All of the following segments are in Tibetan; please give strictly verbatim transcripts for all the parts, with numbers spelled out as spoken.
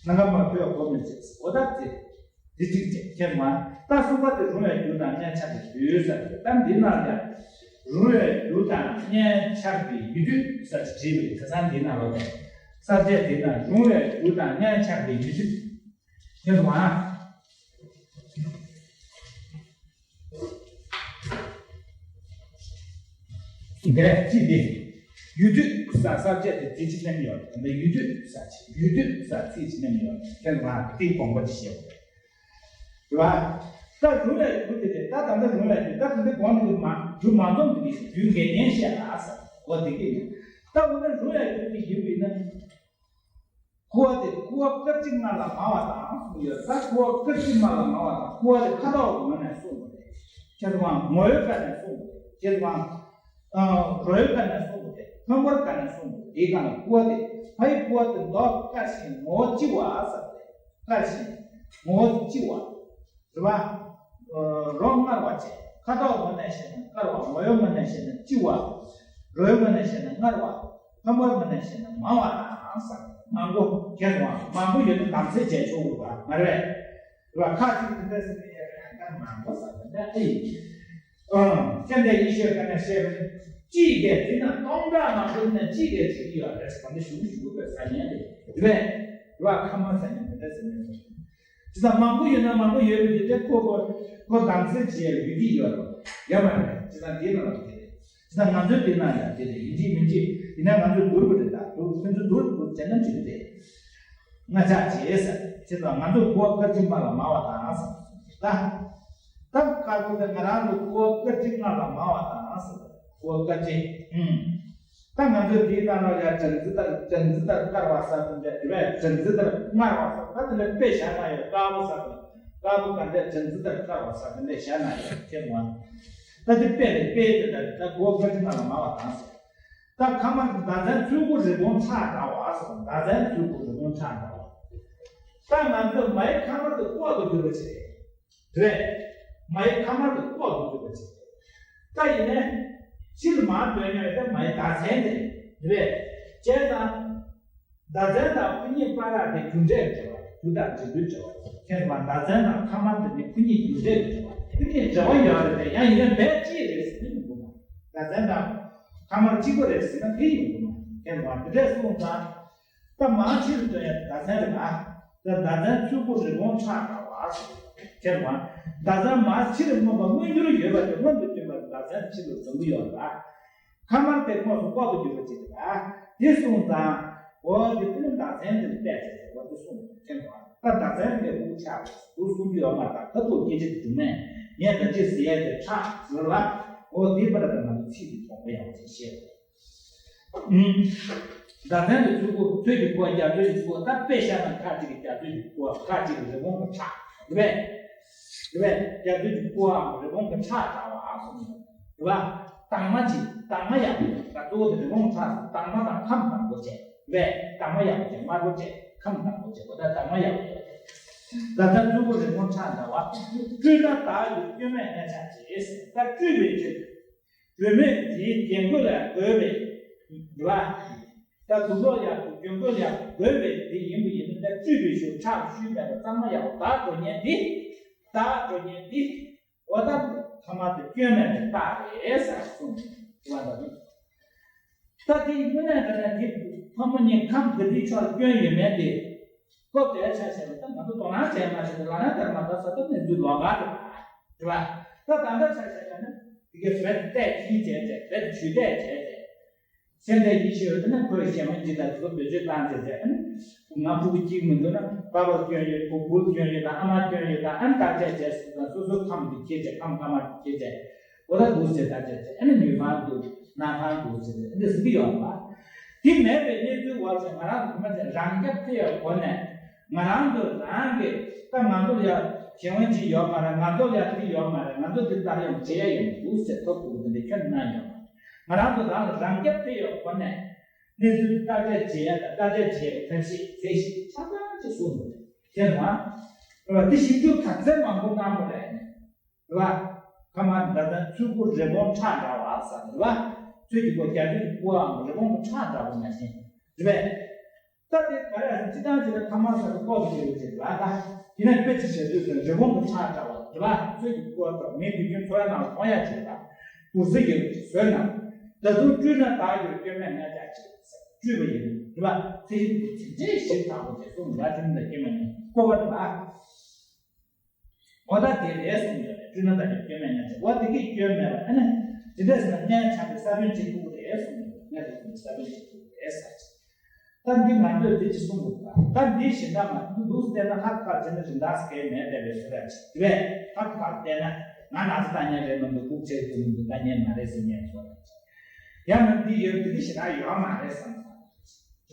ལྷ་ཁང་མར་ཕུལ་བ་གོ་མི་བྱེད་ཟེར། འོ་ད་དེ་དེ་གཅིག་བྱས་ཁྱེད་མ། ད་གསུམ་པ་དེ་རུང་བའི་རྒྱུ་དང་གཉེན་ཆགས་པའི་ཡུལ་ཟེར་ཏེ། ད་འདི་ན་ཡང་རུང་བའི་རྒྱུ་དང་གཉེན་ཆགས་པའི་ཡུལ་དུས་ཟེར་ཏེ་བྲིས་པའི་ཁ་སང་འདི་ན་ལོ་དེ། ས་བཅད་འདི་ན་རུང་བའི་རྒྱུ་དང་གཉེན་ཆགས་པའི་ཡུལ་དུས། ཁྱེད་མ། འདིར་ཅི་སྟེ། ཡུལ་དུས་ས་ས་བཅད་དེ་དེ་ཅི་ནམ་ཡོད་དེ་ཡུལ་དུས་ས་ཅི་ཡུལ་དུས་ས་ཚིག་ཅི་ནམ་ཡོད་དེ་ང་དེའི་དགོངས་པ་ཅི་བཤད་པ་རེད། ད་རུང་བའི་རྒྱུ་དེ་རེད། ད་ད་ལྟ་རུང་བའི་རྒྱུ་ད་དེ་འདྲ་དགོངས་དེ་མ་རྒྱུ་མ་འཛོམས་དེ་རྒྱུ་འགལ་རྐྱེན་བཤད་ལ་ས་འོ་དེ་གི་ཡིན། ད་འོ་ན་རུང་བའི་རྒྱུ་དེ་ཡིན་པས་ན། ཁུ་བ་དེ་ཁུ་བ་སྐར་གཅིག་སྔ་ལ་མང་བ་དང་གསུངས་ཡོད། ད་ཁུ་བ་སྐར་གཅིག་སྔ་ལ་མང་བ་དང་ཁུ་བ་དེ་ཁ་དོག་ངོས་ནས་གསུངས་པ་རེད། ཁྱེད་ཚོ་ངོ་བོའི་སྐབས་ནས་གསུངས་པ་རེད། ཁྱེད་ཚོ་རོའི་སྐབས་ནས་གསུངས་པ་རེད། ཕོན་པོར་སྐབས་ནས་གསུངས་པ་རེད། དེའི་སྒང་ལ་ཁུ་བ་དེ་ཕའི་ཁུ་བ་དེ་མདོག་དཀར་ཞིང་ངོ་བོ་ལྕི་བ་ཟེར་བ་རེད། དཀར་ཞིང་ངོ་བོ་ལྕི་བ། རེད་བ། རོ་མངར་བ་བྱས། ཁ་དོག་ངོས་ནས་བཤད་ན་དཀར་བ། ངོ་བོའི་ངོས་ནས་བཤད་ན་ལྕི་བ། རོའི་ངོས་ནས་བཤད་ན་མངར་བ། ཕོན་པོའི་ངོས་ནས་བཤད་ན་མང་བ་དང་ཟེར། མང་པོ་གལ་བ་མང་པོ་ཡོད་ན་དམ་ཚིག་བྱས་ཆོག་གི་རེད་བ། མ་རེད་པས། རེད་བ། ཁ་ཅིག་དེ་འདྲ་ཟེར་ནས་ཡང་ཁ་མང་པོ་ཟེར་བ་འདི་ཨེ་ཡིན། ཨང་། ཤེས་ལྡན་ཡེ་ཤེས་ཀྱིས་བཤད་པ་ནི་གཅིག་གིས་དེ་ན་སྟོང་ཕྲག་མང་པོ་ན་གཅིག་གིས་བྱེད་ཀྱི་ཡོད་རེད། ད་འདི་ཞུ་ཞུ་དགོས་པའི་ས་ཉན་རེད། རེད་པས། རེད་བ། ཁ་མ་ས་ཉན་དེ་འདྲ་ཟེར་ནས། དེ་ཚོ་མང་པོ་ཡོད་ན་མང་པོ་ཡོད་པ་དེ་འདྲ་ཁོ་ཁོ་ཁོ་དམ་ཚིག་བྱེད་ཡུལ་གྱི་ཡོད་རེད། ཡོད་མ་རེད། དེ་ཚོ་དེ་ན་ལ་དེ་རེད། དེ་ཚོ་ང་ཚོའི་དེ་ན་ཡང་དེ་རེད། ཡིན་གཅིག་མིན་གཅིག་ཡིན་ན་ང་ཚོས་བསྡུར་དགོས་རེད། ད་བསྡུར་ཁྱོད་ཚོས་བསྡུར་དགོས་བྱས་ན་འགྲིག་གི་རེད། ང་ཅག་བྱེད་ས་དེ་ཚོ་ང་ཚོ་ཁུ་བ་སྐར་གཅིག་སྔ་ལ་མང་བ་དང་ཟེར་ད། ད་དཀར་པོ་དེ་ང་རང་ཚོ་ཁུ་བ་སྐར་གཅིག་སྔ་ལ་མང་བ་དང་ཟེར། ཁུ་བ་སྐར་གཅིག་ཨུམ། ད་ང་ཚོས་དེའི་སྟེང་ལ་ཡང་སྦྲང་རྩི་ལྟར་སྦྲང་རྩི་ལྟར་དཀར་བ་ཟེར་དེ་འདྲ་རེད་པས། སྦྲང་རྩི་ལྟར་མངར་བ་ཟེར་ད་དེ་འདྲ་དཔེ་བཞག་ན་ཡང་དཀར་པོ་ཟེར་དེ་དཀར་པོ་ག་འདྲ་སྦྲང་རྩི་ལྟར་དཀར་བ་ཟེར་དེ་འདྲ་བཞག་ན་ཡང་ཁྱེད་ང་ད་དེ་དཔེ་རེད། དཔེ་དེ་ལྟར་ད་ཁུ་བ་སྐར་གཅིག་སྔ་ལ་མང་བ་དང་ཟེར། ད་ཁ་མར་གྱི་ཟླ་མཚན་ཚོས་ཀུ་རི་བོང་ཁྲག་འདྲ་བ་ཟེར། ཟླ་མཚན་ཚོས་ཀུ་རི་བོང་ཁྲག་འདྲ་བ། ད་ང་ཚོས་མའི་ཁ་མར་དེ་ལྐོག་ཏུ་གྱུར་པ་ཅིག་རེད། རེད། མའི་ཁ་མར་དེ་ལྐོག་ཏུ་གྱུར་པ་ཅིག་རེད། ད་ཡིན་ནའི་ཕྱིར་མར་འདོན་ཡོད་ད་མའི་ཟླ་མཚན་དེ་རེད། བྱས་ཙང་ཟླ་མཚན་དང་ཁོ་གཉིས་བར་དེ་རྒྱུ་འབྲས་ཀྱི་འབྲེལ་བ། རྒྱུ་དང་འབྲས་བུའི་འབྲེལ་བ། ཁྱེད་ཚོ་ཟླ་མཚན་དང་ཁ་མར་དེ་ནི་ཁོ་གཉིས་རྒྱུ་འབྲས་ཀྱི་འབྲེལ་བ། ཁོ་གཉིས་འབྲེལ་བ་ཡོད་རེད་དེ། ཡང་ཡིན་ན་མའི་གཅིག་རེད་ཟེར་ན་མི་འདུག་མ། ཟླ་མཚན་དང་ཁ་མར་གཅིག་པ་རེད་ཟེར་ན་དེ་ཡིན་འདུག་མ། ཁྱེད་ཚོ་དེ་འདྲས་གསུངས་ཙང་། ད་མར་ཕྱིར་འདོན་ཡ་ཟླ་མཚན་རེད་ལ། ད་ཟླ་མཚན་ཚོས་ཀུ་རི་བོང་ཁྲག་འདྲ་བ་ཟེར། ཁྱེད་ཚོ་ཟླ་མཚན་མར་ཕྱིར་མངོན་པ་མངོན་གྱུར་ཡོད་པ་དེ་མངོན་དུ་གྱུར་པ་ཟླ་མཚན་ཕྱིར་ལ་འཛོམས་ཀྱི་ཡོད་རེད་ལ། ཁ་མར་དེ་དངོས་སུ་ལྐོག་ཏུ་གྱུར་པ་ཅིག་རེད་ལ། དེ་གསུངས་ཙང་། འོ་དེ་དེ་ནི་ཟླ་མཚན་དེ་ནི་པས་ཟེར་ཏེ་འོ་དེ་གསུངས་ཏེ་ནོ། ད་ཟླ་མཚན་དེ་དབུགས་ཆགས་དུ་གསུང་རྒྱུ་ཡོད་མ་རེད། ད་ཁ་ཐུག་སྐད་ཆ་དེ་སྒྲུང་མས་ངས་ད་ཅི་ཟེར་ཡ་དེ་ཁྲག་ཟེར་ལ། འོ་དེ་པར་ད་ང་ཚོ་ཚིག་དེ་དོགས་པ་ཡང་ཅིག་བཤད། ཟླ་མཚན་དེ་ཚོས་ཀུ་ཚོས་ཀྱི་ཁུ་བ་རྒྱ་མཚོའི་ཁུ་བ། ད་དཔེ་བཞག་ན་ཁ་ཅིག་གི་རྒྱ་མཚོའི་ཁུ་བ། ཁ་ཅིག་གི་རི་བོང་གི་ཁྲག་རེད་པས། རེད་པས། རྒྱ་མཚོའི་ཁུ་བའམ་རི་བོང་གི་ཁྲག་འདྲ་བ་གསུངས་ཡོད། རེད་པ། དྭངས་མ་ཅིག་དྭངས་མ་ཡག་པོ་ཡོད། ད་གཙོ་བོ་དེ་རི་བོང་ཁྲག་དྭངས་མ་དང་ཁམས་དང་པོ་བྱས། རེད་པས། དྭངས་མ་ཡག་པོ་བྱས། དམར་པོ་བྱས། ཁམས་དང་པོ་བྱས། འོ་ད་དྭངས་མ་ཡག་པོ་ཡོད། ད་ལྟ་ཚོས་ཀུ་རི་བོང་ཁྲག་འདྲ་བ། སྤྲུལ་ན་བདག་ཡུལ་སྐྱོན་མེད་གནས་ཆགས་བྱེད། ད་སྤྲུལ་པའི་ཕྱིར། སྒྲོན་མེ་དེའི་རྒྱན་གོས་ལ་འགོས་པའི་རེད་པ། ད་དུག་ལོག་ཡག་གི་རྒྱན་གོས་ལ་འགོས་པའི་དེ་ཡིན་པ་ཡིན་ན། ད་སྤྲུལ་པའི་ཤུགས་ཁྲག་ཤུལ་མེད་པ་གཙང་མ་ཡག་པོ་དག་འགྲོ་ཉེན་འདི། དག་འགྲོ་ཉེན་འདི། འོ་ད་ཐ་མ་དེ་སྐྱོན་མེད་པའི་རྟགས་རེད་ཟེར་གསུངས་པ་འདྲ་འདུག་ད་དེ་དངོས་གནས་དྲང་གནས་དེ་ཕོ་མོ་གཉིས་ཁམས་དགའ་སྡིག་ཕྱོགས་ལ་སྐྱོན་ཡོད་མེད་དེ། སྐབས་དེའི་ཆ་བཞག་ན་ད་ང་ཚོ་དོ་སྣང་བྱས་མ་བྱས་ཏེ་ལབ་ན་ལྟར་མ་ལྟར་ས་ད་གནས་ཚུལ་ལོགས་ཀ་རེད་པ། རེད་པ། ད་ད་ལྟ་ཆ་བཞག་ན་དེ་གའི་བེད་ཏེ་ཁྱི་བྱས་ཏེ་བེད་ཆུ་ཏེ་བྱས་ཏེ། སེམས་ཏེ་ཡིད་ཆེས་ཡོད་དེ་ན་ཁོས་གཞན་དབང་སྦྱིན་དང་དེ་ཚོ་བེད་སྤྱོད་བཏང་བྱས་ཏེ། ཨ་ནི་ང་ཕྲུ་གུ་གཅིག་མི་འདུག་ན་པ་ཕར་སྐྱོན་ཡོད། བུ་བུར་སྐྱོན་ཡོད་དང་ཨ་མར་སྐྱོན་ཡོད་དང་། ཨ་ནི་བརྟག་དཔྱད་བྱས་སོང་ཙང་སོ་སོའི་ཁམས་དེ་ཁྱེར་བྱས། ཁམས་དཀར་དམར་དེ་ཁྱེར་བྱས། འོ་ད་འདུག་ཟེར། ད་ཅེས་ཅེས་ཨ་ནི་ནུས་མང་འདུག་ན་ཁང་འདུག་ཟེར་ཏེ་འདི་ཟེར་གྱི་ཡོད་པ། དེ་མེད་པའི་གནས་ཚུལ་བར་དུ་ང་རང་ཚོ་མ་ཚད་རང་རྐྱ་འཕེར་བའི་སྒོ་ནས། ང་རང་ཚོ་རང་གིས་ད་ང་ཚོར་ཡ་གཞན་དབང་ཅིག་ཡོད་མ་རེད། ང་ཚོར་ཡ་དེ་ཡོད་མ་རེད། ང་ཚོ་དེ་ལྟར་ཡང་བྱེད་ཡ་ཡང་འདུག་ཟེར་ཐོབ་ཐུབ་པ་དེ་འདྲ་ཁྱོན་ནས་ཡོད་མ་རེད། ང་རང་ཚོ་རང་ལ་རང་རྐྱ་འཕེར་བའི་སྒོ་ནས་གནས་ཚུལ་བརྟག་དཔྱད་བྱེད་ཡ་དང་བརྟག་དཔྱད་བྱེད་ཡ་ཐབས་ཤེས་ཚད་གཞི་ཆ་ཚང་ཅིག་གསུངས་འདུག་དེ་རེད་བ། དེ་ཞིབ་འཇུག་ག་ཚད་མང་པོ་གནང་བ་རེད། རེད་བ། ཁ་མར་ཟླ་མཚན་ཚོས་ཀུ་རི་བོང་ཁྲག་འདྲ་བ་ཟེར་རེད་བ། ཚོས་ཀྱི་ཁུ་བ་རྒྱ་མཚོའི་ཁུ་བའམ་རི་བོང་གི་ཁྲག་འདྲ་བ་ནང་བཞིན་རེད་པས། ད་དེ་ག་རེ་ཟེར་སྤྱི་བཏང་བྱས་ན་ཐ་མག་ཟ་དུས་ལྐོག་གི་བྱེད་ལུགས་བྱེད་པ་ད། དེ་ནས་དཔེ་ཅིག་བྱེད་དུས་ཟེར་འབྲས་སྤུངས་ཀྱི་ཁྲག་འདྲ་བ་དེ་བ་ཚོད་ཀྱི་སྐོར་དང་མི་དུས་རྒྱུན་འཚོ་བའི་ནང་ལ་གཏོང་ཡ་བྱེད་པ། འུར་ཟི་ཡོད་ཀྱི་བཟོས་ན། ད་དུང་བཀྲུས་ན་དག་ཡོད་སྐྱོན་མེད་ང་རྒྱལ་ཆེ་ཟེར་བཀྲུས་པ་ཡིན་དེ་བ་ཚེ་ཞིག་དེ་དེ་འདྲའི་ཞིབ་ཚགས་པོ་བྱས་སོང་ང་བཀྲུས་ན་སྐྱོན་མེད་ནས་ལྐོག་པ་དེ་བ། འོ་ད་དེ་རེད་གསུངས་ཡོད་རེད། སྤྲུལ་ན་ད་ཀྱང་སྐྱོན་མེད་ན་ཅི། འོ་དེ་གས་སྐྱོན་མེད་པ་ཨ་ནི། དེ་འདྲ་ཟེར་ན་གནས་ཆགས་པའི་ས་བོན་གཅིག་ཐུག་རེད་གསུངས་ཡོད་རེད། གནས་དེ་ཐུག་ས་བོན་གཅིག་ཐུག་རེད་ཟེར་ཅིག་ད་འདི་ང་ཚོས་འདི་ཅི་གསུང་དགོས་ད། ད་འདི་གཞན་དག་མ་འདུག་འདུག་བལྟས་ན་ཧ་ཁ་བྱས་ན་རིན་ཐང་སྐལ་མེད་བསྡད་པའི་བཟོ་འདྲ་ཅིག་རེད། ཧ་ཁ་བལྟས་ན་ང་ན་ཚ་ལྟ་མཁན་རེད་མ་གཏོགས་སྐུགས་ཆེ་གི་མི་འདུག་ལྟ་མཁན་མ་རེད་ཟེར་མཁན་བཟོ་འདྲ་ཅིག་ཡང་ན་འདི་ཡོད་འདི་གི་ཞེ་དྲག་ཡོད་མ་རེད་བསམ་སོང་།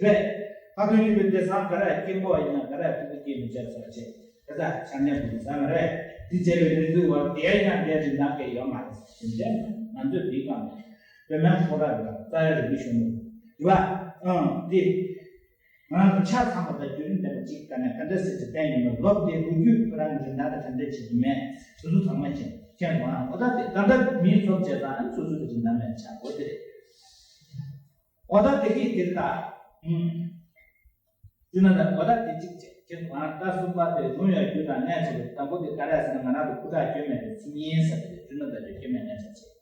རེད། ཁ་ཐུན་གཉིས་པའི་སྡེ་ཚང་ག་རེ་སྐྱེ་འགོག་ཡིན་ན་ག་རེ་ཐུག་གི་སྐྱེ་མི་བྱེད་ཟེར་བྱེད། དེ་ལྟར་ཆ་མཉམ་དུ་ཟ་མ་རེད། འདི་བྱས་པའི་རིགས་ཚོའི་བར་དེ་ཡང་དེ་རིགས་ནང་གི་ཡོད་མ་རེད་ཟེར་བྱེད། ང་ཚོས་འདི་གང་རེད། བོད་སྨན་ཁོ་ར་རེད་རྩ་བའི་རིག་པའི་གཞུང་ལུགས་རེད་བ། ཨང་འདི། ང་ཚོ་ཆ་ཚང་པ་དང་བརྒྱུད་རིམ་ལྡན་པ་གཅིག་ག་ནས་ག་འདྲ་ཟེར་གྱི་བསྟན་ཡོད་མེད་ལོབས་ཏེ་ལོ་རྒྱུས་ཁོ་རང་གི་རིན་ཐང་དང་ག་འདྲ་བྱེད་ཀྱི་མེད་སོ་སོ་ཚང་མ་བྱེད་མཁན་རང་འོ་ད་དེ་ད་ལྟ་མིའི་ཚོགས་བྱས་ཙང་ཨ་ནི་སོ་སོ་གི་རིན་ཐང་མེད་ཆགས་འོ་དེ་རེད། འོ་ད་དེ་གིས་དེ་ལྟ། ཨུམ། ཅི་ན་ད་འོ་ད་དེ་གཅིག་བྱས་ཁྱེད་ང་ད་གསུམ་པ་དེ་རུང་ཡང་རྒྱུ་དང་གནས་ཆེ་བའི་དང་པོ་དེ་ག་རེ་ཟེར་ན་ང་རང་གི་སྐུ་ཁྲག་སྐྱོན་མེད་པའི་མཚན་ཉིད་ཟེར་དེ་རེད། ཅི་ན་ད་དེ་སྐྱོན་མེད་གནས་ཆེ་བྱས།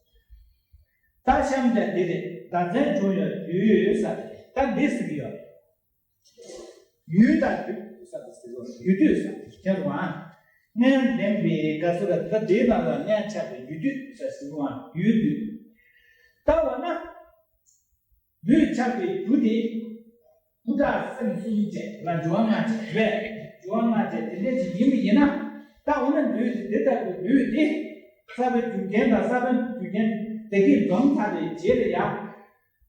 ད་གཤམ་དེ་འདི་རེད། ཟླ་མཚན་བྱུང་ཡོད་དུས་ཟེར་དེ་རེད། ད་འདི་ཟེར་གི་ཡོད་རེད། ཡུལ་དང་དུས་ཟེར་དེ་ཟེར་གི་ཡོད་རེད། ཡུལ་དུས་ཟེར་དེ་ཁྱེད་རང་ཨ། གནས་ལྡན་པའི་དགའ་བསུ་ལ་ད་དེའི་ནང་ལ་གནས་ཆགས་པའི་ཡུལ་དུས་ཟེར་ཟེར་གི་ཡོད་རེད། ཡུལ་དུས། ད་འོ་ན། ལུས་ཆགས་པའི་རྒྱུ་དེ། སྐུ་ཁྲག་སེམས་གསུམ་བཅས་ལ་འབྱུང་བ་ལྔ་བཅས་རེད། འབྱུང་བ་ལྔ་བཅས་དེ་འདྲ་ཞིག་ཡིན་པ་ཡིན་ན། ད་འོ་ན་ལུས་དེ་དེ་ལྟ་བུའི་ལུས་དེ། ས་བོན་རྒྱུ་རྐྱེན་དང་ས་བོན་རྒྱུ་རྐྱེན་དེ་གས་འཛོམས་ཚར་བའི་རྗེས་ལ་ཡང་།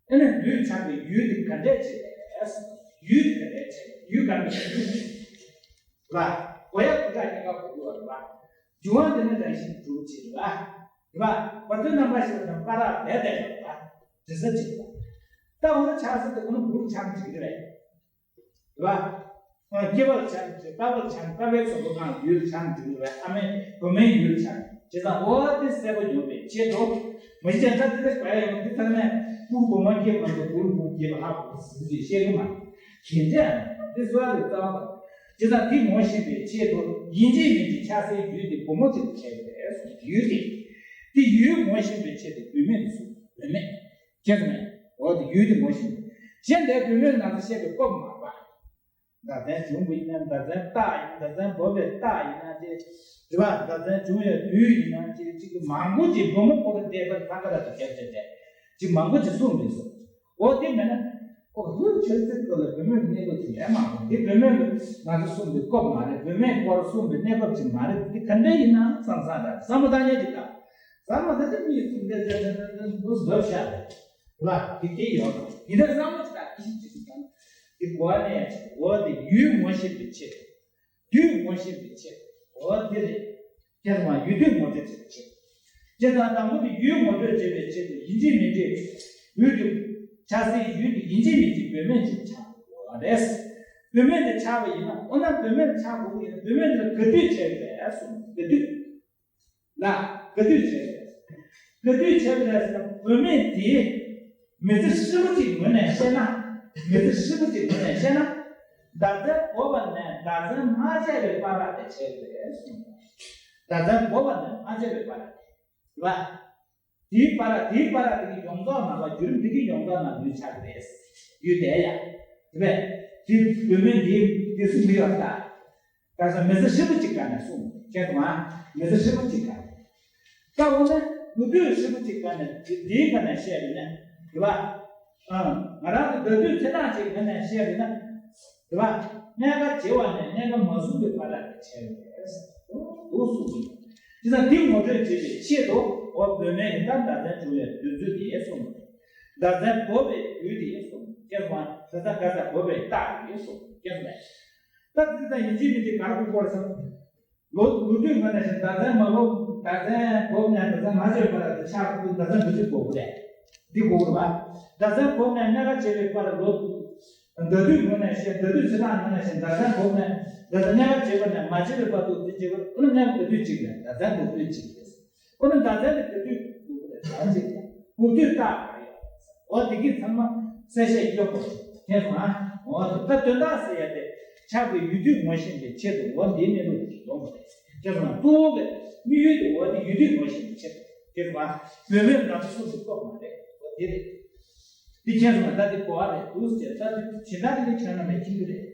ཨ་ནི་ལུས་ཆགས་པའི་ཡུལ་དེ་ག་འདྲས་བྱེད་པས། ཡུལ་དེ་ག་འདྲས་བྱེད་ཡུལ་ག་འདྲས་བྱེད་ལ། གོ་ཡ་གོ་ཡ་ཉེན་ཁ་གོ་དགོས་པ་རེད་པ། འབྱུང་བ་དེ་ནི་རང་བཞིན་གྲུབ་ཅེས་རེད་པ། རེད་པ། བར་དོའི་རྣམ་པ་ཞིག་ལ་ཀ་ར་ལས་དེ་རེད་པ། དྲི་ཟ་ཅིག་རེད་པ། ད་འོ་ན་ཆགས་ས་དེ་འོ་ན་འབུར་ཆགས་ཅིག་རེད། རེད་པ། སྐྱེ་བ་ཆགས་ཅིག་ལྟ་བ་ཆགས་ལྟ་བའི་ཚོགས་པ་གང་ཡུལ་ཆགས་ཅིག་རེད་པ། ཨ་མའི་བུ་མོའི་ཡུལ་ཆགས་ཅིག་ད་འོ་དེ་གསལ་པོ་ཡོང་བའི་ཆེད་དུ། མ་གཞི་ཅན་ད་དེ་ལས་པ་ཡོང་འདི་ལྟར་ནས་ཕྲུ་གུ་བུ་མོ་སྐྱེས་མ་ཐུབ་བུ་བུ་སྐྱེས་པ་ཧ་གོ་ཟིན་ཅིག་བཤད་གི་མ་རེད། གཞན་དེ་ཨ་ནི་དེ་གསོ་བ་རིག་གཙང་བ། ཇི་ལྟར་དེ་ངོ་ཤེས་པའི་ཆེད་དུ་ཡིན་གཅིག་མིན་གཅིག་ཆགས་སའི་ཡུལ་དེ་བུ་མོ་ཅིག་ཏུ་བྱས་པས་གསུངས། ཡུལ་དེ། དེ་ཡུལ་ངོ་ཤེས་པའི་ཆེད་དུ་བུད་མེད་དུ་གསུངས། བུད་མེད། ཁྱེད་ཚོ་ནས་འོ་དེ་ཡུལ་དེ་ངོ་ཤེས་པའི་གཞན་དེ་བུད་མེད་ནང་དུ་བཤད་པའི་སྐོར་མ་རེད་པ། ཟླ་མཚན་བྱུང་བ་ཡིན་ན་ཟླ་མཚན་རྟགས་ཡིན། ཟླ་མཚན་བབས་པའི་རྟགས་ཡིན་ན་དེ་རེད་པ། ཟླ་མཚན་བྱུང་བའི་དུས་ཡིན་ན་དེ་གཅིག་གི་མང་པོ་ཅིག་བུ་མོ་ཁོ་རང་བསྡད་པར་ཐང་ག་ར་དུ་བྱས་བྱས་བྱས་ཅིག་མང་པོ་ཅིག་གསུངས་མི་སོང་། འོ་དེ་མེད་ན། ཁོ་ལྷོད་ཆོས་ཚིག་སྐོར་ལ་བུད་མེད་ཀྱི་གནས་བབ་ཅིག་ཡོད་མ་རེད། དེ་བུད་མེད་ཀྱི་ང་ཚོ་གསུངས་པའི་སྐོར་མ་རེད། བུད་མེད་སྐོར་གསུངས་པའི་གནས་བབ་ཅིག་མ་རེད། དེ་ག་འདྲ་ཡིན་ན་བསམ་བསམ་ར་བསམ་བློ་བཏང་ཉན་ཅིག་དང་། བསམ་བློ་བཏང་ཉན་གཉིས་གསུམ་འདྲ་འདྲ་འདྲ་འདུག་འདུག་ཤག་རེད་བ། དེ་དེ་ཡོད་རེད། དེ་འདྲ་བསམ་བློ་ཅིག་དང་དེ་ཞིག་ཅིག་དང་། དེ་གོ་བ་ལེན་ཡ་ཅིག་འོ་དེ་ཡུལ་ངོ་ཤེས་པའི་ཆེད། དུས་ངོ་ཤེས་པའི་ཆེད། འོ་དེ་རེད། ཁྱེད་ཚོ་ཡུལ་དུས་ངོ་སྤྲོད་བྱེད་པའི་ཆེད། བྱས་ཙང་དང་པོ་དེ་ཡུལ་ངོ་སྤྲོད་བྱེད་པའི་ཆེད་དུ་ཡིན་གཅིག་མིན་གཅིག་ཡུལ་དུ་ཆགས་སའི་ཡུལ་དེ་ཡིན་གཅིག་མིན་གཅིག་བུད་མེད་ཅིག་ཆགས་དགོས་པ་རེད། བུད་མེད་དེ་ཆགས་པ་ཡིན་ན་འོ་ན་བུད་མེད་ཆགས་དགོས་ཀྱི་ཡིན་ན་བུད་མེད་དེ་ལ་ག་དུས་བྱས་པས་གསུངས། ག་དུས་ལ་ག་དུས་བྱས་པས། ག་དུས་བྱས་པས་ཟེར་ན་བུད་མེད་དེ། མི་ཚེ་ཧྲིལ་པོ་གཅིག་ངོས་ནས་བཤད་ན། མི་ཚེ་ཧྲིལ་པོ་གཅིག་ངོས་ནས་བཤད་ན། ཟླ་མཚན་བབས་པ་ནས་ཟླ་མཚན་མ་བྱས་པའི་བར་ལ་དེ་བྱས་པས་གསུངས། ཟླ་མཚན་བབས་པ་ནས་མ་བྱས་པའི་བར་ལ་དེ། རེད་པ། དེའི་བར་ལ་དེའི་བར་ལ་དེ་གི་ཡོངས་རྫོགས་ནང་ལ་བརྒྱུད་རིམ་དེ་གི་ཡོངས་རྫོགས་ནང་ལུས་ཆགས་རེད། ཡུལ་དེ་ཡ། རེད་པས། དེ་བུད་མེད་འདིའི་དེ་སུ་མི་ཡོད་ད། ད་ས་མི་ཚེ་ཧྲིལ་པོ་གཅིག་ག་ནས་གསུངས་ཁྱེད་དུ་མ། མི་ཚེ་ཧྲིལ་པོ་གཅིག་ག་ནས། ད་འོ་ན་ལོ་དུས་ཧྲིལ་པོ་གཅིག་ག་ནས་དེ་དེའི་ག་ནས་བཤད་པ་ན་རེད་པ། ཨ། ང་རང་ཚོ་ཟླ་དུས་ཚེས་གྲངས་གཅིག་ག་ནས་བཤད་པ་ན་རེད་པ། གནས་སྐབས་བྱེད་པ་ནས་གནས་སྐབས་མ་བཟུང་བའི་བར་ལ་བྱས་པས་འདུག་གསུངས་ཡོད། དེ་ཙང་འདི་ངོ་སྤྲོད་བྱེད་པའི་ཆེད་དུ་འོ་བུད་མེད་ནི་ད་ཟླ་མཚན་བྱུང་བའི་དུས་ཚོད་དེ་གསུངས། ཟླ་མཚན་བབས་པའི་དུས་དེ་གསུངས། ཁྱེད་ཚོ་ད་ལྟ་ག་ས་བབས་པའི་རྟགས་དེ་གསུངས་ཁྱེད་ཚོ་ལ། ད་དེ་ཙང་ཡིན་གཅིག་མིན་གཅིག་ག་རེ་དགོས་སྐོར་སོང་། ལོ་ལོ་དུས་ངོས་ནས་བཞིན་ཟླ་མཚན་མ་བབས། ཟླ་མཚན་བབས་ནས་ཟླ་མཚན་མ་བྱས་པ་ལ་ཆགས་དུས་ཟླ་མཚན་འདི་ཚོ་བབས་རེད། འདི་གོ་རེད་པ། ཟླ་མཚན་བབས་ནས་གནས་སྐབས་བྱེད་པའི་བར་ལོ། ཟླ་དུས་ངོས་ནས་བཤད། ཟླ་དུས་ཚེས་གྲངས་ངོས་ནས་བཤད། ཟླ་མཚན་བབས་ནས་ཟླ་མཚན་གནས་སྐབས་བྱེད་པ་ནས་མ་བྱེད་པའི་བར་དུ་འདི་བྱེད་པར་ཨ་ནི་གནས་སྐབས་ཟླ་དུས་གཅིག་རེད། ཟླ་མཚན་ཟླ་དུས་གཅིག་རེད། ཨ་ནི་ཟླ་མཚན་དེ་ཟླ་དུས་འགོག་པ་རེད། ཟླ་གཅིག་རེད། འགོག་དུས་རྟགས་ག་རེ་ཡོད་རེད། འོ་དེ་གི་ཚང་མ་གསལ་བཤད་སྐྱོན་པོ་རེད། ཐེངས་མ། འོ་དེ་ད་དོན་དག་ཟེར་ཡ་དེ་ཆགས་པའི་ཡུལ་དུས་ངོ་ཤེས་པའི་ཆེད་དུ་འོ་འདིའི་གནས་ལུགས་ཀྱི་ལོང་བ་རེད། དེ་སོང་ན་གཙོ་བོ་གི་དམིགས་ཡུལ་དེ་འོ་དེ་ཡུལ་དུས་ངོ་ཤེས་པའི་ཆེད་དུ་དེ་རུ་བ་བུད་མེད་ལ་སོ་སོ་ལྟོས་མ་རེད། འོ་དེ་རེད། དེ་ཁྱེད་སོང་ན་ད་དེ་གོ་བ་རེད་འདུག་ཟེར། ད་དེ་ཇི་ལྟར་དེ་ཁྱོད་རང་ལས་ཁྱིམ་དུ་རེད།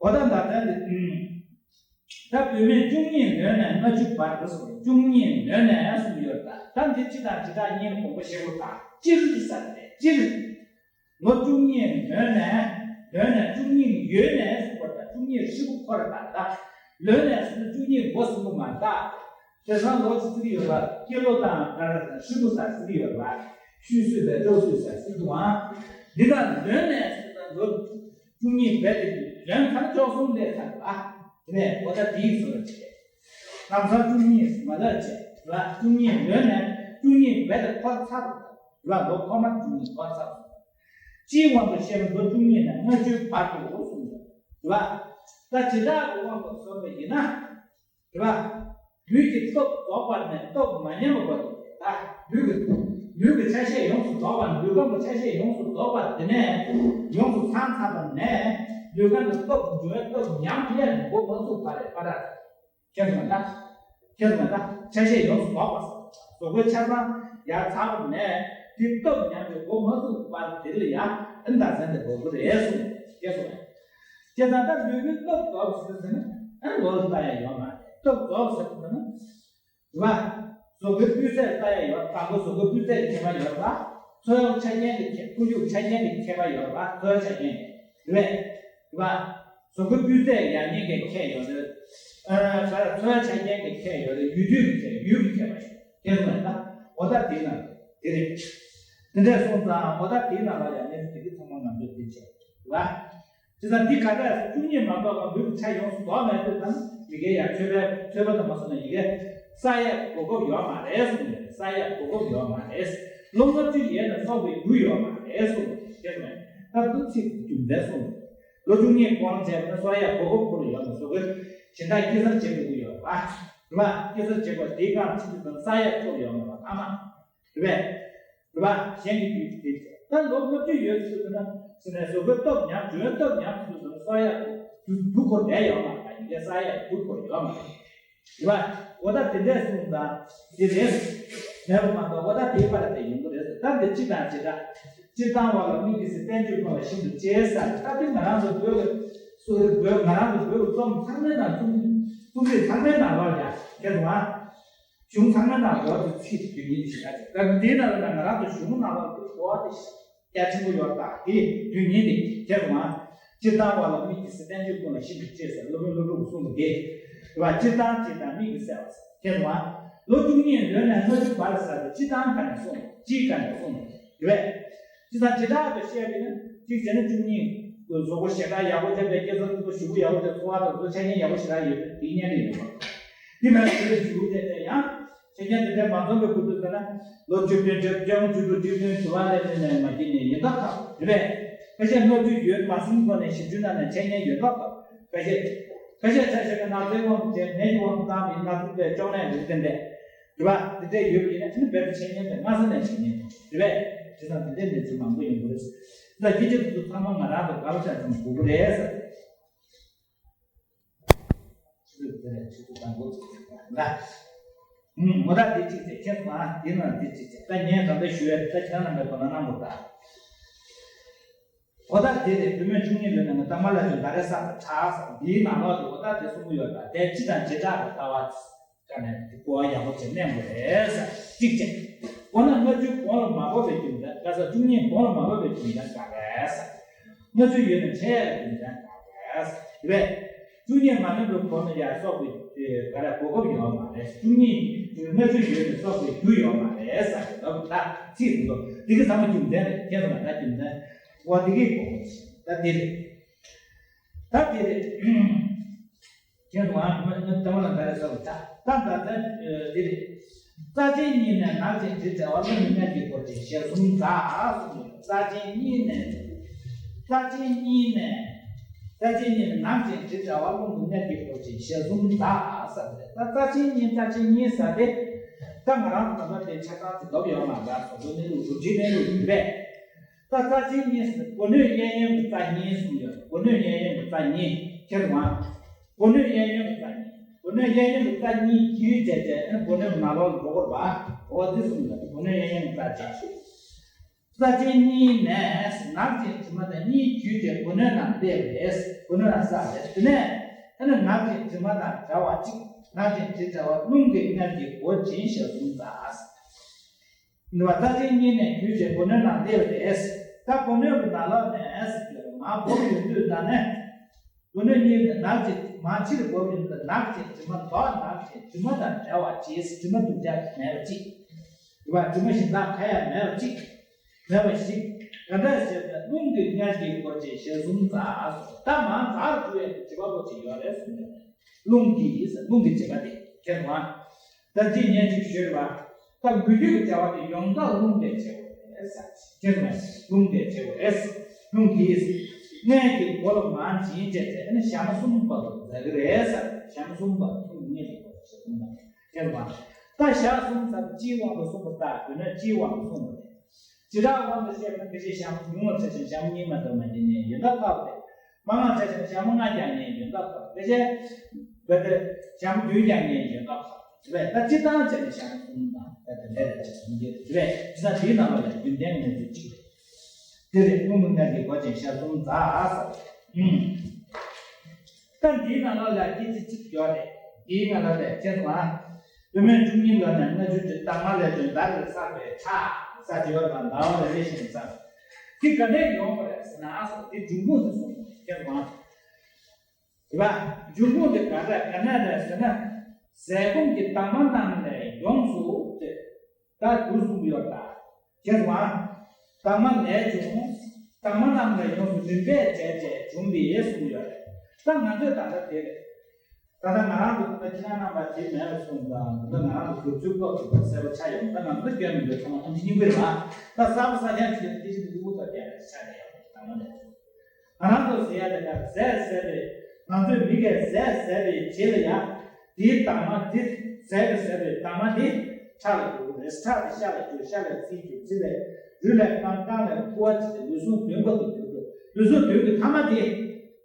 འོ་ད་ད་ལྟ་འདི། ད་བུད་མེད་བཅུ་གཉིས་ལོན་ནས་ལྔ་བཅུ་བར་དུ་སོང་། བཅུ་གཉིས་ལོན་ནས་གསུངས་ཡོད་ད། ད་འདི་སྤྱི་དང་སྤྱི་བཏགས་གཉིས་དགོངས་པ་བཞེས་དགོས་ད། སྤྱིར་ཟེར་ཏེ་སྤྱིར། ལོ་བཅུ་གཉིས་ལོན་ནས། ལོན་ནས་བཅུ་གཉིས་ཡོལ་ནས་གསུངས་པ་ད། བཅུ་གཉིས་ཧྲིལ་པོ་འཁོར་ད་ད། ལོན་ནས་ཟེར་ན་བཅུ་གཉིས་མགོ་ཟིན་པོ་མ་ད། དེ་སང་ལོ་ཅི་ཙིག་ཡོད་པ། སྐྱེས་ལོ་དང་ག་རེ་ཧྲིལ་པོ་ཟེར་ཙིག་ཡོད་པ། ཤུལ་སུས་པའི་ཅོག་སུས་ཟེར་ཙིག་འདུག་ཨང་། འདི་དང་ལོན་ནས་ཟེར་ན་ལོ་བཅུ་གཉིས་རྦད་དེ་ལོན་ཁ་ཅོག་གསུམ་ལས་ཐར་བ། དེ་ནས་འོ་ད་དེའི་བཟོ་འདྲ་བྱས། ལམ་སང་བཅུ་གཉིས་མ་ལབ་བྱས་ལ་བཅུ་གཉིས་ལོན་ནས་བཅུ་གཉིས་རྦད་དེ་འཁོར་ཚར་བ་ལ་ལོ་འཁོར་མ་བཅུ་གཉིས་འཁོར་ཚར་བ། སྤྱིའི་དབང་དུ་བཤད་ན་ལོ་བཅུ་གཉིས་ནས་ལྔ་བཅུའི་བར་དུ་གསུངས་འདུག་ལ། ད་བྱེ་བྲག་གི་དབང་དུ་སོང་བ་ཡིན་ན། རེད་བ། ལུས་ཀྱི་སྟོབས་རྫོགས་པ་ནས་སྟོབས་མ་ཉམས་པ་བར་དུ་ད། ལུས་ཀྱི་ལུས་ཀྱི་ཆ་ཤས་ཡོངས་སུ་རྫོགས་པ་ནས། ལུས་ཁམས་ཀྱི་ཆ་ཤས་ཡོངས་སུ་རྫོགས་པ་དེ་ནས་ཡོངས་སུ་ཚང་ཚར་བ་ནས། ལུས་ཁམས་ཀྱི་སྟོབས་འབྱུང་བའི་སྟོབས་ཉམས་ཡས་འགོ་མ་ཚུགས་བར་རེད་པ་ད། ཁྱེད་ཚོ་ད། ཁྱེད་ཚོ་ད་ཆ་ཤས་ཡོངས་སུ་རྫོགས་པ་ཟེར། གཟུགས་པོའི་ཆ་ཚང་ཡར་ཚར་བ་ནས་དེ་སྟོབས་ཉམས་པའི་འགོ་མ་ཚུགས་བར་དེ་ལ་ཡང་ཨ་ནི་ཟེར་ནས་འགོ་དགོས་རེད་གསུངས། ཁྱེད་ཚོ་ད། ཁྱེད་ཚོ་ད་ལུས་པོའི་སྟོབས་རྫོགས་ཟེར་ཟེར་ན་ཨ་ནི་ལོ་ལ་ལྟ་ཡ་ཡོད་མ་རེད། སྟོབས་རྫོགས་ཟེར་ན། རེད་བ། གཟུགས་པོའི་སྤུས་ཚད་ལྟ་ཡ་ཡོད། དང་པོ་གཟུགས་པོའི་སྤུས་ཚད་ཀྱི་ཁྱད་པར་ཡོད་རེད་བ། འཚོ་བའི་ཆ་རྐྱེན་གྱི་ཁྱད། ཁོར་ཡུག་ཆ་རྐྱེན་གྱི་ཁྱད་པར་ཡོད་རེད་བ། འཚོ་བའི་ཆ་རྐྱེན་གྱི། རེད་བ། རེད་བ། གཟུགས་པོའི་སྤུས་ཚད་ཡག་ཉེས་ཀྱི་ཁྱད་ཡོད་རེད། ཨ། ད་འཚོ་བའི་ཆ་རྐྱེན་གྱི་ཁྱད་ཡོད་རེད། ཡུལ་དུས་ཀྱི་ཁྱད། ཡུལ་གྱི་ཁྱད་པར་ཡོད། དེ་ཚོ་ལ་ད་འོ་ད་དེའི་ནང་དེ་རེད། དེ་འདྲས་སོང་ཙང་འོ་ད་དེའི་ནང་ལ་ཡང་ནས་དེ་གི་ཚང་མ་ང་ཚོས་དེ་བྱས་རེད་བ། དེ་ཙང་འདི་ག་འདྲ་བཅུ་གཉིས་མ་གཏོགས་པ་ལུས་ཀྱི་ཆ་ཡོངས་སུ་རྫོགས་མེད་དུས་ཙང་ཡི་གེ་ཡང་ཆོས་པའི་ཆོས་པ་དང་མ་སོང་ན་ཡི་གེ་ས་ཡ་གོ་སྐབས་ཡོད་མ་རེད་གསུངས་ཡོད་རེད། ས་ཡ་གོ་སྐབས་ཡོད་མ་རེད། ལོ་ལྔ་བཅུ་ཡས་ནས་སོགས་པའི་རྒྱུ་ཡོད་མ་རེད་གསུངས་ཡོད་རེད། ད་འདི་ཚིག་རྒྱུ་མཚན་གསུངས་ཡོད་རེད། ལོ་བཅུ་གཉིས་གོང་བྱས་ན་ས་ཡ་གོ་སྐབས་ཁོ་རང་ཡོད་མ་རེད། སོ་གོ་གཞན་དག་སྐྱེ་སར་བྱེད་དགོས་ཀྱི་ཡོད་རེད་བ། རེད་བ། སྐྱེ་སར་བྱེད་དགོས་དེའི་སྒང་ཕྱིན་དུས་ཙང་ས་ཡ་ཁོ་རང་ཡོད་མ་རེད་ཨ་མ། རེད་པས། རེད་པ། གཞན་གྱི་རྒྱུད་ཀྱི་དེ། ད་ལོ་ལྔ་བཅུ་ཡོད་ཚུལ་དུ་ན། ཟེར་ནས་གཟུགས་པོའི་སྟོབས་ཉམས། འབྱུང་བའི་སྟོབས་ཉམས་ཚུལ་དུ་ན་ས་ཡ་རྒྱུ་རྒྱུ་སྐོར་བསྡད་ཡོད་མ་རེད། ཡི་གེ་ས་ཡ་རྒྱུ་སྐོར་ཡོད་མ་རེད། རེད་པ། འོ་ད་དེ་འདྲས་གསུངས་ཙང་དེ་རེད། མེད་པ་མ་གཏོགས་འོ་ད་དེའི་བར་དེ་ཡོང་གི་རེད། ད་འདི་སྤྱི་དང་བྱེ་བྲག་སྤྱིར་བཏང་བ་ལ་དམིགས་ཀྱི་ཟེར། བསྟན་བཅོས་ཀུན་ལ་ཤིན་ཏུ་གཅེས་ཟེར། ད་དེ་ང་རང་ཚོ་བོད་ཀྱི་སོ་རེད། བོད་ང་རང་ཚོ་བོད་ཀྱི་རྩོམ་ཚང་མའི་ནང་རྩོམ་རྩོམ་རིག་ཚང་མའི་ནང་ལོགས་ཀྱང་ཁྱེད་ཚོ་ང་། གཞུང་ཚང་མའི་ནང་འགྲོ་བ་དེ་ཚིག་དེ་དོན་སྙིང་ཞེ་དྲག་ཅིག་ད་འདིའི་ནང་ལ་ང་རང་ཚོ་གཞུང་ནང་ལ་འགྲོ་བ་དེ་རྒྱ་ཆེན་པོ་ཡོད་པ་དེ་དོན་སྙིང་དེ་ཁྱེད་རང་སྤྱིར་བཏང་བ་ལ་དམིགས་ཀྱི་ཟེར། བསྟན་བཅོས་ཀུན་ལ་ཤིན་ཏུ་གཅེས་ཟེར། སློབ་དཔོན་ཀླུ་སྒྲུབ་གསུངས་པ་དེ་རེད་བ། སྤྱིར་བཏང་གཅེས་དང་དམིགས་ཀྱི་བསལ་བ་ཟེར། ཁྱེད་རང་ལོ་བཅུ་གཉིས་ལོན་ནས་ལྔ་བཅུ་བར་ཟེར་ཏེ་སྤྱིར་བཏང་ག་ནས་གསུངས། སྤྱིའི་ག་ནས་གསུངས་རེད་བས། དེ་དང་བྱེ་བྲག་ཏུ་བཤད་པས་ན་གཅིག་བྱས་ན་བཅུ་གཉིས། གཟུགས་པོ་ཞེ་དྲག་ཡག་པོ་ཅན་པའི་སྐྱེ་ས་ལུས་པོ་ཞེ་པོ་ཡག་པོ་ཅན། འཚོ་བ་དང་འཚོ་ཆ་རྐྱེན་ཡག་པོ་ཞེ་དྲག་ཡོད་པའི་དེའི་གཉེན་རེད་ཡོད་པ། དེ་མིན་ན་དེ་ལས་ཞེ་པོ་ཅན་དེ་ཡང་ཆ་རྐྱེན་དེ་འདྲ་མ་འཛོམས་པའི་ཁུལ་དུ་ཟེར་ན་ལོ་བཅུ་བདུན་བཅུ་བཅོ་ལྔ་བཅུ་དྲུག་བཅུ་བདུན་དུ་བ་ལས་ནས་ནས་མ་སྐྱེས་ནས་ཡིན་ཐག་ཆོད་རེད་པས། ཁ་ཤས་ལྔ་བཅུ་ཡོལ་མ་ཟིན་གོང་ནས་བཞི་བཅུ་ནང་ནས་ཆ་རྐྱེན་ཡོད་ཐག་ཆོད། ཁ་ཤས་ཁ་ཤས་ཆ་ཤས་ཀྱི་ནག་རྫས་དབང་དུ་བྱས་ནད་ཀྱི་དབང་དུ་བཏང་བའི་ནག་རྫས་པའི་གཅོང་ནད་རིགས་དེ་འདྲས། རེད་པ། འདི་འདྲ་ཡོད་པ་ཡིན་ན་ཨ་ནི་བོད་ཀྱི་ཆ་རྐྱེན་དེ་སྔ་ས་ནས་ཆ་རྐྱེན་རེད་པས། བྱས་ཙང་འདི་འདྲའི་གནས་ཚུལ་མང་པོ་ཡོང་གི་རེད། ད་འདི་ཚོ་ཚང་མ་ང་རང་ཚོ་དགའ་པོ་ཆ་ཚང་དགོས་ཀྱི་རེད་ཟེར། འོ་ད་འདི་གཅིག་བྱས། ཁྱེད་ཚོ་ཨ་འདི་ན་འདི་གཅིག་བྱས། ད་ངས་ད་ལྟ་ཞུ་ཡ་ད་ཁྱེད་རྣམ་པས་དོ་སྣང་གནང་དགོས་ད། འོ་ད་དེ་རེད། བུད་མེད་བཅུ་གཉིས་ལོན་ནས་ང་ད་མ་ལ་ཅུང་ད་རེས་ས་ལ་གྲགས་ས་འདིའི་ནང་ལོགས་དེ་འོ་ད་དེ་གསུང་གི་ཡོད་ད། དེ་སྤྱི་དང་བྱེ་བྲག་གི་ལྟ་བ། དཀའ་ནས་དེ་གོ་བ་ཡག་པོ་བྱས་གནས་དགོས་རེད་ཟེར་གཅིག་བྱས། འོ་ན་ལྔ་བཅུ་གོང་ལ་མ་བབས་པའི་རྒྱུ་མཚན་ག་ས། བཅུ་གཉིས་གོང་ལ་མ་བབས་པའི་རྒྱུ་མཚན་ག་རེ་ཟེར། ལྔ་བཅུ་ཡོལ་ནས་ཆ་ཡག་གི་རྒྱུ་མཚན་ག་རེ་ཟེར་རེད། བཅུ་གཉིས་མ་ལོན་པའི་གོང་ལ་ཡར་སོགས་པའི་ག་རེ་གོ་སྐབས་ཡོད་མ་རེད། བཅུ་གཉིས་ལྔ་བཅུ་ཡོལ་ནས་སོགས་པའི་རྒྱུ་ཡོད་མ་རེད་ཟེར་གི་ལབ་ད་ཚིག་འདི་ཚོ་འདི་གི་ཚང་མ་རྒྱུ་མཚན་རེད། ཁྱེད་ཚོ་ལ་ད་རྒྱུ་མཚན་འོ་འདི་གི་གོ་ད་འདི་རེད། ད་འདི་རེད། ཁྱེད་རང་ང་ང་ལྟ་བ་ལ་འདའ་རེ་ཟེར་བ་ད་ད་ད་ད་འདི་རེད། རྩ་ཆེན་གཉིས་ནས་ནག་ཅིང་དྲི་བྲལ་བ་རླུང་གི་གནད་ཀྱིས་བསྐོར་ཅིང་ཞལ་གསུམ་འཛག་གསུངས། རྩ་ཆེན་གཉིས་ནས། རྩ་ཆེན་གཉིས་ནས། རྩ་ཆེན་གཉིས་ནས་ནག་ཅིང་དྲི་བྲལ་བ་རླུང་གི་གནད་ཀྱིས་བསྐོར་ཅིང་ཞལ་གསུམ་འཛག་ཟེར་ཏེ། ད་རྩ་ཆེན་གཉིས་རྩ་ཆེན་གཉིས་ཟེར་ཏེ། ད་ང་རང་ཚོ་ད་ལྟ་དེ་ཆ་ཚང་དེ་ལབ་ཡོད་མ་རེད། བཟོ་འདྲ་གནས་ལུགས་གྲུབ་ཆའི་གནས་ལུགས་ཡིན་པས། ད་རྩ་ཆེན་གཉིས་སུ་སྒོ་ནོད་གཡས་གཡོན་གྱི་རྩ་གཉིས་གསུངས་ཡོད། སྒོ་ནོད་གཡས་གཡོན་གྱི་རྩ་གཉིས་ཁྱེར་བ། སྒོ་ནོད་གཡས་གཡོན་གྱི་རྩ་གཉིས། སྒོ་ནོད་གཡས་གཡོན་གྱི་རྩ་གཉིས་རྒྱུད་བྱས་བྱས་ཨ་ནི་སྒོ་ནོད་ནང་ལོགས་ལ་འགྲོ་དགོས་པ། འོ་འདི་གསུངས་ཡོད། སྒོ་ནོད་གཡས་གཡོན་གྱི་རྩ་གཅིག་རྩ་ཆེན་གཉིས་ནས་ནག་ཅན་དྲི་མ་དང་གཉིས་རྒྱུད་བྱས་སྒོ་ནོད་ནང་སླེབས་པས་སྒོ་ནོད་ནང་བསགས་པས་དེ་ནས་ཨ་ནི་ནག་ཅན་དྲི་མ་དང་བྲལ་བ་གཅིག་ནག་ཅན་དྲི་བྲལ་བ་རླུང་གི་མངལ་གྱི་སྒོ་འབྱེད་ཞལ་གསུམ་རྩ། ནུས་པ་རྩ་ཆེན་གཉིས་ནས་རྒྱུད་བྱས་སྒོ་ནོད་ནང་སླེབས་པས། ད་སྒོ་ནོད་ཀྱི་ནང་ལོགས་ནས་ཟེར་གྱི་མར་བབས་ཡོང་དུས་ད་ནས། སྒོ་ནོད་གཉིས་ནས་ནག་ཅན་མར་ཕྱིར་བབས་ཡོང་དུས་ནག་ཅན་དྲི་མ་ལྡོག་ནག་ཅན་དྲི་མ་དང་བྲལ་བ་བྱས། དྲི་མ་སྡུག་ཅག་མེད་པ་གཅིག་རེད་པ། དྲི་མ་གཞན་དག་གང་ཡང་མེད་པ་གཅིག་མེད་པ་ཞིག་ག་འདྲ་ཞེ་ན་རླུང་གི་མངལ་གྱི་སྒོ་འབྱེད་ཞལ་གསུམ་རྩ། ད་མར་འཛག་འགྲོ་ཡས་ཀྱི་བྱེད་པ་པོ་ཅིག་ཡོད་རེད་གསུངས་ཏེ། རླུང་གི་རླུང་གི་བྱེད་པ་དེ་ཁྱེར་བ། ད་ཅི་ཉན་ཅིག་ཤོད་པ། ད་འགུལ་སྐྱོད་ཀྱི་བྱ་བ་དེ་ཡོངས་གྲགས་རླུང་ལས་བྱེད་པ་རེད་ཟེར། ཁྱེད་ཀྱིས་རླུང་ལས་བྱེད་པ་རེད། རླུང་གིས་མངལ་གྱི་སྒོ་ལ་མར་འབྱིན་བྱས་ཏེ་ཨ་ནི་ཞག་མ་གསུམ་བར་དུ་འཛག་གི་རེད་ཟེར། ཞག་མ་གསུམ་བར་དུ་རླུང་མངལ་གྱི་སྒོ་ལ་ཞག་གསུམ་བར་ཁྱེད་ཀྱིས་ད་ཞག་གསུམ་ཙམ་སྤྱིའི་དབང་དུ་གསུངས་པ་ལྟར་དགོས་ན་སྤྱིའི་དབང་དུ་གསུངས་པ་རེད། བྱེ་བྲག་དབང་དུ་བཤད་ན་ཕལ་ཆེར་ཞག་ཉུང་བ་ཆ་ཞིང་ཞག་གཉིས་མ་གཏོགས་མ་འདི་ནས་ཡོན་བདག་ཁག་རེད། མང་བ་ཆ་ཞིང་ཞག་ལྔ་རྒྱག་ནས་ཡོན་བདག་ཁག་རེད། ཕལ་ཆེར་བས་ཏེ་ཞག་བདུན་རྒྱག་ནས་ཡོན་བདག་ཁག་རེད། ད་སྤྱིར་བཏང་བྱས་ན་ཞག་གསུམ་དང་བས་ཏེ་ལས་རེ་བ་གསུམ་གྱི་རེད། བྱས་ཙང་དེའི་ནང་ལ་ཡང་རྒྱུན་ལྡན་གནས་ཚུལ་གཅིག་རེད། དེ་རེད། རླུང་གི་མངལ་གྱི་སྒོ་ཅན་ཞག་གསུམ་རྩ་ཟེར། ཨུམ། ད་འདིའི་ནང་ལོགས་ལ་སྐད་ཆ་གཅིག་ཡོད་རེད། འདིའི་ནང་ལོགས་ལ་ཁྱེད་ཚོ་ཨ། བུད་མེད་བཅུ་གཉིས་ལོན་ནས་ལྔ་བཅུ་དྲུག་དང་མ་ལས་བྱུང་ཟླ་རེར་བསགས་པའི་ཁྲག་ཟེར་གྱི་ཡོད་པ་ཟླ་བ་རེ་རེ་བཞིན་བསགས། འདི་ག་ནས་ཡོང་བ་རེད་ཟེར་ན་ཨ་སོ་འདི་འབྱུང་ཁུངས་སུ་སོང་ཁྱེད་ཚོ་ཨ། རེད་པ། འབྱུང་ཁུངས་དེ་ག་རེ་ག་ནས་རེད་ཟེར་ན། ཟས་སྐོམ་གྱི་དྭངས་མ་རྣམས་ལས་ཡོངས་སུ་སྟེ། ད་དུ་གསུངས་ཡོད་ད། ཁྱེད་ཚོ་ཨ། དྭངས་མ་ལས་བྱུང་། དྭངས་མ་རྣམས་ལས་ཡོངས་སུ་རིམ་པས་བྱས་བྱས་བྱུང་བས་གསུངས་ཡོད་རེད། ད་ང་ཚོས་ད་ལྟ་དེ་རེད། ད་ལྟ་ང་རང་ཚོ་ད་ཁྱེད་རང་རྣམ་པ་དེ་མེད་པ་གསུངས་ད་ད་ལྟ་ང་རང་ཚོ་དུས་ཚོད་སྐབས་སུ་གསལ་པོ་ཆགས་ཡོང་ད་ང་ཚོ་སྐྱོན་མི་འདུག་ཚང་མ་ཐམས་ཅད་སྙིང་པོ་རེད་པ། ད་གསར་པ་གསར་རྐྱང་ཅིག་ལ་དེ་བཞིན་དུ་དབུ་ཐོག་རྒྱག་ཡག་ཆགས་ཡོད་དྭངས་མ་ལས་བྱུང་། ང་རང་ཚོ་ཟེར་ཡ་དེ་ག་ཟས་ཟས་པའི་ང་ཚོས་མི་གས་ཟས་ཟས་པའི་རྗེས་ལ་ཡ། དེའི་དྭངས་མ་དེ་ཟས་ཀྱི་ཟས་པའི་དྭངས་མ་དེ་ཁྲག་ལ་འགྱུར་གྱི་རེད། ཁྲག་དེ་ཤ་ལ་འགྱུར། ཤ་ལས་ཚིལ་འགྱུར། ཚིལ་ལས་རུས་ལས་རྐང་རྐང་ལས་ཕོ་བ་བྱས་ཏེ་ལུས་ཟུངས་བདུན་པ་དུ་འགྱུར་གྱི། ལུས་ཟུངས་བདུན་གྱི་ཐ་མ་དེ་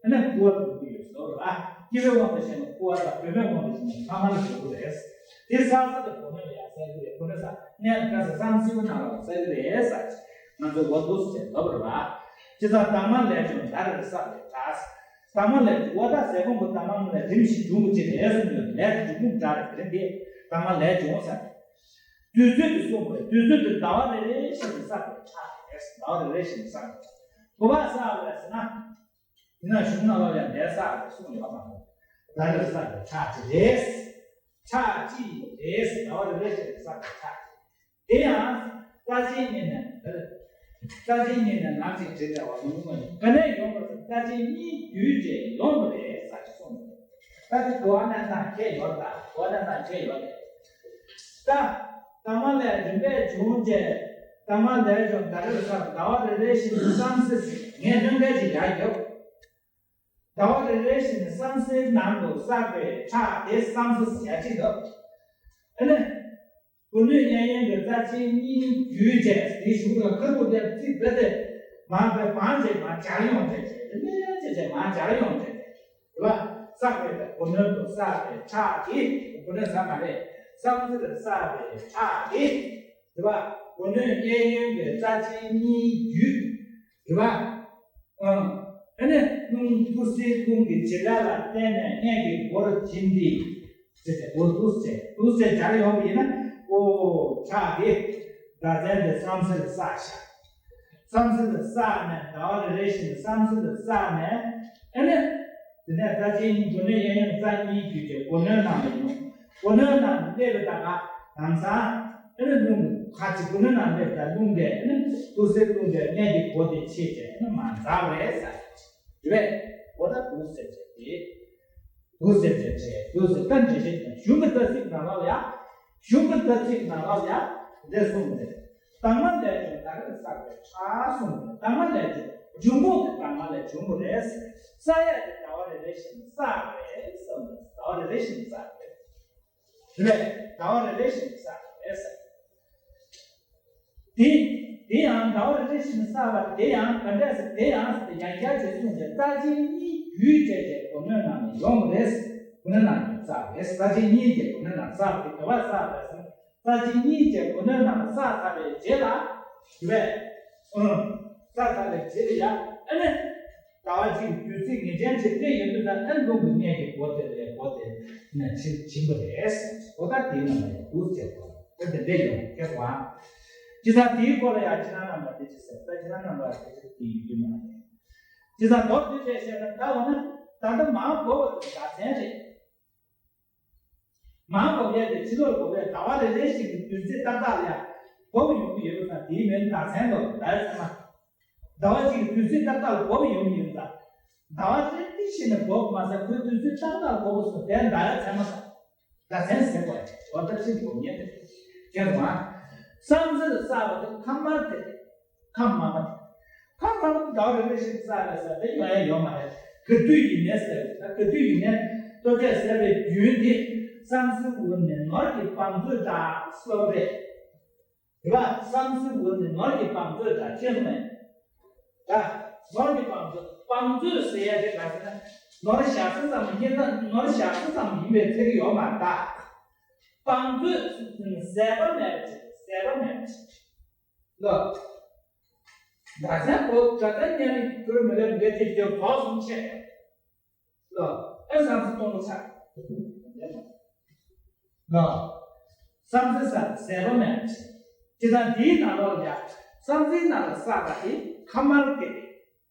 ཨ་ནི་ཕོ་བ་དུ་འགྱུར་གྱི་ཡོད་ཟེར་བ་རེད་པ། སྐྱེ་བོའི་དབང་དུ་བྱས་ན་ཕོ་བ་དང་བུད་མེད་དབང་དུ་བྱས་ན་ཐ་མ་ལ་འགྱུར་གྱི་རེད། དེ་བསགས་ས་དེ་སྒོ་ནས་ལ་ཡང་བསགས་ཀྱི་རེད། ཁོ་ནས་ས་གནས་དེ་ག་ས་བསམ་སེའུ་ནང་ལ་བསགས་ཀྱི་རེད་ཟེར། ང་ཚོ་འོ་འདུག་སེ་ལབ་པ་རེད་པ། བྱས་ཙང་དྭངས་མ་ལས་བྱུང་ཟླ་རེར་བསགས་པའི་ཁྲག་དྭངས་མ་ལས་འོ་ད་ཟས་སྐོམ་གྱི་དྭངས་མ་ལས་རིམ་བཞིན་འབྱུང་བ་ཅིག་རེད་གསུངས་ཡོད། ལས་ཀྱི་འབྱུང་ཁུངས་འདྲ་རེད། དེ་རིང་འདི་དྭངས་མ་ལས་བྱུང་ཟེར། དུས་ཚོད་དེ་གསུངས་པ་རེད། དུས་ཚོད་དེ་ཟླ་བ་རེ་རེ་བཞིན་དུ་བསགས་པའི་ཁྲག་རེད། ཟླ་བ་རེ་རེ་བཞིན་དུ་བསགས་པའི་ཁྲག་ག་པར་བསགས་པ་རེད་ཟེར་ན། དེ་ན་གཞུང་ནང་ལོགས་ལ་འདས་བསགས་པ་གསུངས་ཡོད་མ་རེད། ཟླ་རེར་བསགས་པའི་ཁྲག་ཅིག་རེད། ཁྲག་ཅིག་རེད། ཟླ་བ་རེ་རེ་བཞིན་དུ་བསགས་པའི་ཁྲག་ཅིག་དེ་ཡང་རྩ་ཆེན་གཉིས་ནས་རྩ་ཆེན་གཉིས་ནས་ནག་ཅིག་དྲི་བྲལ་བ་ཡོང་གི་མ་ཡིན། ག་ནས་ཡོང་བ་ཟེར་རྩ་ཆེན་གཉིས་རྒྱུད་བཅས་ཡོང་བ་རེད་ཟེར་གྱི་གསུངས་པ་རེད། ད་དེ་གོ་བ་གནས་སྟངས་ཁྱད་ཡོད་ད། གོ་བ་གནས་སྟངས་ཁྱད་ཡོད་རེད། ད་དྭངས་མ་ལས་རིམ་པས་བྱུང་བྱས་དྭངས་མ་ལས་བྱུང་ཟླ་རེར་བསགས། ཟླ་བ་རེ་རེ་བཞིན་དུ་བསམ་སེལ་ཟེར་ངས་སྣོན་སྐལ་ཅིག་ཡར་རྒྱོབ། ཟླ་བ་རེ་རེ་བཞིན་བསམ་སེལ་ནང་དུ་བསགས་པའི་ཁྲག་དེ་བསམ་སེལ་ཟེར་ཡ་གཅིག་འདུག་ཨ་ནི། སྒོ་ནོད་གཡས་གཡོན་གྱི་རྩ་ཆེན་གཉིས་བརྒྱུད་བྱས་དེའི་གཞུག་ལ་ཁ་སྦུབ་དེར་ཚིག་རྦད་དེ་མར་བབས་བང་བྱས་མར་འབྱར་ཡོང་བྱས་བྱས་དེ་ནས་ཡང་བྱས་བྱས་མར་འབྱར་ཡོང་བྱས་བྱས་རེད་པ། བསགས་པའི་སྒོ་ནོད་དུ་བསགས་པའི་ཁྲག་དེ་སྒོ་ནོད་ཟེར་མ་རེད། བསམ་སེལ་བསགས་པའི་ཁྲག་དེ། རེད་པ། སྒོ་ནོད་གཡས་གཡོན་གྱི་རྩ་ཆེན་གཉིས་བརྒྱུད། རེད་པ། ཨ་ནི་རླུང་ཐུར་སེལ་རླུང་གི་བྱེ་བྲག་ལ་བརྟེན་ནས་མངལ་གྱི་སྒོར་འབྱིན་ཏེ། ཟེར་ཏེ་སྒོ་འདུག་ཟེར་འདུག་ཟེར་སྦྱར་ཡོང་བ་ཡིན་ན་ཨོ་ཁྲག་དེ་ཟླ་མཚན་དེ་བསམ་སེལ་བསགས་ཤག་བསམ་སེལ་བསགས་ནས་ཟླ་བ་རེ་རེ་བཞིན་བསམ་སེལ་བསགས་ནས་ཨ་ནི། དེ་ནས་རྩ་ཆེན་གཉིས་སྒོ་ནོད་གཡས་གཡོན་རྩ་གཉིས་བརྒྱུད་དེ་སྒོ་ནོད་ནང་ལ་ཡོང་། སྒོ་ནོད་ནང་སླེབས་པའི་ད་ག་ནང་ཚང་ཨ་ནི་རླུང་ཁ་ཅིག་སྒོ་ནོད་ནང་སླེབས་ད་རླུང་དེ་ཨ་ནི་ཐུར་སེལ་རླུང་དེ་མངལ་གྱི་སྒོ་དེ་ཕྱེ་བྱས་ཨ་ནི་མར་འཛག་པ་རེད་ཟེར། རེད་པས། འོ་ད་འདུག་ཟེར་བྱས་ཏེ། འདུག་ཟེར་བྱས་བྱས་འདུག་ཟེར་ད་འགྲེལ་བཤད་དང་གཞུང་གི་རྩ་ཚིག་ནང་ལོགས་ལ་ཡ། གཞུང་གི་རྩ་ཚིག་ནང་ལོགས་ལ་ཡ། འདི་གསུངས་ཏེ། དྭངས་མ་ལས་བྱུང་ཟླ་རེར་བསགས་པའི་ཁྲག་གསུངས་ཏེ་དྭངས་མ་ལས་བྱུང་འབྱུང་ཁུངས་དེ་དྭངས་མ་ལས་བྱུང་བ་རེད། བསགས་ཡས་དེ་ཟླ་བ་རེ་རེ་བཞིན་བསགས་པས་གསུངས་ཏེ་ཟླ་བ་རེ་རེ་བཞིན་བསགས་པས། རེད། ཟླ་བ་རེ་རེ་བཞིན་བསགས་པས་ཟེར། དེ། དེ་ཡང་ཟླ་བ་རེ་རེ་བཞིན་བསགས་པ་དེ་ཡང་ག་འདྲས་སེ་དེ་ཡང་ཟེར་ཏེ་ཡང་བསྐྱར་གྱིས་གསུངས་ཏེ། རྩ་ཆེན་གཉིས་རྒྱུད་བཅས་ཀྱི་སྒོ་ནས་རྣམས་ལ་ཡོང་བ་རེད། སྒོ་ནས་རྣམས་ལ་བསགས་པ་རེད། རྩ་ཆེན་གཉིས་ཀྱི་སྒོ་ནས་རྣམས་བསགས་པ་དེ་ག་བ་བསགས་པ་རེད་ཟེར་ན། རྩ་ཆེན་གཉིས་ཀྱི་སྒོ་ནས་རྣམས་ལ་བསགས་ཚར་བའི་རྗེས་ལ། རེད་པས། ཨང་། བསགས་ཚར་བའི་རྗེས་ལ་ཡ། ཨ་ནི། ཟླ་བ་གཅིག་དུས་ཚིགས་ངེས་ཅན་ཅིག་སླེབས་ཡོང་དུས་ད་ཨ་ནི་རླུང་གི་གནས་ཀྱི་སྒོ་དེ་ལས་སྒོ་དེ་ནས་ཕྱིར་ཕྱིན་པ་རེད། འོ་ད་དེའི་ནང་ལ་ཡང་འདུག་ཅེས་པ་འོ་དེ་འདྲ་ཡོང་གི་རེད་པ། བྱས་ཙང་དེའི་སྐོར་ལ་ཡང་ཁྱེད་རང་རྣམ་པ་དེ་ཅི་ཟེར་ད་ཁྱེད་རང་རྣམ་པ་དེ་ཅི་དེ་ཡོད་རྒྱུ་མ་རེད། བྱས་ཙང་མདོར་བསྡུས་ཏེ་བཤད་ན་ད་འོ་ན་ད་ལྟ་མར་འགོ་བ་དེ་ཟླ་མཚན་རེད། མར་འགོ་ཡས་དེ་ཕྱི་ལོགས་འགོ་བས་ཟླ་བ་རེ་རེ་ཞིག་གི་དུས་ཚོད་ཏག་ཏག་ལ་འགོ་ཡོང་གི་ཡོད་པ་དང་དེའི་མིང་ཟླ་མཚན་དང་ཟླ་བའི་མཚན་མ། ཟླ་བ་གཅིག་གི་དུས་ཚོད་ཏག་ཏག་ལ་འགོ་ཡོང་གི་ཡོད་ཙང་། ཟླ་བ་རེ་རེ་བཞིན་ནས་འགོ་མ་ཟ་ཁོའི་དུས་ཚོད་ཏག་ཏག་ལ་འགོ་བ་སོང་དེ་ཟླ་བའི་མཚན་མ་ཟ། ཟླ་མཚན་ཟེར་བ་རེད། འོ་ད་ཕྱིར་འགོ་ཉེན་རེད། ཁྱེད་རང་བསམ་རྩེ་ལ་བསགས་པ་དེ་ཁ་དམར་དེ་རེད། ཁ་དམར་མ་དེ། ཁ་དམར་མ་དེ་ཟླ་བ་རེ་རེ་བཞིན་བསགས་ལ་ཟ་དེ་ཡོང་ཡ་ཡོད་མ་རེད། ག་དུས་ཡིན་ནའི་ཟེར་ད་ག་དུས་ཡིན་ནའི་ལྟོ་ཆས་ཟ་བའི་རྒྱུན་དེ་བསམ་རྩེ་འོག་ནས་ནོར་གྱི་བང་མཛོད་འདྲ་སོགས་རེད། རེད་པ། བསམ་རྩེ་འོག་ནས་ནོར་གྱི་བང་མཛོད་འདྲ་ཁྱེད་གསུངས་མེད། ད། ནོར་གྱི་བང་མཛོད་བང་མཛོད་ཟེར་ཡ་དེ་ག་ཟེར་ན། ནོར་བཞག་ས་ཙམ་ཡིན་ན་ནོར་བཞག་ས་ཙམ་ཡིན་པའི་ཚིག་ཡོད་མ་རེད་ད། བང་མཛོད་ཟད་པ་མེད་པ་ཅིག་ཟད་པ་མེད་པ་ཅིག་ལོ། ཟླ་མཚན་གོ་ཟླ་མཚན་ཉམས་ནས་གྱུར་མི་ལེབ་འགའ་ཅིག་ཀྱང་གྲོགས་སུ་ཆེ། ལོ། ཨེ་བསམ་རྩེ་སྟོང་པ་ཆགས། ལོ། བསམ་རྩེ་ཟ་ཟད་པ་མེད་པ་ཅིག་བྱས་ཙང་འདིའི་ནང་ལོགས་ལ་ཡ། བསམ་རྩེའི་ནང་ལ་བསགས་པ་དེ་ཁ་དམར་དེ།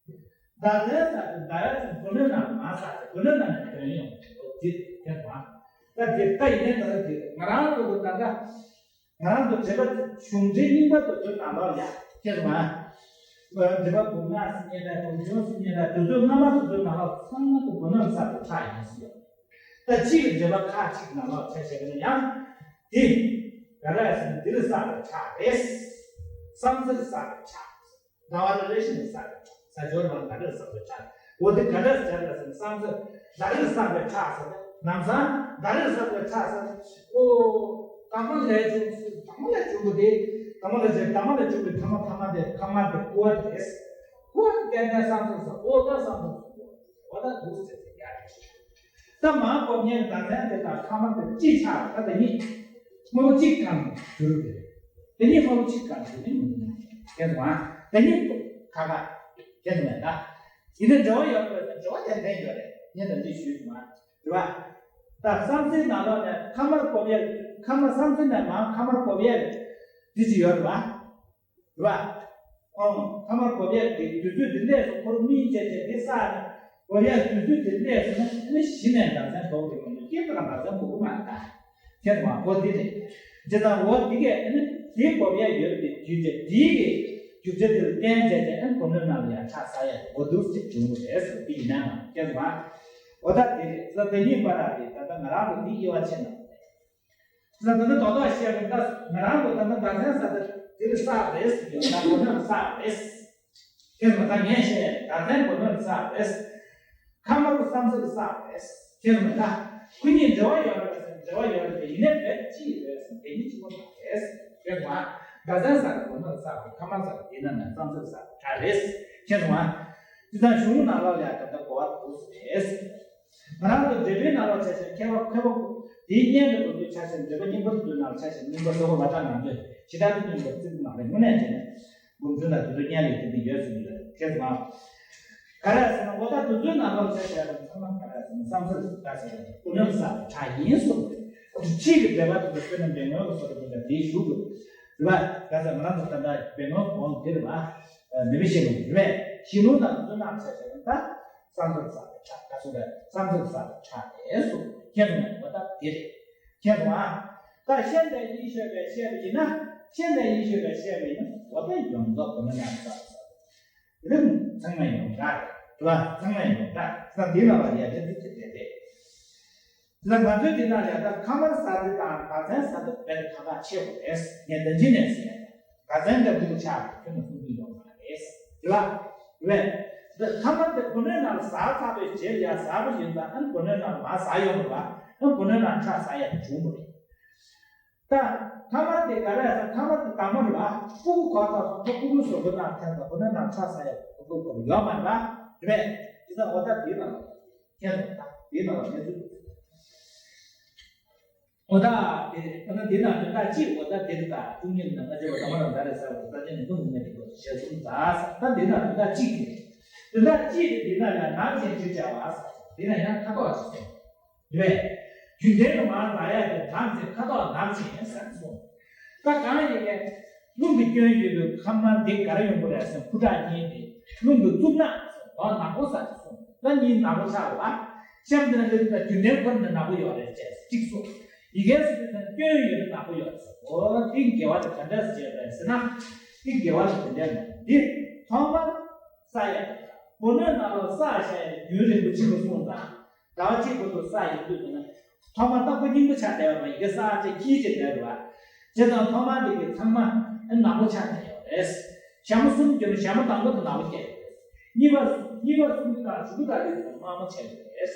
ཟླ་མཚན་ཟ་དེ་ཟླ་བའི་ཚེ་སྒོ་ནོར་ནང་ལ་མ་ཟ་དེ་སྒོ་ནོར་ནང་ནས་དོན་ཡོང་དེ་དེ་དེ་མ། ད་དེ་ལྟ་ཡིན་ནའི་ད་ལྟ་དེ་ང་རང་ཚོ་གི་ད་ལྟ། ང་རང་ཚོ་འགྲེལ་པ་གཞུང་འགྲེལ་རྙིང་པ་དེ་ཚོའི་ནང་ལོགས་ལ་ཡ་ཁྱེད་མ། འགྲེལ་པ་འབུམ་ལྔ་ཟེར་མཁན་དང་འབུམ་ཆུང་ཟེར་མཁན་དང་དེ་ཚོའི་སྔ་མ་དེ་ཚོའི་ནང་ལོགས་ཚང་མ་དེ་སྒོ་ནོར་ཟ་དེ་ཁྲག་ཡིན་ཟེར་ཡོད། ད་གཅིག་གི་འགྲེལ་པ་ཁག་གཅིག་ནང་ལོགས་ཆ་བཞག་ན་ཡང་། དེ། ག་རེ་ཟེར་ན་འདིར་བསགས་པའི་ཁྲག་རེད། བསམ་རྩེར་བསགས་པའི་ཁྲག་ཟླ་བ་ལ་རེ་བཞིན་བསགས་པའི་ཁྲག་ཟ་སྦྱོར་བ་ག་རེར་བསགས་པའི་ཁྲག་འོ་དེ་ག་རེར་བྱས་པ་ཟེར་ན་བསམ་རྩེར་ཟླ་རེར་བསགས་པའི་ཁྲག་ཟེར་ན་ལམ་སང་ཟླ་རེར་བསགས་པའི་ཁྲག་ཟེར་ན་ཨོ། ད་མ་ལས་བྱུང་ཟེར་ད་མ་ལས་བྱུང་བ་དེ་ད་མ་ལས་བྱས་ད་མ་ལས་བྱུང་བའི་ཐ་མ་ཐ་མ་དེ་ཁ་དམར་དེ་ཀོ་བ་དེ་རེད། ཀོ་བ་དེ་ཏན་ཏན་བསམ་རྩེར་ཟེར་ཨོ་ད་བསམ་རྩེར་ཟེར་ཨོ་ད་འདུག་ཟེར་ཏེ་ཡ་རེད། ད་མར་འགོ་མཁན་ཟླ་མཚན་དེ་དང་ཁ་དམར་དེ་གཅིག་ཆགས་ད་ལྟ་གཉིས། དངོས་པོ་གཅིག་གང་གྱུར་རེད། དེ་གཉིས་དངོས་པོ་གཅིག་གང་གྱུར་ནི་མི་འདུག་ཁྱེད་ཚོ་ཨ། དེ་གཉིས་ཁ་ཁ། ཁྱེད་ཚོ་མེད་ད། ཡིན་ན་འབྲེལ་བ་ཡོད་པ་ཡོད་ན་འབྲེལ་བ་ཏན་ཏན་ཡོད་རེད་ངས་ད་འདི་ཞུས་སོང་ཨ། རེད་བ། ད་བསམ་རྩེའི་ནང་ལོགས་ནས་ཁ་དམར་འགོ་ཡས། ཁ་དམར་བསམ་རྩེ་ནས་མར་ཁ་དམར་འགོ་ཡས། འདི་ཅི་ཡོད་རེད་བ། རེད་བ། ཨང་། ཐ་མར་འགོ་ཡས་དེ་དུས་ཚོད་དེ་སླེབས་སོང་ཁོར་མིག་བཅད་བཅད་དེ་ས་རེད། འགོ་ཡས་དུས་ཚོད་དེ་སླེབས་སོང་ན་ཨ་ནི་གཞི་ནས་ཟླ་མཚན་ལྡོག་གི་མི་འདུག་སྐྱེས་པ་ལ་ཟླ་མཚན་འགོ་གི་མ་རེད་ད། ཁྱེད་ཚོ་མ་གོ་དེ་རེད། བྱས་ཙང་འོ་དེ་གས་ཨ་ནི་དེའི་འགོ་ཡས་ཡོད་པའི་རྒྱུ་ཆ་དེའི་གི་རྒྱུ་ཆ་དེ་ལ་བརྟེན་བྱས་ཏེ་ཨ་ནི་སྒོ་ནོར་ནང་ལ་ཡང་ཁྲག་ཟ་ཡས་འགོ་འདུག་ཅེས་བྱུང་བ་རེད་ཟེར་དེ་ཡིན་ན་ང་ཁྱེད་ཚོ་མ། འོ་ད་དེ་རེད་ཟེར་དེ་གཉིས་པ་ར་རེད་ད་ལྟ་ང་རང་ལ་དེ་དབྱེ་བ་ཕྱེ་ན། ད་ལྟ་རྡོག་རྡོག་བཤད་པའི་ད་ང་རང་གི་ད་ལྟ་ཟླ་མཚན་ཟེར་ད་དེ་ལ་བསགས་རེད་ཟེར་གྱི་ཡོད་ད་སྒོ་ནོར་ལ་བསགས་རེད། དེ་མ་ད་ངས་བཤད་ཟླ་མཚན་སྒོ་ནོར་ལ་བསགས་རེད། ཁ་དམར་པོ་བསམ་རྩེ་ལ་བསགས་རེད། དེ་མ་ད་ཁོ་གཉིས་འབྲེལ་བ་ཡོད་རེད་ཟེར་འབྲེལ་བ་ཡོད་རེད་དེ་ཡིན་ནའི་རྦད་གཅིག་རེད་ཟེར་དེ་གཉིས་གཅིག་པ་མ་རེད། དེ་མ་ཟླ་མཚན་ཟེར་སྒོ་ནོར་ལ་བསགས་རེད་ཁ་དམར་ཟེར་ཡིན་ན་ན་བསམ་རྩེ་ལ་བསགས་རེད། དེ་མ་དེ་ད་གཞུང་ནང་ལོགས་ལ་ད་ལྟ་གོ་བ་འདུག་ཟེར། ང་རང་ཚོ་འགྲེལ་པའི་ནང་ལ་ཆ་བཞག་མཁས་པ་མཁས་པ་དེའི་སྙན་དུ་འགྲོ་དུས་ཆ་བཞག་འགྲེལ་པ་རྙིང་པ་དེ་ཚོའི་ནང་ལ་ཆ་བཞག་རྙིང་པ་སོགས་པ་མ་གྲགས་ང་ཚོས་ཇི་ལྟར་དུ་རྙིང་པར་བརྩི་གི་མ་རེད། དངོས་གནས་བྱས་ན་འབུམ་ཚོ་དང་དེ་ཚོ་སྙན་ལས་དེ་འདི་ཡོད་ཟེར་གྱི་ཡོད་རེད། དེ་ཚོ་མ་ག་རེ་ཟེར་ན་འོ་ད་དེ་ཚོའི་ནང་ལ་ཆ་བཞག་ཚང་མ་ག་རེ་ཟེར་ན་བསམ་ཚུལ་ག་ཟེར་ན་ཀུན་སློང་བསགས་པའི་ཁྲག་ཡིན་གསུངས་རེད། གཅིག་གི་འགྲེལ་པ་དེ་ཚོ་དཔེར་ན་སྦས་མགོན་གྱི་སོ་སོ་དེ་འདྲ་དེའི་གཞུག་གུ་རེད་པ། ག་ཟེར་ང་རང་ཚོ་ད་ལྟ་སྦས་མགོན་གོང་དེ་རེད་པ། འདི་པའི་ཤེས་ལུགས་རེད་པས་ཤེས་ལུགས་དང་དེ་ཚོའི་ནང་ཆ་བཞག་ན་ད། བསམ་ཚུལ་བསགས་པའི་ཁྲག་ད་གསུངས་པས་བསམ་ཚུལ་བསགས་པའི་ཁྲག་རེད་གསུངས། ཁྱེད་ཚོ་ནས་འོ་ད་དེ་རེད། ཁྱེད་ཚོ་ཨ། ད་ཤེས་ལྡན་ཡིད་ཤེས་པས་བཤད་པ་ཡིན་ན། ཤེས་ལྡན་ཡིད་ཤེས་པས་བཤད་པ་ཡིན་ན་འོ་ད་ཡོངས་རྫོགས་སྒོ་ནོར་ནང་བསགས་པ་རེད། ཚང་མ་ཡོངས་གྲགས་རེད། རེད་པ། ཚང་མ་ཡོངས་གྲགས་ས་འདི་ལ་བ་ཡ་དེ་འདི་དེ་དེ་རེད། ད་ང་ཚོའི་འདི་ན་ཡ་ད་ཁ་དམར་ཟ་རེ་དང་ཟླ་མཚན་ཟ་དེ་བས་ཁ་ཁ་ཆེ་བ་རེད། ངས་ད་ཅི་ནས་ཟེར། ཟླ་མཚན་འདྲ་འདུག་ཆགས་ཁྱོད་ནས་གསུང་རྒྱུ་ཡོད་མ་རེད། རེད་པ། རེད། འདི་ཁ་དམར་དེ་སྒོ་ནོར་ནང་ལ་ཟ་ཚར་བའི་རྗེས་ལ་ཡ་ཟ་བ་ཡིན་ཙང་ཨ་ནི་སྒོ་ནོར་ནང་ལ་མར་ཟ་ཡོང་རེད་པ། ཨ་ནི་སྒོ་ནོར་ནང་ཁྲག་ཟ་ཡ་དེ་བྱུང་བ་རེད། ད་ ཐ་མ་དེ་ག་རེ་ཟེར། ཐ་མ་དེ་དང་པོ་རེད་པ། ཕྲུ་གུ་གོ་ཐོག་སོང་ཙང་ཕྲུ་གུ་བཟོ་དགོས་ན་ཐེན་ཙང་ཁོ་ན་ནང་ཚ་ས་ཡ་ཕྲུ་གུ་ཡོད་མ་རེད་པ། རེད་པས། དེ་ཚོ་འོ་ད་དེ་ལ་ཁྱེད་ཚོ་ད་དེ་ལ་གནས་ཚུལ། འོ་ད་དེ་ད་ན་དེ་ན་དོན་དག་གཅིག་འོ་ད་དེ་རེད། ད་བཅུ་གཉིས་ནང་ང་ཚོ་བ་དང་མ་རང་ད་རེད་ཟེར་བ་ད་ཅི་ནས་ཀུན་མེད་དེ་གོ་ཞེས་གསུངས་ད། ད་དེ་ན་དོན་དག་གཅིག་དེ་དོན་དག་གཅིག་དེ་དེ་ན་ཡང་ནམ་ཞིག་འཇུག་བྱ་བ་ཟེར། དེ་ན་ཡང་ཁ་དོག་ཅིག་སོང་། རེད། རྒྱུ་ལྡན་དུ་མར་འཛག་ཡ་དེ་དམ་ཚིག་ཁ་དོག་ནག་ཅན་ཟེར་གསུངས། ད་གང་ཡིན་ནའི་རླུང་གི་སྐྱོན་ཡོད་པའི་ཁམས་ནང་དེ་ག་རེ་ཡོང་གི་རེད་ཟེར། ཕུ་ཁྲག་རྙིང་དེ་རླུང་གི་རྩུབ་ནག་ཟེར་བ་ནག་པོ་ཟེར་གསུངས། ད་གཉིས་ནག་པོ་ཆགས་པ། གཤམ་དེ་ན་ལས་ད་རྒྱུ་ལྡན་ཁོ་ན་ནག་པོ་ཡོད་རེད་ཅེས་གཅིག་གསུངས། ཡི་གེ་སུ་དེ་ན་སྐྱོན་ཡོད་ན་ནག་པོ་ཡོད་རེད་ཟེར། འོ་དེ་དགེ་བ་དེ་ག་འདྲ་ཟེར་བྱས་པ་རེད་ཟེར་ན། དེ་དགེ་བ་དེ་དེ་འདྲ་མེད། འདི་ཐོག་མར་བསགས་ཡ་དེ་དང་སྒོ་ནས་ནང་ལ་བསགས་བཞག་ཡ་རྒྱུན་རིང་པོ་ཕྱིན་པ་སོང་ཙང་། ཟླ་བ་གཅིག་བར་དུ་བསགས་ཡོང་དུས་ཙམ་ན། ཐོག་མར་རྟག་པ་རྙིང་པ་ཆགས་བསྡད་པ་མ་ཡིན་གྱི་བསགས་བྱས་སྐྱིད་བྱས་བསྡད་པ། བྱས་ཙང་ཐོག་མར་དེ་གའི་ཚང་མ་ནག་པོ་ཆགས་བསྡད་ཡོད་རེད། ཞྭ་མོ་གསུམ་གྱོན་ན་ཞྭ་མོ་དང་པོ་དེ་ནག་པོ་སྐྱེས་ཡོད་རེད། གཉིས་པ་གཉིས་པ་གསུམ་པ་དང་དྲུག་པ་དང་དེ་ཚོ་དམར་མོ་ཆགས་ཡོད་རེད། བྱས་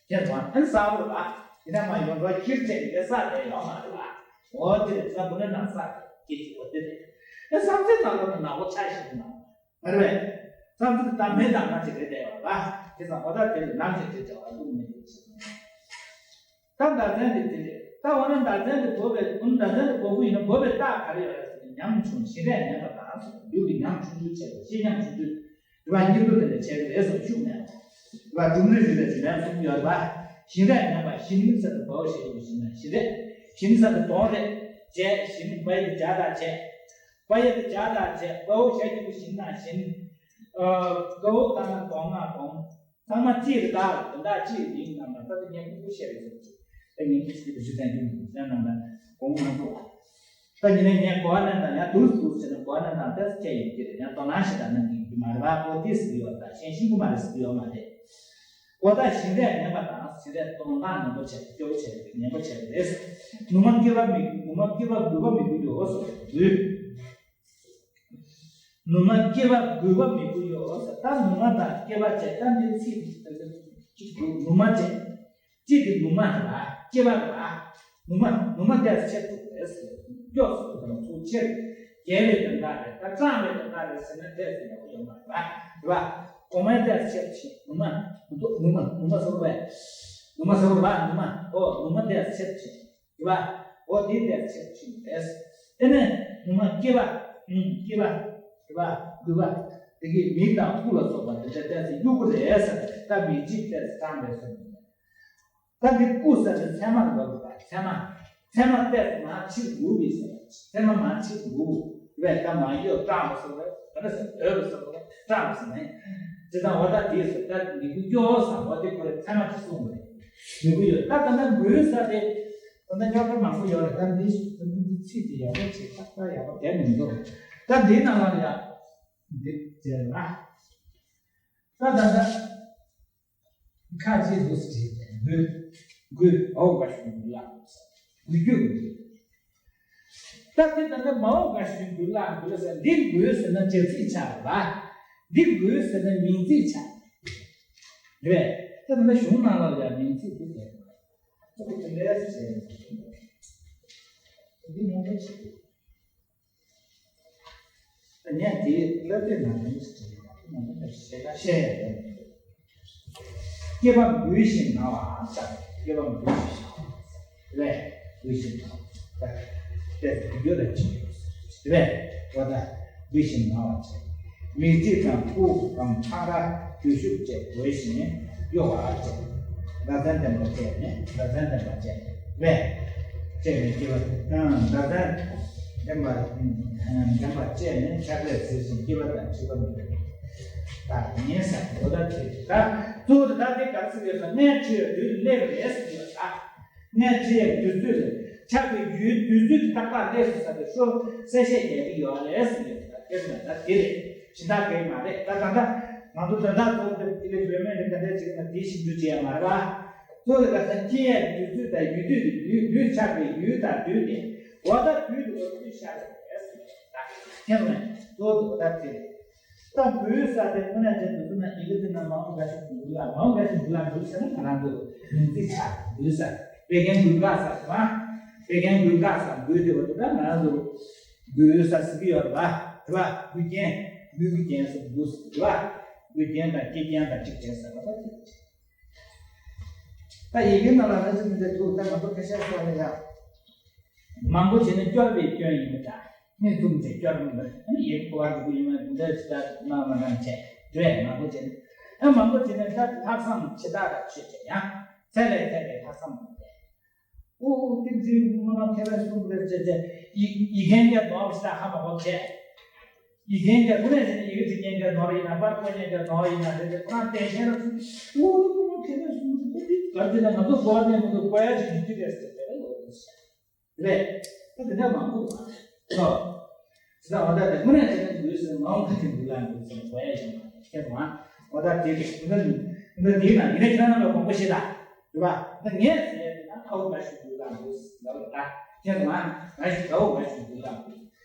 ཙང་ཨ་ནི་གསར་པ་རེད་པ། དེ་ནས་མ་ཡོང་འགྲོ་ཁྱེར་བྱས་དེ་གའི་བསགས་བསྡད་ཡོད་མ་རེད་པ། འོ་དེ་རེད། ད་དགོན་པ་ནང་བསགས་སྐྱིད་ཀྱི་འོ་དེ་རེད། ཨ་བསམ་རྩེ་ནང་ལོགས་ན་ནག་པོ་ཆགས་ཤིག་ན། མ་རེད་པས། བསམ་ཚུལ་དང་མེད་དང་ང་ཅིག་རེད་བསྡད་ཡོད་པ། དེ་ཙང་འོ་ད་དེ་ལ་ནམ་ཞིག་དེ་བྱ་བ་ལུགས་མེད་དུ་ཕྱིན། ད་མདའ་ཚན་དེ་དེ་རེད། ད་འོ་ན་མདའ་ཚན་དེ་འབོད་པའི་འོ་ན་མདའ་ཚན་དེ་འབོད་ཀྱི་ཡིན་ན་འབོད་པའི་རྟགས་ག་རེ་ཡོད་རེད་ཟེར་ན། ཉམ་ཆུང་ཞིང་ལས་ཉམས་པ་དང་ཟེར། ལུས་ཀྱི་ཉམ་ཆུང་ཆུང་བྱས་པ། བཤེས་ཉམས་ཆུང་ཆུང་རེད་པ། སྙིང་པོ་དེ་འདྲ་བྱས་པ་རེད་ཟེར་ཤུགས་མེད་པ་རེད་པ། སྒྲུང་རེ་རེ་རེ་ལ་ཉམ་གསུམ་ཡོད་རེད་པ། ཞིང་ལས་ཉམས་པ། ཞིང་ཟེར་ན་བའོ་ཞེས་པའི་ཞིང་ན་ཞིང་རེད། ཞིང་ཟེར་ན་དོང་རེད། བྱས་ཞིང་བ་ཡི་བྱ་དང་བྱས། བ་ཡི་བྱ་དང་བྱས། བའོ་ཞེས་ཀྱི་ཞིང་ན་ཞིང་། ཨ། གའོ་དང་དོང་ན་དོང་། ཚང་མ་གཅིག་རེད། ད་དོན་དག་གཅིག་རེད། ཡིན་ནམ་ལ་ད་ལྟ་ངས་ཀུ་ཀུ་བཤད་རེད་ཟེར་གྱི། ད་ངས་ཀུ་ཀུ་ཞུ་ཚན་རྒྱུ་མི་འདུག་ཡང་ནམ་ལ་དགོངས་མ་འདུག་ད་ཉིན་ནས་ངས་གོ་བ་ལེན་དང་ཡང་དུས་སུ་ཟེར་ན་གོ་བ་ལེན་དང་ཏོག་ཙམ་ཁྱད་ཡོད་ཀྱི་རེད། ཡང་དོ་སྣང་ཞེ་དྲག་གནང་གི་ཡོད་ཀྱི་མ་རེད་པ། ཨོ་དེ་ཟེར་གྱི་ཡོད་རེད། ད་གཞན་ཤེས་ཀྱི་མ་རེད་ཟེར་གྱི་ཡོད་མ་རེད། ཨོ་ད་ཞིང་ལས་ཉམས་པ་དང་ཞིང་ལས་གཏོང་སྟངས་ངན་པ་བྱས། སྐྱོ་བོ་བྱས་རེད། ངན་པ་བྱས་རེད། ནུ་མ་སྐྱེས་པ་མི་ནུ་མ་སྐྱེས་པ་རྒུད་པ་མི་རྒུད་ཡོད་སོ་རྒུད། ནུ་མ་སྐྱེས་པ་རྒུད་པ་མི་རྒུད་ཡོད་ཟེར། ད་ནུ་མ་དང་སྐྱེས་པ་བྱས། ད་འདི་ཚིག་གཅིག་འདུག་ནུ་མ་བྱས། གཅིག་གི་ནུ་མ་རེད་པ། སྐྱེས་པ་རེད་པ། ནུ་མ་ནུ་མ་དེ་ཆེར་འདུག་རེད་ཟེར། མགྱོགས་སུ་འདུག་དང་ཚུར་ཆེར་རྒྱས་པའི་དོན་དག་རེད། ད་གྲངས་པའི་དོན་དག་རེད་ཟེར་ན་དེ་ཟེར་ཡག་པོ་ཡོད་མ་རེད་པ། རེད་པ། གོང་མའི་དེ་ཆེར་ཕྱིན། ནུ་མ་ནུ་མ་ནུ་མ་ནུ་མ་ཟེར་བ་རེད། ནུ་མ་ཟེར་བ་རེད་པ། ནུ་མ། ཨོ་ནུ་མ་དེ་ཆེར་ཕྱིན། རེད་པ། འོ་དེ་ལས་ཆེར་ཕྱིན་པས། དེ་ནས་ནུ་མ་སྐྱེས་པ། ཨུམ། སྐྱེས་པ། རེད་པ། རྒུད་པ། དེ་གི་མིག་དང་སྐུ་ལ་སོགས་པ་དེ་འདྲ་ཏོག་ཙམ་གཡུག་གི་རེད་ཟེར། ད་མིག་གཅིག་ཏོག་ཙམ་གྲངས་པས་ཟེར། ད་འདི་སྐུ་ཟེར་ནས་མཚན་མ་ལ་འགྲོ་གི་རེད་པ། མཚན་མ། མཚན་མ་ཏོག་ཙམ་མར་ཕྱིར་འགུག་པས་ཟེར། མཚན་མ་མར་ཕྱིར་འགུག་པས། ད་མ་གཡོ་གྲངས་པ་ཟེར་བ་རེད། ག་རེ་ཟེར། འོས་པ་ཟེར་བ་རེད། གྲངས་པ་ཟེར་ནས། དེ་དང་འོ་ད་དེ་ཟེར། ད་མིག་གཡོ་ཟེར་བ་དེ་ཁོ་རེ་མཚན་མ་དེ་གསུངས་པ་རེད། མི་དགོས་ཡོད། ད་ད་ལྟ་འགོས་ས་དེ་ད་ལྟ་རྙོག་དྲ་མང་པོ་ཡོད་རེད། ད་འདི་འདི་ཚིག་དེ་ཡག་པོ་བྱེད། ཏག་ཏག་ཡག་པོ་བསྡད་མི་འདུག་ད་འདིའི་ནང་ལ་ཡ་འདི་བྱས་ལ། ད་ད་ད་ཁ་ཅིག་འདུག་ཟེར་བྱས་འགོས། འགོས་འོག་ག་ཞུ་འགོས་ལ་འགོས་རྒྱུ། ད་དེ་ད་ལྟ་མ་འོངས་པ་ཞུ་འགོས་ལ་འགོས་ཟེར། འདི་འགོས་ཟེར་ན་བྱ་ཚིག་ཆགས་པ། འདི་འགོས་ཟེར་ན་མིང་ཚིག་ཆགས། རེད། ད་ལྟ་གཞུང་ནང་ལ་ཡང་མིང་ཚིག་འདི་ལས། ད་དེ་ལས་ཟེར། འདི་མང་པོ་ཞིག་ད་ངས་དེ་སློབ་དེབ་ནང་ནས་ཞིག་བྲིས་ཡོད། ང་ཚོ་ཞེ་དྲག་བཤད་ཡ་ཡོད། སྐྱེས་པ་འགུལ་ཞིང་ན་བ་ཟེར། སྐྱེས་པ་འགུལ་ཞིང་ན་བ་ཟེར། རེད། འགུལ་ཞིང་ན་བ་ཟེར། དེ་རྒྱུ་ལ་ཅི་ཡོད་ཟེར། རེད། འོ་ད་འགུལ་ཞིང་ན་བ་ཟེར། མིག་ལྕིབས་དང་སྤུ་གུ་དང་ཕྲ་ར་རྒྱུ་ཤུགས་བཅས་འགུལ་ཞིང་གཡོ་བ་ཟེར། ཟླ་མཚན་ལྡན་པ་བཅས་ནས། ཟླ་མཚན་ལྡན་པ་བཅས་རེད། བཅས་ནས་སྐྱེ་བ། ཨང་། ཟླ་མཚན་ལྡན་པ། ལྡན་པ་བཅས་ནས་ཆགས་པས་གཟིར་ཞིང་སྐྱེ་བ་དང་འཆི་བ་མེད་པའི་བདག་ཉིད་ཟེར། འོ་ད་དེ་ད་གཙོ་བོ་དེ་ད་དེ་ག་རེ་ཟེར་ཡོད་ཟེར། མངལ་འཁྲི་བའི་དུས་སླེབས་རེད་ཟེར་གྱི་ཡོད་ད། མངལ་འཁྲི་ཡའི་དུས་ཚོད་རེད། ཆགས་པའི་ཡུལ་དུས་ཚོད་ཀྱི་ཏག་ཏག་སླེབས་སོང་ཟེར་བའི་སྲོལ་གསལ་བཤད་རྒྱག་གི་ཡོད་རེད་ཟེར་གྱི་ཡོད་ད། དེ་ན་ད་དེ་རེད། གཞན་དག་གས་མ་རེད། ད་ད་ལྟ་ང་ཚོ་དོན་དག་གཙོ་བོ་དེ་དེ་ལས་བུད་མེད་ནི་ག་འདྲ་བྱེད་ཀྱི་ན་དེ་ཞིབ་འཇུག་བྱེད་ཡ་མ་རེད་པ། གཙོ་བོ་དེ་ལ་ད་སྐྱེ་ཡའི་དུས་ཚོད་དང་ཡུལ་དུས་དེ་དུས་དུས་ཆགས་པའི་ཡུལ་དང་དུས་དེ་འོ་ད་དུས་དེ་འོ་དུས་ཆགས་རེད་ཟེར་ད། ཁྱེད་ནས་གཙོ་བོ་དེ་འོ་ད་དེ་རེད། ད་འགུལ་ས་དེ་དངོས་གནས་ཅན་དུ་བསྡུ་ན་ཡི་གེ་དེ་ན་མ་འོངས་འགའ་ཞིག་འགུལ་ལ། མ་འོངས་འགའ་ཞིག་འགུལ་ལ། འགུལ་ཟེར་ན་ང་རང་ཚོ་མིང་ཚིག་ཆགས་འགུལ་ས་བད་ཀན་འགུལ་འགག་ས་དེ་མ། དེ་གན་འགུལ་འགག་ས་འགུལ་དེ་བ་དེ་ད་ང་རང་ཚོ་འགུལ་ས་ཟེར་གི་ཡོད་རེད་པ། རེད་པ། འགུལ་རྐྱེན། འགུལ་གྱི་རྐྱེན་སོགས་འགུལ་ཟེར་རེད་པ། འགུལ་རྐྱེན་དང་སྐྱེ་རྐྱེན་དང་གཅིག་བྱས་ཟེར་བ་ད་དེ་རེད། ད་ཡི་གེ་ནང་ལ་ང་ཚོ་མི་འདྲ་འདུག་ད་ང་ཚོ་ཁ་ཤས་སོགས་ལ་ཡང་མང་པོ་བྱས་ན་སྐྱོར་བའི་སྐྱོན་ཡིན་པ་འདྲ། སྣེ་ཚུགས་འདྲ་སྐྱོར་མི་འདུག་ཨ་ནི་ཡི་གེ་གོ་བ་འགྲོ་གི་ཡིན་པ་འདི་འདྲ་ཞིག་ད་མ་མ་འདྲ་བྱས་འདྲ་མང་པོ་བྱས་ན། ཨ་མང་པོ་བྱས་ན་ད་ལྷག་བསམ་ཆེ་ད་ད་ཆོས་བྱས་ཡང་ཚད་ལས་ཐལ་བའི་ལྷག་བསམ་འདུག་སྟེ། ཨོ་ཏིག་ཙི་མ་མ་མཁས་པའི་གསུང་རེད་ཅེས་ཅེས་ཡི་ཡི་གེ་འདྲ་ནོར་ཞིག་ད་ཧ་མ་གོ་བྱས། ཡི་གེ་འདྲ་ཁོ་ནས་ཟེར་ནས་ཡི་གེ་འབྲི་མཁན་འདྲ་ནོར་ཡིན་ན་པར་བརྐོ་མཁན་འདྲ་ནོར་ཡིན་ན་རེད་དེ་ཁོ་རང་བསྟན་ཤེས་རབ་ཚུལ་ཨོ་ཏིག་མ་མ་མཁས་པའི་གསུང་རེད་ཅེས་ཏིག་གར་དེ་ལ་ང་ཚོ་གོ་བ་ལེན་མི་འདུག་གོ་ཡ་ཞིག་ཡིན་གྱི་རེད་ཟེར་བྱས་ལ་ཡོད་དེ་ཤ། རེད། ད་དེ་འདྲ་མང་པོ་ཡོད་རེད། སོ། ཇི་ལྟར་འོ་ད་དེ་དངོས་གནས་དྲང་གནས་འདུག་ཟེར་མ་འོངས་ཁ་ཅིག་འདུག་ལ་འདུག་ཟེར་གོ་ཡ་ཡོད་མ་རེད་ཁྱེད་རང་། འོ་ད་དེ་དེ་འདི་འདི་འདི་ན་ཡིན་ན་ཁྱེད་རང་ལ་དགོངས་པ་བཞེས་ད། རེད་པ། ད་ངས་ཟེར་ཡ་དེ་ན་ཨའུ་འགའ་ཞིག་འདུག་ལ་འདུག་ཟེར་ལ་ད་ཁྱེད་རང་ང་ཞིག་ཨའུ་འགའ་ཞིག་འདུག་ལ་འདུག་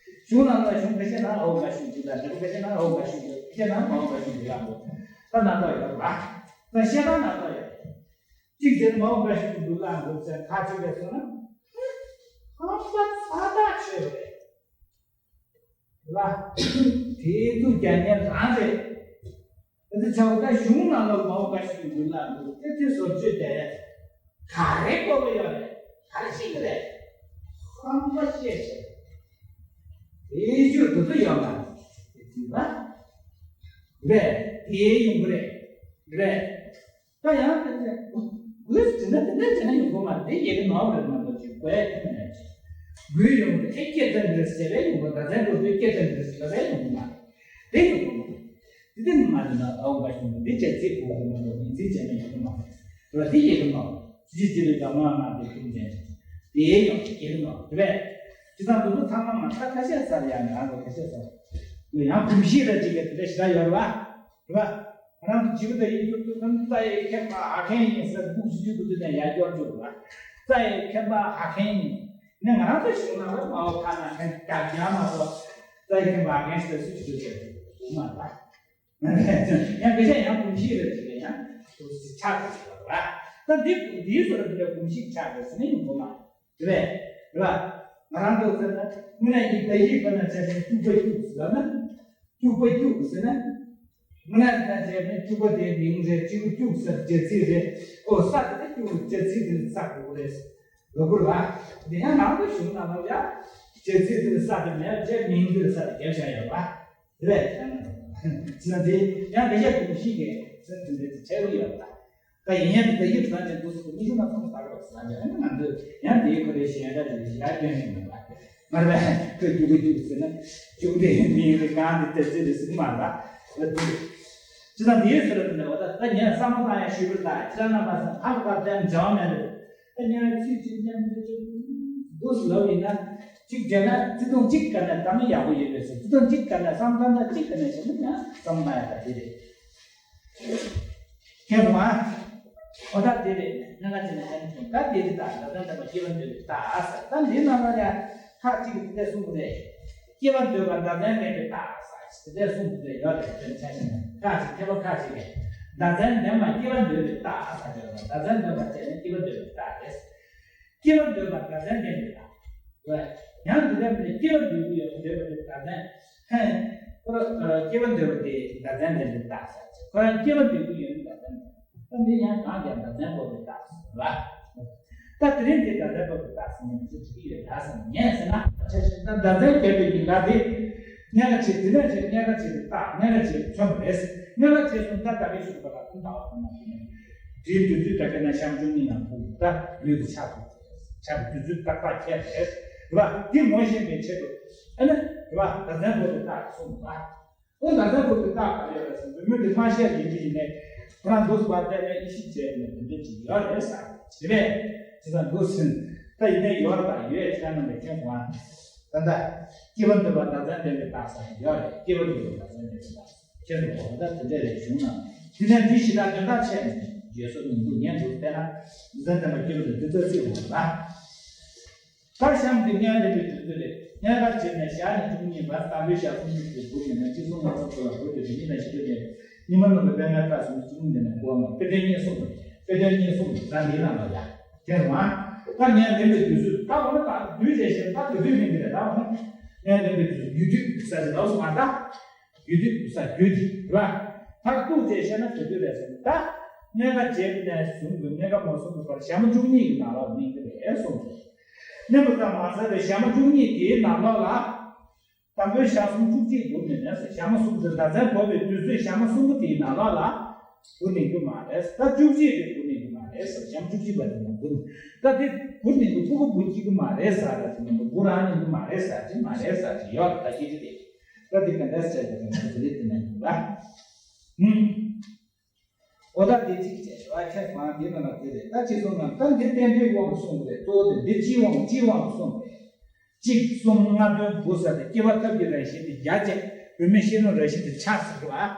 གཞུང་ནང་ལ་གཞུང་ཁ་ཤས་ན་ཨའུ་འགའ་ཞིག་འདུག་ལ་འདི་ཁ་ཤས་ན་ཨའུ་འགའ་ཞིག་འདུག་ཁ་ཤས་ན་མ་ཨའུ་འགའ་ཞིག་འདུག་ལ་འདུག་ད་ན་ད་ཡོད་རེད་པ། ད་བཤད་སྟངས་ན་ད་ཡོད་རེད། གཅིག་བྱས་ན་མ་འོངས་པ་ཞིག་ཏུ་འདུག་ལ་འདུག་ཟེར་ཁ་ཆེ་བས་སོང་ན། ཧམ་པ་ཚ་ཐག་ཆོད་རེད། ལ། དེའི་ཚུགས་རྒྱག་མཁན་རང་རེད། དེ་ཚོ་བྱ་བ་ད་གཞུང་ནང་ལ་མ་འོངས་པ་ཞིག་ཏུ་འདུག་ལ་འདུག་དེ་དེ་བཟོ་བཅོས་རྒྱག་ཡ། ག་རེ་དགོས་པ་ཡོད་རེད། ག་རེ་ཤེས་ཀྱི་རེད། ཧམ་པ་བཤད་བཤད། དེའི་ཆོས་དེ་ཚོ་ཡོད་མ་རེད། དེ་ཚོ་ལ། རེད། དེའི་ཡོང་གི་རེད། རེད། ད་ཡང་དེ་ཚེ་འགུལ་ཟེར་ན་དེ་འདྲ་བྱས་ན་ཡོང་གི་མ་རེད། དེ་ཡི་གེ་ནོར་རེད་མ་གཏོགས་ཅིག་གོ་ཡ་ཁྱོན་ནས་ཅིག་འགུལ་ཡོང་གི་ཨེ་སྐད་དང་འདྲ་ཟེར་བས་ཡོང་གི་ད་ཚན་འགྲོ་དུས་སྐད་དང་འདྲ་ཟེར་བས་ཡོང་གི་མ་རེད། དེ་ཡོང་གི་མ་རེད། དེ་དེ་མ་རེད་ན་ཨའོ་འགའ་ཞིག་འདི་བྱས་ཚིག་གོ་བ་རེད་མ་གཏོགས་མིང་ཚིག་བྱས་ན་ཡོང་གི་མ་རེད། དེ་ལ་དེ་ཡི་གེ་ནོར་ཅི་ཅི་རེད་ད་མ་མ་དེ་ཁྱོན་ནས་ཅིག་དེ་ཡོང་གི་ཡི་གེ་ནོར་དེ་བས་ཅི་ཙམ་དུ་དུ་ཚང་མ་མ་ཚར་ཁ་ཤས་ཚར་ཡང་ང་རང་ཚོ་ཁ་ཤས་ཚར་ཡང་གོམས་གཤིས་ར་ཅིག་གི་དེ་འདྲ་ཞེ་དྲག་ཡོད་རེད་བ། རེད་བ། ང་རང་ཚོ་བྱིས་པ་དང་ཡིན་རྒྱུ་དུས་ཙམ་རྩྭ་ཡི་ཁྱད་པར་ཧ་མཁན་ཡིན་ཟེར་སྦུག་ཞུ་རྒྱུ་དུས་ནས་ཡར་སྐྱོར་རྒྱུ་རེད་བ། རྩྭ་ཡི་ཁྱད་པར་ཧ་མཁན་ཡིན། ནས་ང་རང་ཚོ་གཞུང་ནང་ལ་མ་འོ་ཁ་ན་མཁན་རྒྱ་རྒྱ་མ་གཏོགས་རྩྭ་ཡི་ཁྱད་པར་ཧ་མཁན་ཟེར་སུ་ཅིག་ཡོད་ཟེར་གྱི་མ་རེད་བ། ཡང་དེ་ཆ་ཡང་གོམས་གཤིས་རེད་ཅིག་ཡང་ཆགས་ཀྱི་ཡོད་རེད་བ། ད་འདི་འདིའི་བཟོ་འདྲ་འདི་འདྲ་གོམས་གཤིས་ཆགས་རེད་ཟེར་ནས་ཡིན་དགོས་མ་རེད། རེད། རེད་བ། ང་རང་ཚོ་ཟེར་ན་དངོས་གནས་ཀྱི་བརྡ་ཡིག་ཁོ་ན་བྱས་ནས་སྐྱུག་པ་སྐྱུག་ཟེར་ན། སྐྱུག་པ་སྐྱུག་ཟེར་ན། དངོས་གནས་ཟེར་ན་བྱས་ནས་སྐྱུག་པ་དེའི་མིང་རེད། སྐྱུག་སྐྱུག་ཟེར་བྱ་ཚིག་རེད། ཨོ་ས་དེ་སྐྱུག་བྱ་ཚིག་དེ་ས་དགོས་རེད། ལོ་གུར་བ། འདི་ཡང་ང་ཚོ་གཞུང་ནང་ལ་ཡ། བྱ་ཚིག་དེ་ས་དེ་མེད་བྱས་མིང་དེ་ས་དེ་རྒྱབ་བཞག་ཡོད་བ། རེད། ཅི་ན་དེ་ཡང་དེ་ཡ་གོམས་གཤིས་ཀྱི་ཚན་དེ་འདྲ་དེ་ཆེ་རུ་ཡོད་པ། ད་ཡིན་ཡང་དེ་ཡིག་ཚང་ཅན་དུ་སུ་མི་ཤུ་ན་ཚང་ད་རོགས་ཟ་ཡ་ང་ཚོས་ཡང་དེའི་ཁོ་རེ་ཞེ་འདྲ་དེ་ཞེ་འདྲ་སྐྱོན་ཡིན་མ་རེད། མ་རེད་པས་ཁོས་རྒྱུག་གི་རྒྱུག་ཟེར་ན་རྒྱུག་དེ་མིན་རེད་གང་དེ་དེ་ཚེ་རེ་ཟིན་མ་རེད། ཅི་ད་དེའི་ཟེར་ན་འོ་ད་ད་ངས་བསམ་བློ་བཏང་ཡ་ཞུས་པར་ད་ཅི་ད་རྣམ་པ་སེམས་ཧ་གོ་བ་དེ་འབྱོར་མེད་རེད། ད་ཉལ་ཚིག་ཅིག་མཉམ་དུ་ཅིག་འདུག་ལབ་ཡིན་ན། གཅིག་བྱས་ན་བརྩེ་དུང་གཅིག་ག་ནས་བཏང་ན་ཡག་པོ་ཡོད་པས་སོ། བརྩེ་དུང་གཅིག་ག་ནས་བསམ་བཏང་ན་གཅིག་ག་ནས་བྱས་ན་ཡང་བསམ་བཏང་ཡག་ད་དེ་རེད། མཁྱེན་སོང་ཨ། ཨོ་ད་དེ་རེད་སྣ་ཁ་ཅིག་ནས་ཧན་ཐོན་ད་དེ་རེད་ད་ད་ད་འདྲ་པ་སྐྱེ་བ་འདོད་པའི་རྟགས་ཟེར་ད་འདི་ནང་ལ་ཡང་ཁག་ཅིག་གིས་དེ་འདྲ་གསུངས་ཀྱི་རེད། སྐྱེ་བ་འདོད་པ་བདག་འཛིན་ལྡན་པའི་རྟགས་ཟེར་དེ་འདྲ་གསུངས་ཀྱི་རེད་ཡོད་རེད་དོན་ཆ་ཤས་ནས་ཁག་ཅིག་མཁས་པ་ཁག་ཅིག་གིས་བདག་འཛིན་ལྡན་པ་སྐྱེ་བ་འདོད་པའི་རྟགས་ཟེར་ཡོད་རེད། བདག་འཛིན་ལྡན་པ་བྱས་ནས་སྐྱེ་བ་འདོད་པའི་རྟགས་རེད། སྐྱེ་བ་འདོད་པ་བདག་འཛིན་ལྡན་པའི་རྟགས། ཡང་འདི་ལྟར་མིན་སྐྱེ་བ་འདོད་ཀྱི་ཡོད་འདོད་པ་དེ་བདག་འཛིན། ཧེ། ཁོ་རང་སྐྱེ་བ་འདོད་པ་དེ་བདག་འཛིན་ལྡན་པའི་རྟགས་ཟེར། ཁོ་རང་སྐྱེ་བ་འདོད་ཀྱི་ཡོད་བདག་འཛིན། ད་འདི་ཡང་གང་ཀྱང་བདག་འཛིན་དགོས་པའི་རྟགས་ཟེར་ལ། ད་དེ་རིང་འདི་བདག་འཛིན་དགོས་པའི་རྟགས་ཟེར་ནས་མི་ཚེ་འགྲིག་གི་ཡོད་ད་ཟེར་ངས་ཟེར་ན་ཆ་ཤས་ད་བདག་འཛིན་བརྒྱབ་པའི་ཉིན་ཀ་དེ། གཉེན་ཁ་བྱེད་དེ་ནས་བྱེད་གཉེན་ཁ་བྱེད་པའི་རྟགས་གཉེན་ཁ་བྱེད་མཚོན་པ་རེད། གཉེན་ཁ་བྱེད་སོང་ད་ད་གའི་ཤུགས་པ་ལ་ཀུན་ལྟ་བ་ཀུན་ལ་ཀུན་ནས་དེའི་དུས་ཚོད་ད་ག་ན་ཤམ་ཆུང་གཉིས་ནང་ཕུག་ད་ལུས་ཀྱི་ཆགས་ཐུབ། ཆགས་པའི་དུས་ཚོད་ཏག་ཏག་ཁྱེར་རེད། རེད་བ། འདི་ངོ་ཤེས་པའི་ཆེད་དུ། ཨ་ནི། རེད་བ། བདག་འཛིན་དགོས་པའི་རྟགས་གསུངས་པ། ཨོ་བདག་འཛིན་དགོས་པའི་རྟགས་ག་ཡོད་རེད་ཟེར་བུད་མེད་དེ་མ་བཤད་ཡིན་གྱི་ཡིན་ནའི། ཁོ་རང་འདུག་སེ་བལྟས་ནས་ཡིད་ཆེས་བྱས་ནས་དེ་འདྲ་ཅིག་ཡོད་རེད་ཟེར། བྱས་པས། བྱས་ཙང་འདུག་སེ། ད་ཡིན་ནའི་ཡོད་རེད་ད་ཡོད་ཡོད་ཅི་ལ་ནམ་པའི་ཁྱོད་ཀྱང་། ད་ལྟ། སྐྱེ་བ་འདོད་པ་བདག་འཛིན་ལྡན་པའི་རྟགས་ཟེར་ཡོད་རེད། སྐྱེ་བ་འདོད་པ་བདག་འཛིན་ལྡན་པའི་རྟགས། ཁྱེད་ཚོ་གོ་ད་དེ་འདྲ་རེད་བྱུང་ན། དེ་ནས་འདི་ཞེ་དྲག་དོན་དག་ཆད་ནས་བརྗོད་སོ་མི་འདུག་ཉན་འདུག་དཔེར་ན། འཛིན་ལྡན་པ་སྐྱེ་བོ་དེ་འདི་ཚོ་རྩིས་དགོས་པ། ད་གཤམ་འདི་གཉེན་ལྡན་པའི་དུས་ཚོད་རེད། གཉེན་ཁ་བྱས་ནས་ཞག་ནས་བཅུ་གཉིས་བར་དང་པོའི་ཞག་སུམ་ཅུ་དེ་དགུ་ཉིན་ན་གཅིག་གསུམ་ལ་ཚོགས་ཚོགས་ལ་བོད་དུ་དེ་ཉིན་ན་ཞིག་སྟོད་ནས་ཉི་མ་རྣམ་པའི་པད་མའི་ཁ་སུམ་ཅུ་གཉིས་ནས་འཁོར་བ་དཔེ་དོན་གཉིས་གསུམ་དཔེ་དོན་གཉིས་གསུམ་ད་འདི་ལ་མ་ཡ་དེ་རུང་། ད་ངས་ལེན་པའི་དུས་ཚོད་ད་འོ་ན་ད་དུས་རེ་བཞིན་ད་དུས་དུས་ལེན་གྱི་རེད། ད་འོ་ན་ངས་ལེན་པའི་དུས་ཚོད་ཡུལ་དུས་ས་ཟེར་ལབ་སོང་ང་ད། ཡུལ་དུས་ས་རྒྱུ་དེ་རེད་པ། ད་ལྟོས་བཅས་བཤད་ན་དུས་དུས་རེད་ཟེར་ད། གཉན་ཁ་བྱས་ནས་བཟུང་གི་གཉན་ཁ་མ་བཟུང་གི་བར་ཞག་མ་བཅུ་གཉིས་ཀྱི་ནང་ལོགས་ལེན་གྱི་རེད་གསུངས་རེད། ལེན་པ་ཙམ་མ་ཟད་པའི་ཞག་མ་བཅུ་གཉིས་དེའི་ནང་ལོགས་ལ། དང་པོའི་ཞག་གསུམ་བཅུ་གཅིག་འགོར་ནས་ནས་ཟེར་ཞག་མ་གསུམ་ཟེར་ཟླ་མཚན་འགོར་བའི་དུས་ཚོད་ཞག་མ་གསུམ་པོ་དེའི་ནང་ལོགས་ལ་འགོར་ནས་རྒྱུ་མ་རེད། ད་བཅུ་གཅིག་དེ་འགོར་ནས་རྒྱུ་མ་རེད་ཟེར་ཞག་མ་བཅུ་གཅིག་པ་དེ་ནང་འགོར་ནས་ད་དེ་འགོར་ནས་རྒྱུ་ཕྲུ་གུ་འགོར་གྱི་གི་མ་རེད་ཟེར་ད་དེ་ནང་འགོར་རང་ནས་རྒྱུ་མ་རེད་ཟེར་གྱི་མ་རེད་ཟེར་གྱི་ཡོད་ད་ཅི་ཅི་དེ་ད་དེ་ག་འདྲ་ཟེར་གྱི་དང་ཁོ་ཚོ་ལས་དེ་ནང་འགོར་ལ་ཧུམ། འོ་ད་དེ་གཅིག་བྱས་ཞོ་ཨ་ཁྱེད་མང་དེ་ན་ལ་དེ་རེད་ད་ཅི་གསུངས་ན་ད་འདི་རྟེན་འབྲེལ་དབང་གསུངས་པ་རེད། གཙོ་བོ་དེ་འདི་སྤྱིའི་དབང་སྤྱིའི་དབང་གསུངས་པ་རེད། གཅིག་གསུམ་ལྔ་བདུན་དགུ་ཟེར་ཏེ་སྐྱེ་བ་ཐབས་ཀྱི་རང་བཞིན་དེ་བརྒྱ་བྱས་བུད་མེད་ཤེས་རབ་རང་བཞིན་དེ་ཆགས་ཟེར་བ་རེད་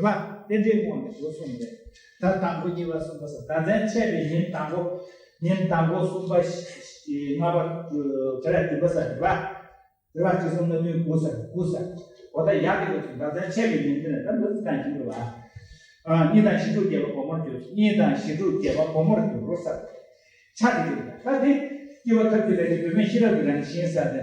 བ། རྟེན་འབྲེལ་དབང་གི་དགུ་གསུངས་པ་རེད། ད་དང་པོ་གཉིས་པ་གསུམ་པ་ཟེར་ཟླ་མཚན་ཆད་པའི་ཉིན་དང་པོ་ཉིན་དང་པོ་གསུམ་པ་ལྔ་པ་བྱ་ར་བདུན་པ་ཟེར་རེད་བ། དེ་བ་ཅི་གསུང་ན་དུས་དགུ་ཟེར་དགུ་ཟེར། འོ་ད་ཡག་གི་ལོ་ཅིག་ཟླ་མཚན་ཆད་པའི་ཉིན་དེ་ནས་ད་འདི་ཙི་ཙང་ཞིག་རེད་བ། ཨ་གཉིས་དང་ཞི་ཁྲོ་རྒྱལ་བ་སྒོ་མོར་གྱུར། གཉིས་དང་ཞི་ཁྲོ་རྒྱལ་བ་སྒོ་མོར་གྱུར་རོ་ཟེར། ཆ་དེ་གྱུར་ད་དེ་སྐྱེ་བ་ཐབས་ཀྱི་ལས་ཀྱི་བུད་མེད་ཤེས་རབ་ཀྱི་རང་བཞིན་ཟེར་ཏེ།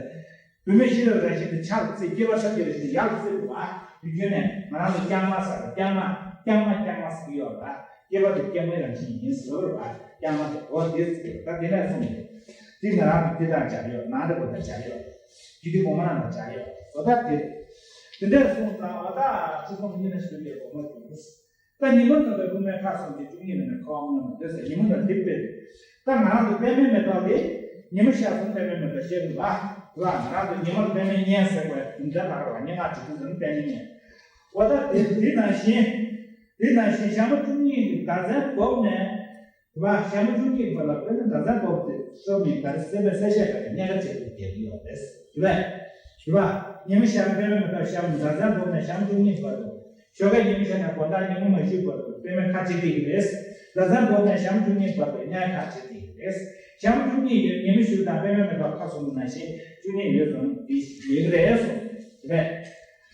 བུད་མེད་ཤེས་རབ་རང་བཞིན་དེ་ཆ་ལ་བརྩི་སྐྱེ་བ་ཐབས་ཀྱི་རང་བཞིན་དེ་ཡག་ལ་བརྩི་དགོས་བ། དུས་རྒྱུན་ནས་ང་རང་ཚོ་རྐྱང་མ་ཟེར་རྐྱང་མ་རྐྱང་མ་རྐྱང་མ་ཟེར་གྱི་ཡོད་ར། སྐྱེ་བ་དེ་རྐྱང་མའི་རང་བཞིན་ཡིན་ཟེར་བ་ར། རྐྱང་མ་དེ་འོ་དེ་ཟེར་ད་དེ་ནས་གསུངས་ཏེ། དེ་ང་རང་གི་དེ་དང་སྦྱར་ཡོད་ནང་འདྲ་པོ་དང་སྦྱར་ཡོད། རྒྱུད་སྡེ་གོང་མ་རྣམས་དང་སྦྱར་ཡོད། འོ་ད་དེ། དེ་འདྲ་གསུངས་ཙང་འོ་ད་ཁྲི་སྲོང་ཉིད་ལ་ཞུ་བའི་གོང་མ་དེ། ད་ཉི་མ་ནང་དུ་དབུ་མའི་ཁ་གསུམ་གྱི་བཅུ་གཉིས་ནང་ནས་ཁ་བ་མངོན་པར་འདོད་ཟེར་ཉི་མ་དང་འདི་དཔེ། ད་ང་རང་ཚོ་པད་མའི་མེ་ཏོག་དེ། ཉི་མ་ཤར་སོང་པད་མའི་མེ་ཏོག་ཤར་གི་ལ། ང་རང་ཚོ་ཉི་མ་པད་མའི་གཉེན་ཟེར་བའི་འདི་འདྲ་ལ་ར་བ་སྙན་ངག་བྲིས་དུས་ཙམ་པད་མའི་གཉེན། འོ་ད་དེ་དེ་ནང་བཞིན། དེ་ནང་བཞིན་ཞག་མ་བཅུ་གཉིས་ཀྱི་ཟླ་མཚན་བསྒོམས་ནས། དེ་བ་ཞག་མ་བཅུ་གཉིས་བར་ལ་དཔེར་ན་ཟླ་མཚན་བསྒོམས་ཏེ་སོ་མི་ག་རེ་སེམས་པའི་སེམས་བཤད་ག་རེ་གཉན་ཁ་བྱེད་དུ་བསྡད་ཀྱི་ཡོད་རེད། དེ་བས། དེ་བ། ཉི་མ་ཤར་པད་མའི་མེ་ཏོག་ཤར་ཟླ་མཚན་བསྒོམས་ནས་ཞག་མ་བཅུ་གཉིས་བར་དུ། ཞོགས་ཀས་ཉི་མ་ཤར་ནས་དགོང་དག་ཉི་མ་མ་ཤར་བར་དུ་པད་མའི་ཁ་བྱེད་བསྡད་ཀྱི་རེད། ཟླ་མཚན་བསྒོམས་ནས་ཞག་མ་བཅུ་གཉིས་བར་དུ་གཉན་ཁ་བྱེད་བསྡད་ཀྱི་རེད། ཞག་མ་བཅུ་གཉིས་ཡོད་ཉི་མ་ཤར་དང་པད་མའི་མེ་ཏོག་ཁ་གསུམ་ནང་བཞིན་བཅུ་གཉིས་ཡོད་ཙང་དེ་ཡིན་གྱི་རེད་གསུངས་རེད།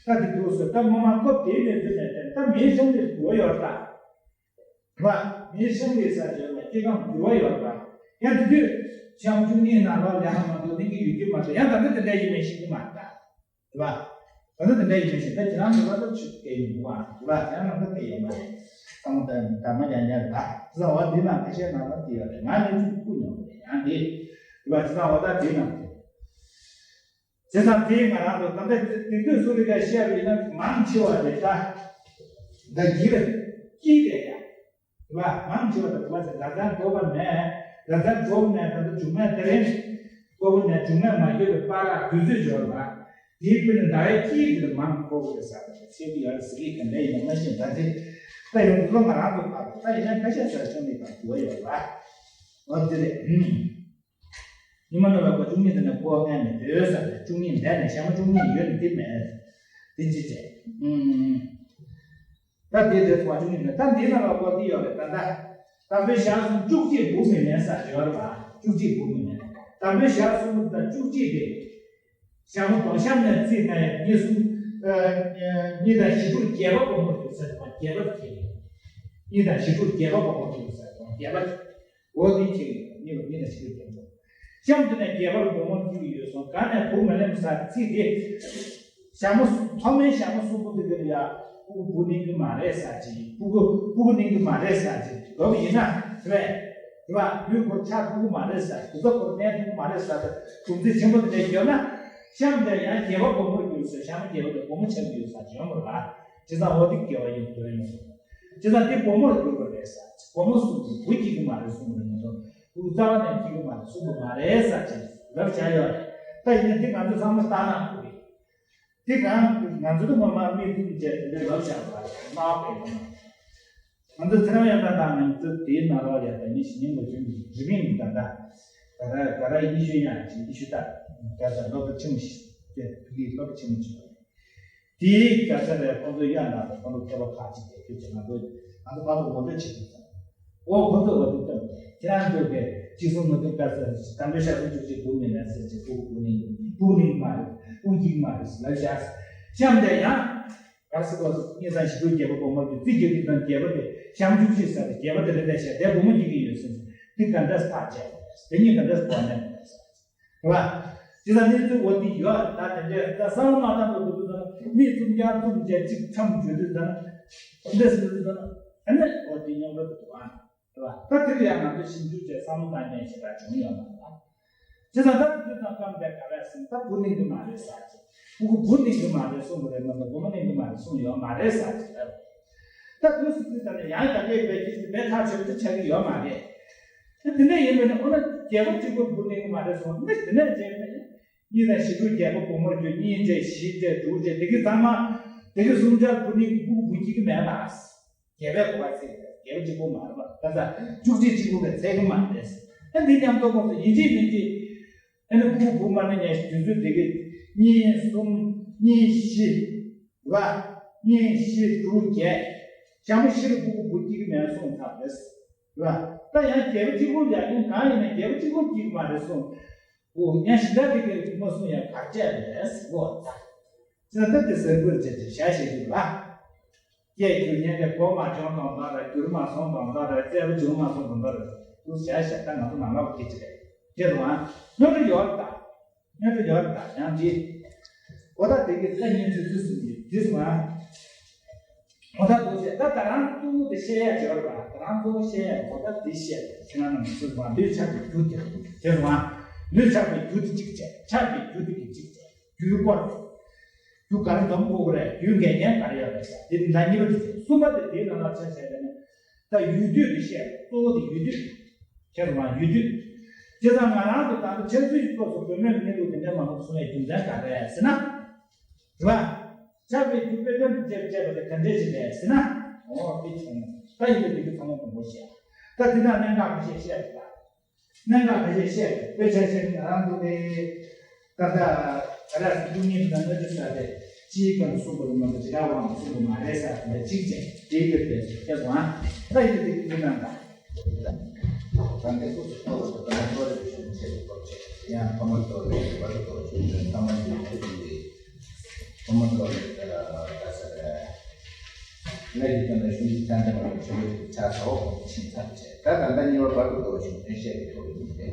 ད་དེ་འདུག་ཟེར་ད་ངོ་མ་སྐབས་དེའི་གནས་ཚུལ་ནས་བསྟན་ད་མིའི་སེམས་ནི་འགྱུར་བ་ཡོད་ད། རེད་བ། མིའི་སེམས་ཀྱི་ས་བཅད་ལ་སྐྱེ་ཁམས་འགྱུར་བ་ཡོད་རེད་བ། ཡང་དེ་དུས་ཞག་བཅུ་གཉིས་ནང་ལ་ལས་ཀ་མ་གཏོགས་གནས་ཀྱི་ཡོད་ཀྱི་མ་རེད། ཡང་ད་ལྟ་དེ་འདྲ་ཡིན་མིན་ཤེས་ཀྱི་མ་རེད་ད། རེད་བ། ད་ལྟ་དེ་འདྲ་ཡིན་མིན་ཤེས་ད་ཁྱེད་རང་ཚོ་ལ་ད་ཆུ་སྐད་ཡིན་འདུག་བ་རེད་བ། ཁྱེད་རང་ལ་ད་སྐད་ཡོད་མ་རེད། ཚང་མ་ད་ད་མ་ཡང་ཡང་རེད་བ། དེ་ཚང་བ་འདི་ནང་ཁ་ཤས་ནང་ལ་དེ་ཡོད་རེད། ང་ནི་ཆུ་ཁུག་མྱོང་རེད་ཡང་དེ། རེད་བ། དེ་ཚང་བ་ད་དེ་ནང་དེ། བྱས་ཙང་དེ་ང་རང་ཚོ་ད་ལྟ་དེ་དུས་སུ་རི་ཀ་བཤད་པ་ཡིན་ན་མང་ཆེ་བ་རེད་ད། ད་འགྱིར་སྐྱིད་རེད་ཡ། རེད་བ། མང་ཆེ་བ་ད་དུ་བ་ཟེར་ཟླ་མཚན་བསྒོམས་པ་ནས་ཟླ་མཚན་བསྒོམས་ནས་ད་ལྟ་མཇུག་མ་དེ་རིང་བསྒོམས་ནས་མཇུག་མ་མ་བསྐྱོད་པའི་བར་ལ་དུས་ཚོད་འབྱོར་བ། དེའི་དཔེར་ན་ཟླ་བའི་དཀྱིལ་དེ་ལ་མང་དགོས་རེད་ཟེར་བ་ཚད་ཀྱི་ཡོད་རེད་ཟེར་གྱི་ག་འདྲ་ཡིན་ན་མ་ཤེས་ད་དེ་ད་ཡོང་དུས་ང་རང་ཚོ་བར་ད་ཡིན་ན་ཁ་ཤས་ཟེར་ཆོག་མེད་པ་དུ་བ་ཡོད་རེད་བ། འོ་དེ་རེད། ཉི་མ་ནུབ་པ་བཅུ་གཉིས་དེ་ནས་འཁོར་བ་ལྔའི་མེ་ཏོག་ཟེར་ཏེ་བཅུ་གཉིས་འདས་ནས་ཞག་མ་བཅུ་གཉིས་ཡོད་ནི་དེ་མེད། དེ་ཅི་བྱེད། ཨུམ། ད་དེ་དེ་སོང་བ་བཅུ་གཉིས་མེད་ད་འདི་ན་ལ་འཁོར་དེ་ཡོད་རེད་ད་ད། དང་པོའི་ཞག་གསུམ་བཅུ་གཅིག་འགོར་མི་མེད་ས་ཡོད་རེད་བ། བཅུ་གཅིག་འགོར་མི་མེད། དང་པོའི་ཞག་གསུམ་དང་བཅུ་གཅིག་དེ། ཞག་མ་གཏོགས་གཤམ་ནས་རྩིས་ན་ཡང་གཉིས་གསུམ། ཨ་གཉིས་དང་ཞི་ཁྲོ་རྒྱལ་བ་སྒོ་མོར་གྱུར་ས་དང་རྒྱལ་བ་དེ། གཉིས་དང་ཞི་ཁྲོ་རྒྱལ་བ་སྒོ་མོར་གྱུར་ས་དང་རྒྱལ་བ། འོ་དེ་ཁྱེད་ཀྱི་གཉིས་པ་གཉིས་ལ་ཞིག་ཡོད་དོ། གཤམ་དུ་ནས་རྒྱལ་བར་སྒོ་མོ་བཅུ་ཡོད་སོང་གང་ནས་བུ་མ་ལེན་ས་ཚིག་དེ། ཞག་མ་ཐོག་མའི་ཞག་མ་གསུམ་པོ་དེ་གར་ཡ་ཕྲུ་གུ་བུ་ནིང་གི་མ་རེད་ས་ཅིག་ཕྲུ་གུ་ཕྲུ་གུ་ནིང་གི་མ་རེད་ས་ཅིག་ལབ་ཡིན་ན་རེད། རེད་བ། ཡུལ་སྐོར་ཆགས་ཕྲུ་གུ་མ་རེད་ས་དུས་ཚོད་སྐོར་གནས་ཕྲུ་གུ་མ་རེད་ས་དེ་སྒྲུང་རྩིས་ཆེན་པོ་དེ་འདྲ་ཡོད་ན། གཤམ་དེ་ཡང་རྒྱལ་བ་སྒོ་མོར་གྱུར་ཟེར་ཞག་མ་རྒྱལ་བ་དེ་སྒོ་མོ་ཆགས་ཡོད་ས་ཅིག་ཡོང་དགོས་རེད་བ། བྱས་ཙང་འོ་དེ་དགེ་བ་ཡིན་དོན་ཡིན། བྱས་ཙང་དེ་སྒོ་མོར་གྱུར་པ་རེད་ས། སྒོ་མོ་གསུམ་དུ་བུ་སྐྱེ་གི་མ་རེད་གསུངས་པ་རེད་མ་གཏོགས་བུ་རྩ་བ་ནས་སྐྱེ་གི་མ་རེད་གསུངས་པ་མ་རེད་ས་ཅིག་ལབ་བྱ་ཡོད་རེད། ད་ཡིན་ན་དེ་ང་ཚོ་ཚང་མ་ལྟ་ན་དགོས་རེད། དེ་གང་ང་ཚོ་དུ་མ་མ་མི་ཀུན་བྱས་དེ་འདྲ་ལབ་བྱ་བ་རེད་མ་བས་ཡོང་ང་ཚོ་ཚེ་རིང་ཡང་ད་ད་ང་ཚོ་དེའི་ནང་ལོགས་ཡ་ད་ཉིན་ཞིག་ཉིན་ལ་རྒྱུན་གྱི་རི་མིང་ད་ད་ག་ར་ག་ར་ཡེ་ཤུ་ཡང་ཅིག་ཡེ་ཤུ་ད་ག་ས་སློབ་གྲྭ་ཆེན་མོ་ཞིག་དེ་ཕ་གིའི་སློབ་གྲྭ་ཆེན་མོ་ཞིག་དེའི་སྐད་ཆ་ལས་ཁོང་ཚོའི་གཡང་ནང་དུ་ཁོང་ཚོ་མཁས་པ་ཁག་ཅིག་དེ་ཁྱོད་ཀྱིས་ང་ཚོ་ང་ཚོ་ཕར་ཚུར་ངོ་སྤྲོད་བྱེད་དུས་ཙམ། ཨོ་ཁོང་ཚོས་ང་ཚོ་ལྟོས། ཁྱེད་རང་ཚོས་དེ་གཅིག་གསུམ་ངོ་སྤྲོད་དཀའ་ས་དམ་པའི་ཤ་ཚུན་ཆུ་གཅིག་སྡུག་མིན་ན་ཟེར་གྱི་སྤུ་གུ་སྤུ་ནིང་སྤུ་ནིང་མ་རེད་སྤུ་འགྱིག་མ་རེད་ལབ་བཞག་གཤམ་དེ་ཡང་། ག་སི་གོ་སྙེ་ཚང་ཞི་ཁྲོའི་རྒྱལ་པོ་སྒོ་མོར་གྱུར་རྩིས་རྒྱག་དུས་ཙམ་རྒྱལ་པོ་དེ་ཞག་མ་བཅུ་གཅིག་ཟེར་ཏེ་རྒྱལ་པོ་དེ་རེ་རེ་བཞག་དེ་སྒོ་མོ་འགྱིག་གི་ཡོད་ཟེར་འདི་ག་འདྲ་ཐག་བཅད། དེ་གཉིས་ག་འདྲ་གོ་ནས་རེད་བ། དེ་ལ་གནས་ཚུལ་འོ་དེ་ཡོད་ད། དེ་འདྲས་ད་བསམ་བློ་མ་བཏང་བའི་སྐབས་སུ་ད་མི་གསུམ་བརྒྱ་གསུམ་བཅས་གཅིག་མཚམས་བརྗོད་དུས་ད་འདྲས་སུ་ད་ཨ་ནི་འོ་དེ་སྙོམས་རོལ་དུ་འདུག་ཨ། རེད་བ། ད་དེ་ལ་ཡང་ང་ཚོས་ཞིབ་འཇུག་བྱས་བསམ་བློ་བཏང་མཁན་ཞིག་ལ་བྱུང་ཡོད་མ་རེད་བ། བྱས་ཙང་ད་དུས་དང་སྐབས་དེ་ག་རེ་ཟེར་ན་ད་བུ་གླེང་གི་མ་རེད་ཟེར་གྱི། ཕྲུ་གུ་བུ་གླེང་གི་མ་རེད་གསུངས་པ་རེད་མ་གཏོགས་བུ་མོ་གླེང་གི་མ་རེད་གསུངས་ཡོད་མ་རེད་ཟེར་གྱི་རེད། ད་དུས་སུ་དུས་ད་ནས་ཡང་ད་སྐད་བེད་ཀྱི་བེད་ཐག་ཆོད་པོ་ཆགས་ཀྱི་ཡོད་མ་རེད། ད་དེ་འདྲ་ཡིན་པས་ན་འོ་ན་རྒྱལ་པོ་གཅིག་པུ་བུ་གླེང་གི་མ་རེད་གསུངས་ནས་དེ་ནས་བྱས་ནས་གཉིས་དང་བཞི་དྲུག་རྒྱལ་པོ་བུ་མོར་གྱུར་གཉིས་བྱས་བཞི་བྱས་དྲུག་བྱས་དེ་གི་ཚང་མ་དེ་གི་གསུམ་ཆར་བུ་གླེང་གི་ཕྲུ་གུ་བུ་སྐྱེ་གི་མེད་ལ། རྒྱལ་པོའི་གོ་བ་ཚད་རེད། རྒྱལ་པོ་གཅིག་པུ་མ་རེད་པ། ད་ལྟ་བཅུ་གཅིག་གཅིག་པུ་བས་ཚད་གི་མ་རེད། ཨ་འདི་མཉམ་དུ་ཁོང་ཚོ་ཡིན་གཅིག་མིན་གཅིག་ཨ་ནི་ཕྲུ་གུ་བུ་མ་ནི་ཉལ་དུས་ཚོད་དེ་གི་གཉིས་གསུམ་གཉིས་བཞི་རེད་པ། གཉིས་བཞི་དྲུག་བརྒྱད། ཞྭ་མོ་བཞི་ལ་ཕྲུ་གུ་བུ་སྐྱེ་གི་མེད་གསུངས་ཚར་རེད། རེད་པ། ད་ཡང་རྒྱལ་པོ་གཅིག་པུ་ལ་ཡིན་གང་ཡིན་ན་རྒྱལ་པོ་གཅིག་པུ་སྐྱེ་གི་མ་རེད་གསུངས། འོ་ཡང་ཞི་དྲག་གི་སྐད་མ་གསུངས་ཡང་གར་བྱས་རེད་ཟེར་གོ་ད། ཅི་ལྟར་དེ་ཟེར་དགོས་ཅེས་ཏེ་ཞལ་བཞེས་ཀྱི་ལ། སྐད་སྒྱུར་སྙན་པའི་གོ་མ་བྱུང་དང་འདྲ་རེད། སྒྱུར་མ་སོང་དང་འདྲ་རེད། རྩེ་བ་བྱུང་མ་སོང་དང་འདྲ་རེད། དུ་ཞལ་བཞེས་ད་ང་ཚོ་ནང་ལོགས་ཀྱི་ཅི་རེད། དེ་རུང་ཨ་སྨྱོ་འདྲ་ཡོད་རེད་ད། སྨྱོ་འདྲ་ཡོད་རེད་ད་ཡང་ཅི། འོ་ད་དེ་གི་ལྷ་གཉིས་ཚུལ་ཚུལ་སུ་ཡིན་དེ་སུ་ཨ། འོ་ད་དུ་ཞེས་ད་ད་རང་གཙོ་བོ་དེ་བཤད་ཡ་ཅི་ཡོད་རེད་པ། ད་རང་གཙོ་བོ་བཤད་ཡ་འོ་ད་དེ་བཤད་ཁྱེད་རང་རྣམས་སུ་མ་ལུས་ཆགས་པའི་རྒྱུ་དེ་དེ་རུང་ཨ། ལུས་ཆགས་པའི་རྒྱུ་དེ་གཅིག་བྱས་ཆགས་པའི་རྒྱུ་དེ་གི་གཅིག་བྱས། རྒྱུའི་སྐོར། རྒྱུ་ག་རེ་འཛོམས་དགོས་ཀྱི་རེད། རྒྱུའི་འགལ་རྐྱེན་ག་རེ་ཡོད་རེད་ཟེར། དེ་ནི་ཟླ་གཉིས་པ་དེ་ཟེར། གསུམ་པ་དེ་དེའི་ནང་ལ་ཆ་བཞག་པ་ན། ད་ཡུལ་དུས་དེ་བཤད། གཙོ་བོ་དེ་ཡུལ་དུས། ཁྱེད་རང་ཡུལ་དུས། བྱས་ཙང་ང་རང་ཚོ་ད་ལྟ་འཆར་ཚུལ་གྱི་སྐབས་སུ་བུད་མེད་ལ་གནས་ལུགས་དེ་འདྲ་མང་པོ་གསུང་བའི་རྒྱུ་མཚན་ག་རེ་རེད་ཟེར་ན། རེད་པ། ཆགས་པའི་རྒྱུ་དཔེ་དོན་དུ་བྱས་བྱས་པ་དེ་ག་འདྲས་ཞིག་རེད་ཟེར་ན། འོ་དེ་བྱུང་། ད་ཡིན་པ་དེ་གི་ཚང་མ་དང་པོ་བཤད། ད་དེ་དག་གནད་འགག་ཁ་ཤས་བཤད་པ་ལ། གནད་འགག་ཁ་ཤས་བཤད་དཔེ་ཆ་བཤད་ང་རང་ཚོ་དེ་ད་ལྟ་ག་རེ་ཟེར་རྒྱུ་གཉིས་དང་ལྔ་བཅུ་ཟེར་ཏེ་གཅིག་གང་གསུངས་པ་ལ་མ་གཏོགས་ཇི་ལྟ་བའང་གསུངས་པ་མ་རེད་ཟེར་ཏེ་གཅིག་བྱས་དེ་གི་དེ་ཚོ་སྐྱེ་སོང་ཨ། ད་ཡིན་དེ་གི་ནང་ད། ད་འདི་ཚོ་ཚོ་ཐོག་ལ་ད་ལྟ་ཚོ་རེ་ཞིག་བྱེད་དགོས་ཆེ་ཡང་ཕ་མ་ཚོ་རེ་བར་དུ་ཞུ་དོན་ཐ་མ་ཞུ་དགོས་དེ། ཁོ་མོ་ཚོ་ལ་ལྟ་ས་རེད། ང་ཡི་དོན་ལ་ཤུགས་ཀྱིས་བཅར་འདྲི་མ་ཆེན་པོ་ཞིག་ཆགས་སོ་ཁོང་ཕྱིན་ཚར་བྱས་ད་ད་ལྟ་གཉིས་པ་བར་དུ་འགྲོ་བཞིན་དོན་བཤད་པའི་ཐོག་ཡིན་ཏེ།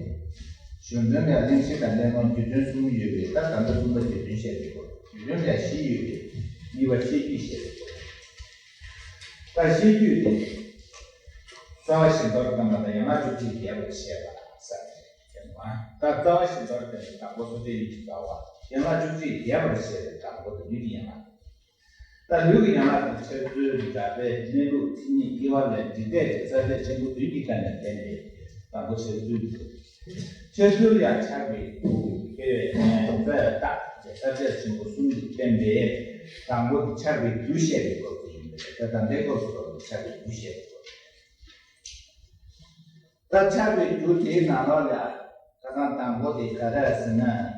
གཞུང་དོན་ལ་གླེང་གཞི་དང་གླེང་སློང་རྒྱུ་དོན་གསུམ་ཡོད་པས་ད་ད་ལྟ་གསུམ་པ་རྒྱུ་དོན་བཤད་པའི་སྐོར་རྒྱུ་དོན་ལ་བཞི་ཡོད་པས་གཉིས་པ་བཤད་རྒྱུད་བཤད་པའི་སྐོར། ད་བཤད་རྒྱུད་དེ། རྩ་བ་བཞི་མདོར་བསྟན་པ་དང་ཡན་ལག་བཅུ་གཅིག་རྒྱས་པར་བཤད་པ་ཟེར་ཏེ། ད་རྩ་བ་བཞི་མདོར་བསྟན་པའི་དང་པོ་སོ་སྐྱེ་ཡུལ་གྱི་རྩ་བ། ཡན་ལག་བཅུ་གཅིག་རྒྱས་པར་བཤད་པའི་དང་པོ་དེ་ལུས་ཀྱི་ཡན་ལག་ད་ལུས་ཀྱི་ཡན་ལག་དང་འཆར་ཚུལ་འདྲ་པའི་གནས་ལུགས་མཚན་ཉིད་དབྱེ་བ་ལས་འབྲི་སྟེགས་ཀྱི་རྩ་ཚད་ཆེན་པོ་བདུན་གྱི་སྒང་ནས་བསྟན་པའི་དང་པོ་འཆར་ཚུལ་འདི། འཆར་ཚུལ་ཡང་ཆགས་པའི་རྒྱུ་དབྱེ་བའི་རྩ་ཡང་རྟགས་ཀྱི་རྩ་ཚད་ཆེན་པོ་གསུམ་གྱིས་བསྟན་པའི་དང་པོ་དེ་ཆགས་པའི་རྒྱུ་བཤད་པའི་སྐོར་དུ་ཡིན་པས་ད་ལྟ་འདིའི་སྐོར་སུ་ཆགས་པའི་རྒྱུ་བཤད་པའི་སྐོར། ད་ཆགས་པའི་རྒྱུ་དེའི་ནང་ལོགས་ལ་ཁ་སང་དང་པོ་དེ་ག་རེ་ཟེར་ན། རེད་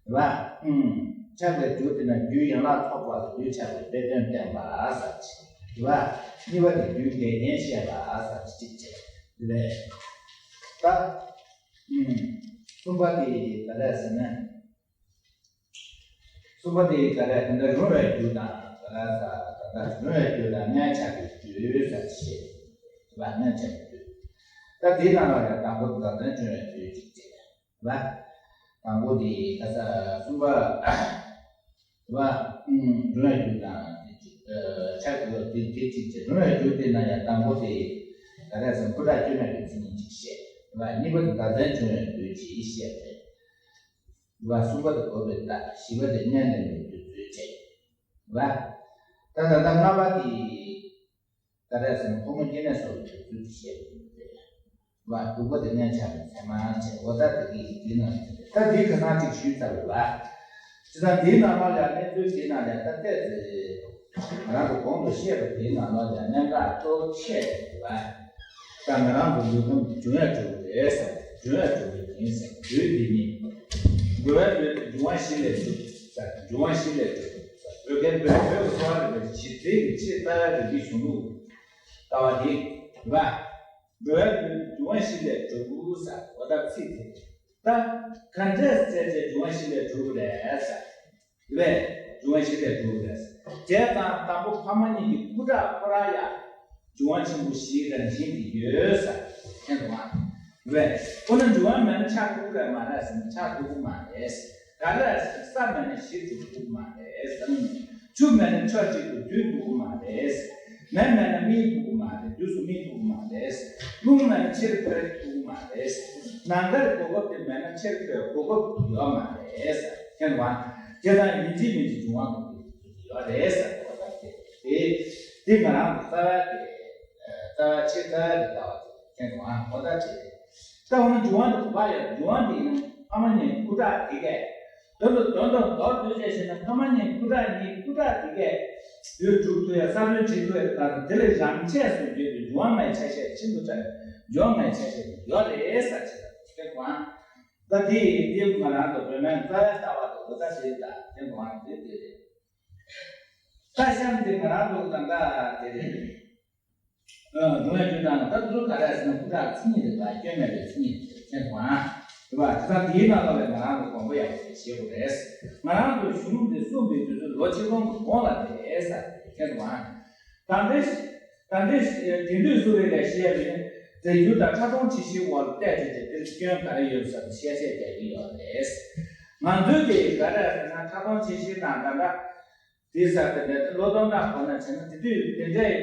པ། ཨུམ། ཆགས་པའི་རྒྱུ་དེ་ན་རྒྱུའི་ཡན་ལག་ཚོགས་པ་ལ་རྒྱུ་ཆགས་པའི་དཔེ་དོན་བསྟན་པ་ཟེར་ཅིག་རེད་པ། གཉིས་པ་དེ་རྒྱུའི་འགལ་རྐྱེན་བཤད་པ་ཟེར་ཅིག་བྱས་རེད། ད། ཨུམ། གསུམ་པ་དེ་ག་རེ་ཟེར་ན། གསུམ་པ་དེ་ག་རེ་དེ་འདྲ་རུང་བའི་རྒྱུ་དང་ག་རེ་ཟ་ད་ལྟ་རུང་བའི་རྒྱུ་དང་གནས་ཆགས་པའི་རྒྱུ་ཟེར་བཤད་པ་གནས་ཆགས་པའི་རྒྱུ། ད་དེའི་ནང་ལ་ཡང་དང་པོ་དེ་ཟླ་མཚན་བྱུང་བའི་རྒྱུ་གཅིག་བྱས། བ། དང་པོ་དེ་ཁ་ས་གསུམ་པ། བ། ཨུམ། རུང་བའི་རྒྱུ་དང་དེ་གཅིག་ཆགས་དགོས་དེ་དེ་གཅིག་བྱས་རུང་བའི་རྒྱུ་དེ་ན་ཡང་དང་པོ་དེ་ག་རེ་ཟེར་ན་ཕོ་བྲང་སྐྱོ་མེད་པའི་མཚན་ཉིད་གཅིག་བཤད། བ། གཉིས་པ་དེ་ཟླ་མཚན་བྱུང་བའི་རྒྱུ་གཅིག་བཤད་རེད། བ། གསུམ་པ་དེ་གོ་བའི་རྟགས། བཞི་པ་དེ་གཉེན་ལེན་པའི་དུས་ཚོད་བྱས། བ། ད་ད་ལྟ་ལྔ་པ་དེ་ག་རེ་ཟེར་ན་ཕོ་མོ་སྐྱེ་གནས་སོགས་ཀྱི་དུས་ཚོད་དེ་བཤད་པ་ཡིན་པས། བ། དྲུག་པ་དེ་གནས་ཆགས་པའི་མཚན་མ་བྱས་འོ་ད་དེ་གི་དེའི་ནང་དེ་ད་དེ་ཁ་སང་ཅིག་ཞུས་ཚར་བ་རེད་བ། བྱས་ཙང་དེའི་ནང་ལོགས་ལ་གནས་ཚུལ་དེའི་ནང་ལ་ད་ལྟས་ཚེ་ང་རང་ཚོ་གོང་དུ་བཤད་པ་དེའི་ནང་ལོགས་ལ་གནད་འགག་གཙོ་བོ་ཆེ་རེད་བ། ད་ང་རང་ཚོ་ལུས་ཁམས་འབྱུང་བས་གྲུབ་པ་རེད་ཟེར་འབྱུང་བས་གྲུབ་པ་ཡིན་ཟེར་ལུས་འདི་ཉིད། འགྲོ་བའི་ལུས་འདི་འབྱུང་བ་བཞི་ལས་གྲུབ་ཟེར་འབྱུང་བ་བཞི་ལས་གྲུབ་ཟེར་བོད་སྐད་བོད་བོད་ཀྱི་གསོ་བ་རིག་པའི་གཞི་རྩའི་གི་ཆེས་རྩ་བའི་རིག་པའི་གཞུང་ལུགས་ལྟ་བ་འདི་རེད་བ། འགྲོ་བའི་ལུས་འབྱུང་བ་བཞི་ལས་གྲུབ་ཟེར་འོ་ད་ཚིག་དེ་ད་ག་འདྲས་བྱས་བྱས་འབྱུང་བ་བཞི་ལས་གྲུབ་རེད་ཟེར། རེད། འབྱུང་བ་བཞི་ལས་གྲུབ་རེད། བྱས་ཙང་དང་པོ་ཕ་མ་གཉིས་ཀྱི་སྐུ་དྲག་ཁོ་རང་ཡང་འབྱུང་བ་ཆེན་པོ་བཞིའི་རང་བཞིན་དེ་ཡོད་ཟེར་མཁྱེན་འདུག་ཨ། རེད། ཁོ་ན་འབྱུང་བ་མེད་ན་ཆགས་ཐུབ་ཀྱི་རེད་མ་རེད་ཟེར་ན་ཆགས་ཐུབ་ཀྱི་མ་རེད། ག་རེ་རེད་ཟེར་ན་ས་མེད་ན་གཞི་འཛུགས་ཐུབ་ཀྱི་མ་རེད་ཟེར། ཆུ་མེད་ན་ཆུ་གཅིག་ཏུ་འདུས་ཐུབ་ཀྱི་མ་རེད། མེ་མེད་ན་སྨིན་ཐུབ་ཀྱི་མ་རེད། དུས་སུ་སྨིན་ཐུབ་ཀྱི་མ་རེད། རླུང་མེད་ན་ཕྱིར་འཕོས་ཐུབ་ཀྱི་མ་རེད། ནམ་མཁའི་གོ་སྐབས་དེ་མེད་ན་ཕྱིར་འཕོས་གོ་སྐབས་ཡོད་མ་རེད། མཁྱེན་པ། དེ་དང་ཡིན་གཅིག་མིན་གཅིག་འབྱུང་བ་ཡོད་རེད་ཟེར་བ་དང་དེ་དེ་ང་རང་གི་རྩ་བའི་དེ་རྩ་བ་ཆེ་རྩ་བའི་ལྟ་བ་དེ་མཁྱེན་པ་འོ་ད་དེ། ད་འོ་ན་འབྱུང་བ་འདི་གོ་བ་ཡོད། འབྱུང་བ་འདི་ཡིན་ན་ཕ་མ་གཉིས་སྐུ་དྲག་དེ་གས། དོན་དུ་དོན་དུ་མདོར་བསྡུས་བྱས་ཤེ་ན་ཕ་མ་གཉིས་སྐུ་དྲག་གཉིས་སྐུ་དྲག་དེ་གས། དུས་གྲུབ་ཐུབ་ཡ་ས་བོན་བྱེད་ཐུབ་ཡ་དང་དེ་ལས་རང་ཆས་སུ་བརྗོད་པའི་འབྱུང་བ་ལྔའི་ཆ་ཤས་ཤིན་ཏུ་ཕྲ་བའི་འབྱུང་བ་ལྔའི་ཆ་ཤས་དེ་ཡོད་རེད་ཟེར་བྱས་པ་དེ་གང་། ད་དེ་དེ་ང་རང་ཚོ་བོད་སྨན་རྩ་བའི་ལྟ་བ་དང་གོ་ཆ་ཞིག་ད་དེ་གང་དེ་དེ་རེད། ད་གཤམ་དེ་ང་རང་ཚོ་ད་ལྟ་དེ་རེད། སྒྲུང་ཡང་བརྗོད་དང་ད་དུ་ག་རེ་ཟེར་ན་སྐུ་དྲག་མཚན་ཉིད་རེད་ལ་སྐྱོན་མེད་པའི་མཚན་ཉིད་རེད་མཁྱེན་སོང་ཨ། རེད་པ། དེ་དང་དེའི་ནང་ལོགས་ལས་ང་རང་ཚོ་དགོངས་པ་ཡག་པོ་ཞིག་བཞེས་དགོས་རེད། ང་རང་ཚོའི་གཞུང་འདི་གསུངས་པའི་དུས་ཚོད་ལོ་ཆིག་སྟོང་གི་གོང་ལ་རེད་ཟེར་མཁྱེན་སོང་ཨ། ད་ལྟའི་ད་ལྟའི་དེང་དུས་སུ་རེད་ལས་བཤད་པའི་རྫས་འགྱུར་དང་ཕྲ་མཐོང་ཁྲིད་གཞིའི་འོག་ལ་བལྟས་བྱས་ཏེ་འདིར་སྐྱོན་ག་རེ་ཡོད་ཟེར་ཏེ་བཤད་བཤད་རྒྱག་གི་ཡོད་རེད། ང་ཚོའི་དེ་ག་རེ་ཟེར་ན་ཕྲ་མཐོང་ཁྲིད་གཞི་དང་ད་ལྟ། དེ་ཟེར་དེ་འདྲ་ལོ་སྟོང་ཕྲག་གོང་ན་བྱས་ན་དེ་དུས་དེ་འདྲའི་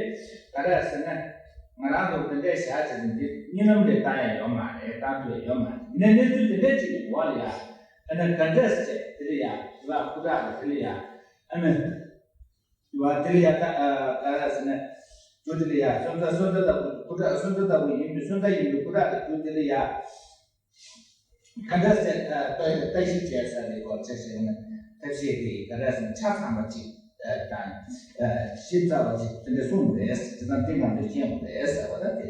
ག་རེ་ཟེར་ན་ང་རང་ཚོ་དེ་འདྲའི་བཞག་བྱས་ནས་འདི་གཉིད་ལམ་རེ་བཏང་ཡ་ཡོད་མ་རེད། བཏང་ཐུབ་ཡ་ཡོད་མ་རེད། ཡིན་ནའི་གནས་ཚུལ་དེ་འདྲའི་ཅིག་གི་འོག་ལ་ཡ་ཨ་ནི་ག་འདྲས་བྱས་དེ་ལ་ཡ་དེ་བ་སྐུ་དྲག་གི་དེ་ལ་ཡ་ཨ་ནི་དེ་བ་དེ་ལ་ཡ་ད་ག་རེ་ཟེར་ན་རྒྱུ་དེ་ལ་ཡ་སོན་རྩ་སོན་རྩ་ལྟ་བུ་སྐུ་དྲག་སོན་རྩ་ལྟ་བུ་ཡིན་པའི་སོན་རྩ་ཡིན་པའི་སྐུ་དྲག་གི་རྒྱུ་དེ་ལ་ཡ། ག་འདྲ་ཟེར་ཨ་ལྟ་ལྟ་ཞིབ་བྱས་ས་རེད་གོ་ཆ་ཞིག་ན་ཐབས་ཤེས་དེ་ག་འདྲ་ཟེར་ན་ཆ་ཚང་བ་ཅིག་ཨ་དང་ཨ་ཞིབ་ཚགས་པ་ཅིག་དེ་འདྲ་གསུངས་རེད། དེ་དང་དེ་གང་འདྲ་མཁྱེན་དགོས་རེད་ཟེར་བ་ད་དེ་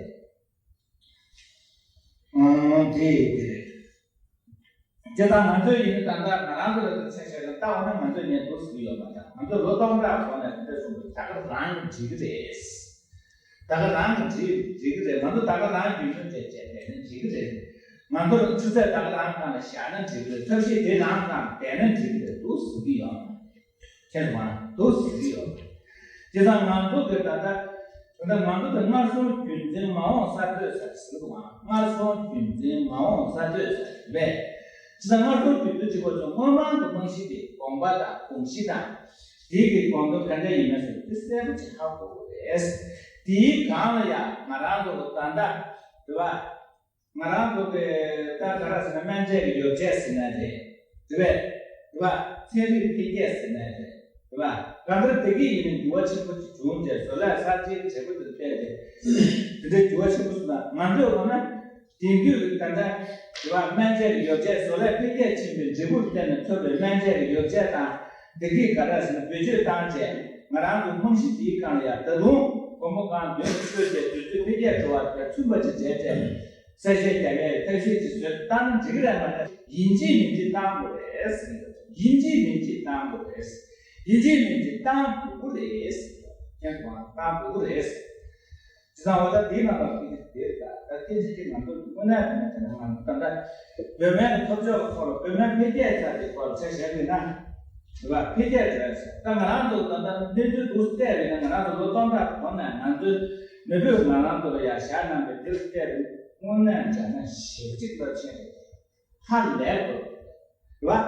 ཨང་དེ་དེ་རེད། དེ་དང་ང་ཚོའི་ཡིན་ན་ད་ལྟ་ང་རང་ཚོ་ལ་ཆ་བཞག་ན་ལྟ་བ་ན་ང་ཚོ་ཉན་འདུག་ཟེར་གྱི་ཡོད་མ་རེད། ང་ཚོ་ལོ་སྟོང་ཕྲག་གོང་ནས་དེ་འདྲ་གསུངས་པ་ད་ག་རང་འགྲིག་གི་རེད། ད་ག་རང་གི་འགྲིག་འགྲིག་གི་རེད། ང་ཚོ་ད་ག་རང་རྒྱུན་འཁྱོངས་བྱས་བྱས་བསྡད་ན་འགྲིག་གི་རེད། ང་ཚོ་ལ་ཆུ་ཚད་ད་ག་རང་སྒང་ལ་བཞག་ན་འགྲིག་གི་རེད། ཐབས་ཤེས་དེ་རང་སྒང་བསྡད་ན་འགྲིག་གི་རེད་འདུག་ཟེར་གྱི་ཡོད་མ་རེད། མཁྱེན་སོང་ང་འདུག་ཟེར་གྱི་ཡོད་མ་རེད། དེ་ཙང་ང་ཚོ་གི་ད་ལྟ་ད་ལྟ་ང་ཚོ་གི་སྔར་སོང་རྒྱུན་འཛིན་མ་འོངས་གསར་གཏོད་ཟེར་ཟེར་གི་འདུག་ཨང་། སྔར་སོང་རྒྱུན་འཛིན་མ་འོངས་གསར་གཏོད་ཟེར་རེད། དེ་ཙང་སྔར་སོང་རྒྱུན་འཛིན་གཅིག་པ་ཚོ་སྔོན་མ་གི་རྨང་གཞི་དེ་དགོངས་པ་དང་དགོངས་གཞི་དང་། དེ་གི་དགོངས་དོན་ག་འདྲ་ཡིན་མིན་སོགས་དེ་གསལ་པོ་ཅིག་ཧ་གོ་དགོས་རེད། དེའི་སྒང་ལ་ཡང་ང་རང་ཚོ་ད་ལྟ་རེད་བ། ང་རང་ཚོ་གི་ད་ག་རེ་ཟེར་ན་སྨན་དཔྱད་ཀྱི་ཡོ་བྱད་ཟེར་ན་རེད། རེད་བས། རེད་བ། ཚན་རིག་འཕེལ་རྒྱས་ཟེར་ན་རེད། རེད་བ། གང་ལྟར་དེ་གི་ཡིན་ན་འགྱུར་བ་ཆེན་པོ་ཅིག་བྱུང་རྗེས་བཟོ་ལས་གསར་བརྗེའི་བྱེད་སྒོ་དེ་སྤེལ་ཏེ། དེ་འདྲའི་འགྱུར་བ་ཆེན་པོ་སོང་ན་ང་ཚོས་འོ་ན། དེང་དུས་ཀྱི་ད་ལྟ་རེད་བ། སྨན་དཔྱད་ཀྱི་ཡོ་བྱད་བཟོ་ལས་འཕེལ་རྒྱས་ཕྱིན་པའི་འབྲས་བུར་བརྟེན་ནས་ཐོབ་པའི་སྨན་དཔྱད་ཀྱི་ཡོ་བྱད་དང་། དེ་གིས་ག་རེ་ཟེར་ན་བེད་སྤྱོད་བཏང་རྗེས་ང་རང་ཚོ་རྨང་གཞི་དེའི་སྒང་ལ་ཡང་ད་དུང་སྒོར་མོ་གང་འདོན་དུ་སྤྲོད་རྗེས་དུས་ཚོད་འཕེལ་རྒྱས་འགྲོ་བ་དེར་མཐུན་པ་ཅིག་བྱས་རྗེས་གསལ་བཤད་རྒྱག་ཡས་ཐབས་ཤེས་ཅིག་བཟོས་བཏང་ན་འགྲིག་གི་རེད་མ་གཏོགས་ཡིན་གཅིག་མིན་གཅིག་བཏང་དགོས་རེད་ཟེར་གྱི་འདུག་ཡིན་གཅིག་མིན་གཅིག་བཏང་དགོས་རེད། ཡིན་གཅིག་མིན་གཅིག་བཏང་དགོས་ཀྱི་རེད་ཟེར་གྱི་འདུག་མཁྱེན་སོང་ང་། བཏང་དགོས་ཀྱི་རེད། དེ་ཙང་འོ་ད་དེའི་ནང་ལ་ཕུལ་གྱི་དེ་རེད། ད་ད་སྐད་ཆ་དེ་ང་ཚོ་དངོས་གནས་དྲང་གནས་བྱས་ན་ང་ཚོ་ད་ལྟ་བོད་སྨན་གྱི་ཐོབ་ཆོག་གི་ཐོག་ལ་བོད་སྨན་འཕེལ་རྒྱས་ཚར་གྱི་ཐོག་ལ་ཆ་བཞག་པ་ཡིན་ན་རེད་བ། འཕེལ་རྒྱས་འགྲོ་ཡ་ཟེར་ད་ང་རང་ཚོ་ད་ལྟ་གནས་ཚུལ་འདུག་བལྟས་པ་ཡིན་ན་ང་རང་ཚོ་ལོ་སྟོང་ཕྲག་གོང་ནས་ང་ཚོའི་མེས་པོས་ང་རང་ཚོ་ལ་ཡ་བཞག་གནང་པའི་དེ་ལ་བལྟས་པ་ཡིན་ན་དངོས་གནས་དྲང་གནས་ཞེ་པོ་ཅིག་སྟོབས་ཆེན་རེད། ཧ་ལས་པ་རེད་བ། རེད་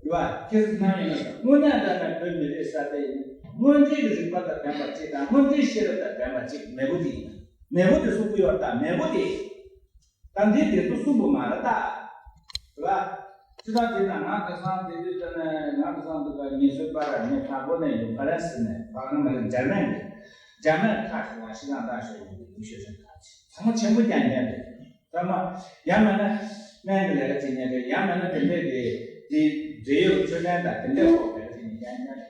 བ། ཁྱེད་ཚོ་ནམ་ཡིན་ན་དངོས་གནས་དྲང་གནས་བོད་མི་རིགས་གསར་པའི་དངོས་འབྲེལ་གྱི་རིག་པ་དང་ལྡན་པ་གཅིག་དང་དངོས་འབྲེལ་ཤེས་རབ་དང་ལྡན་པ་གཅིག་མེས་པོ་དེ་ཡིན། མེས་པོ་དེ་གསུང་གི་ཡོད་ད་མེས་པོ་དེ། ད་འདི་དེ་ཚོ་གསུང་གི་མ་རེད་ད། རེད་བ། ཅི་ད་དེ་ན་ང་ཁ་སང་དེ་དུས་ད་ནས་ང་ཁ་སང་འདུག་ག་ཉི་ཤུ་པར་ངས་ཕ་གོ་ནས་ཡོང་ཕ་རན་སི་ནས་ཕ་ག་ན་མ་རེད་འཇར་མན་གི་འཇར་མན་ཁ་ཤོ་བ་ཤི་ན་ད་ཤོ་ཡོང་གི་ཡོང་ཤོ་ཤོ་ཁ་ཅི་ཚང་མ་ཆེན་པོ་རྐྱང་རྐྱང་རེད། ཚང་མ་ཡང་མིན་ན་སྨན་གྱི་ལས་ཀ་བྱེད་མཁན་རེད། ཡང་མིན་ན་དེ་འདྲས་རེད། དེ་འབྲེལ་ཡོད་འཕྲོད་བསྟེན་དང་དེ་འདྲས་ཐོག་ལས་ཀ་བྱེད་མཁན་ཡང་མིན་ན་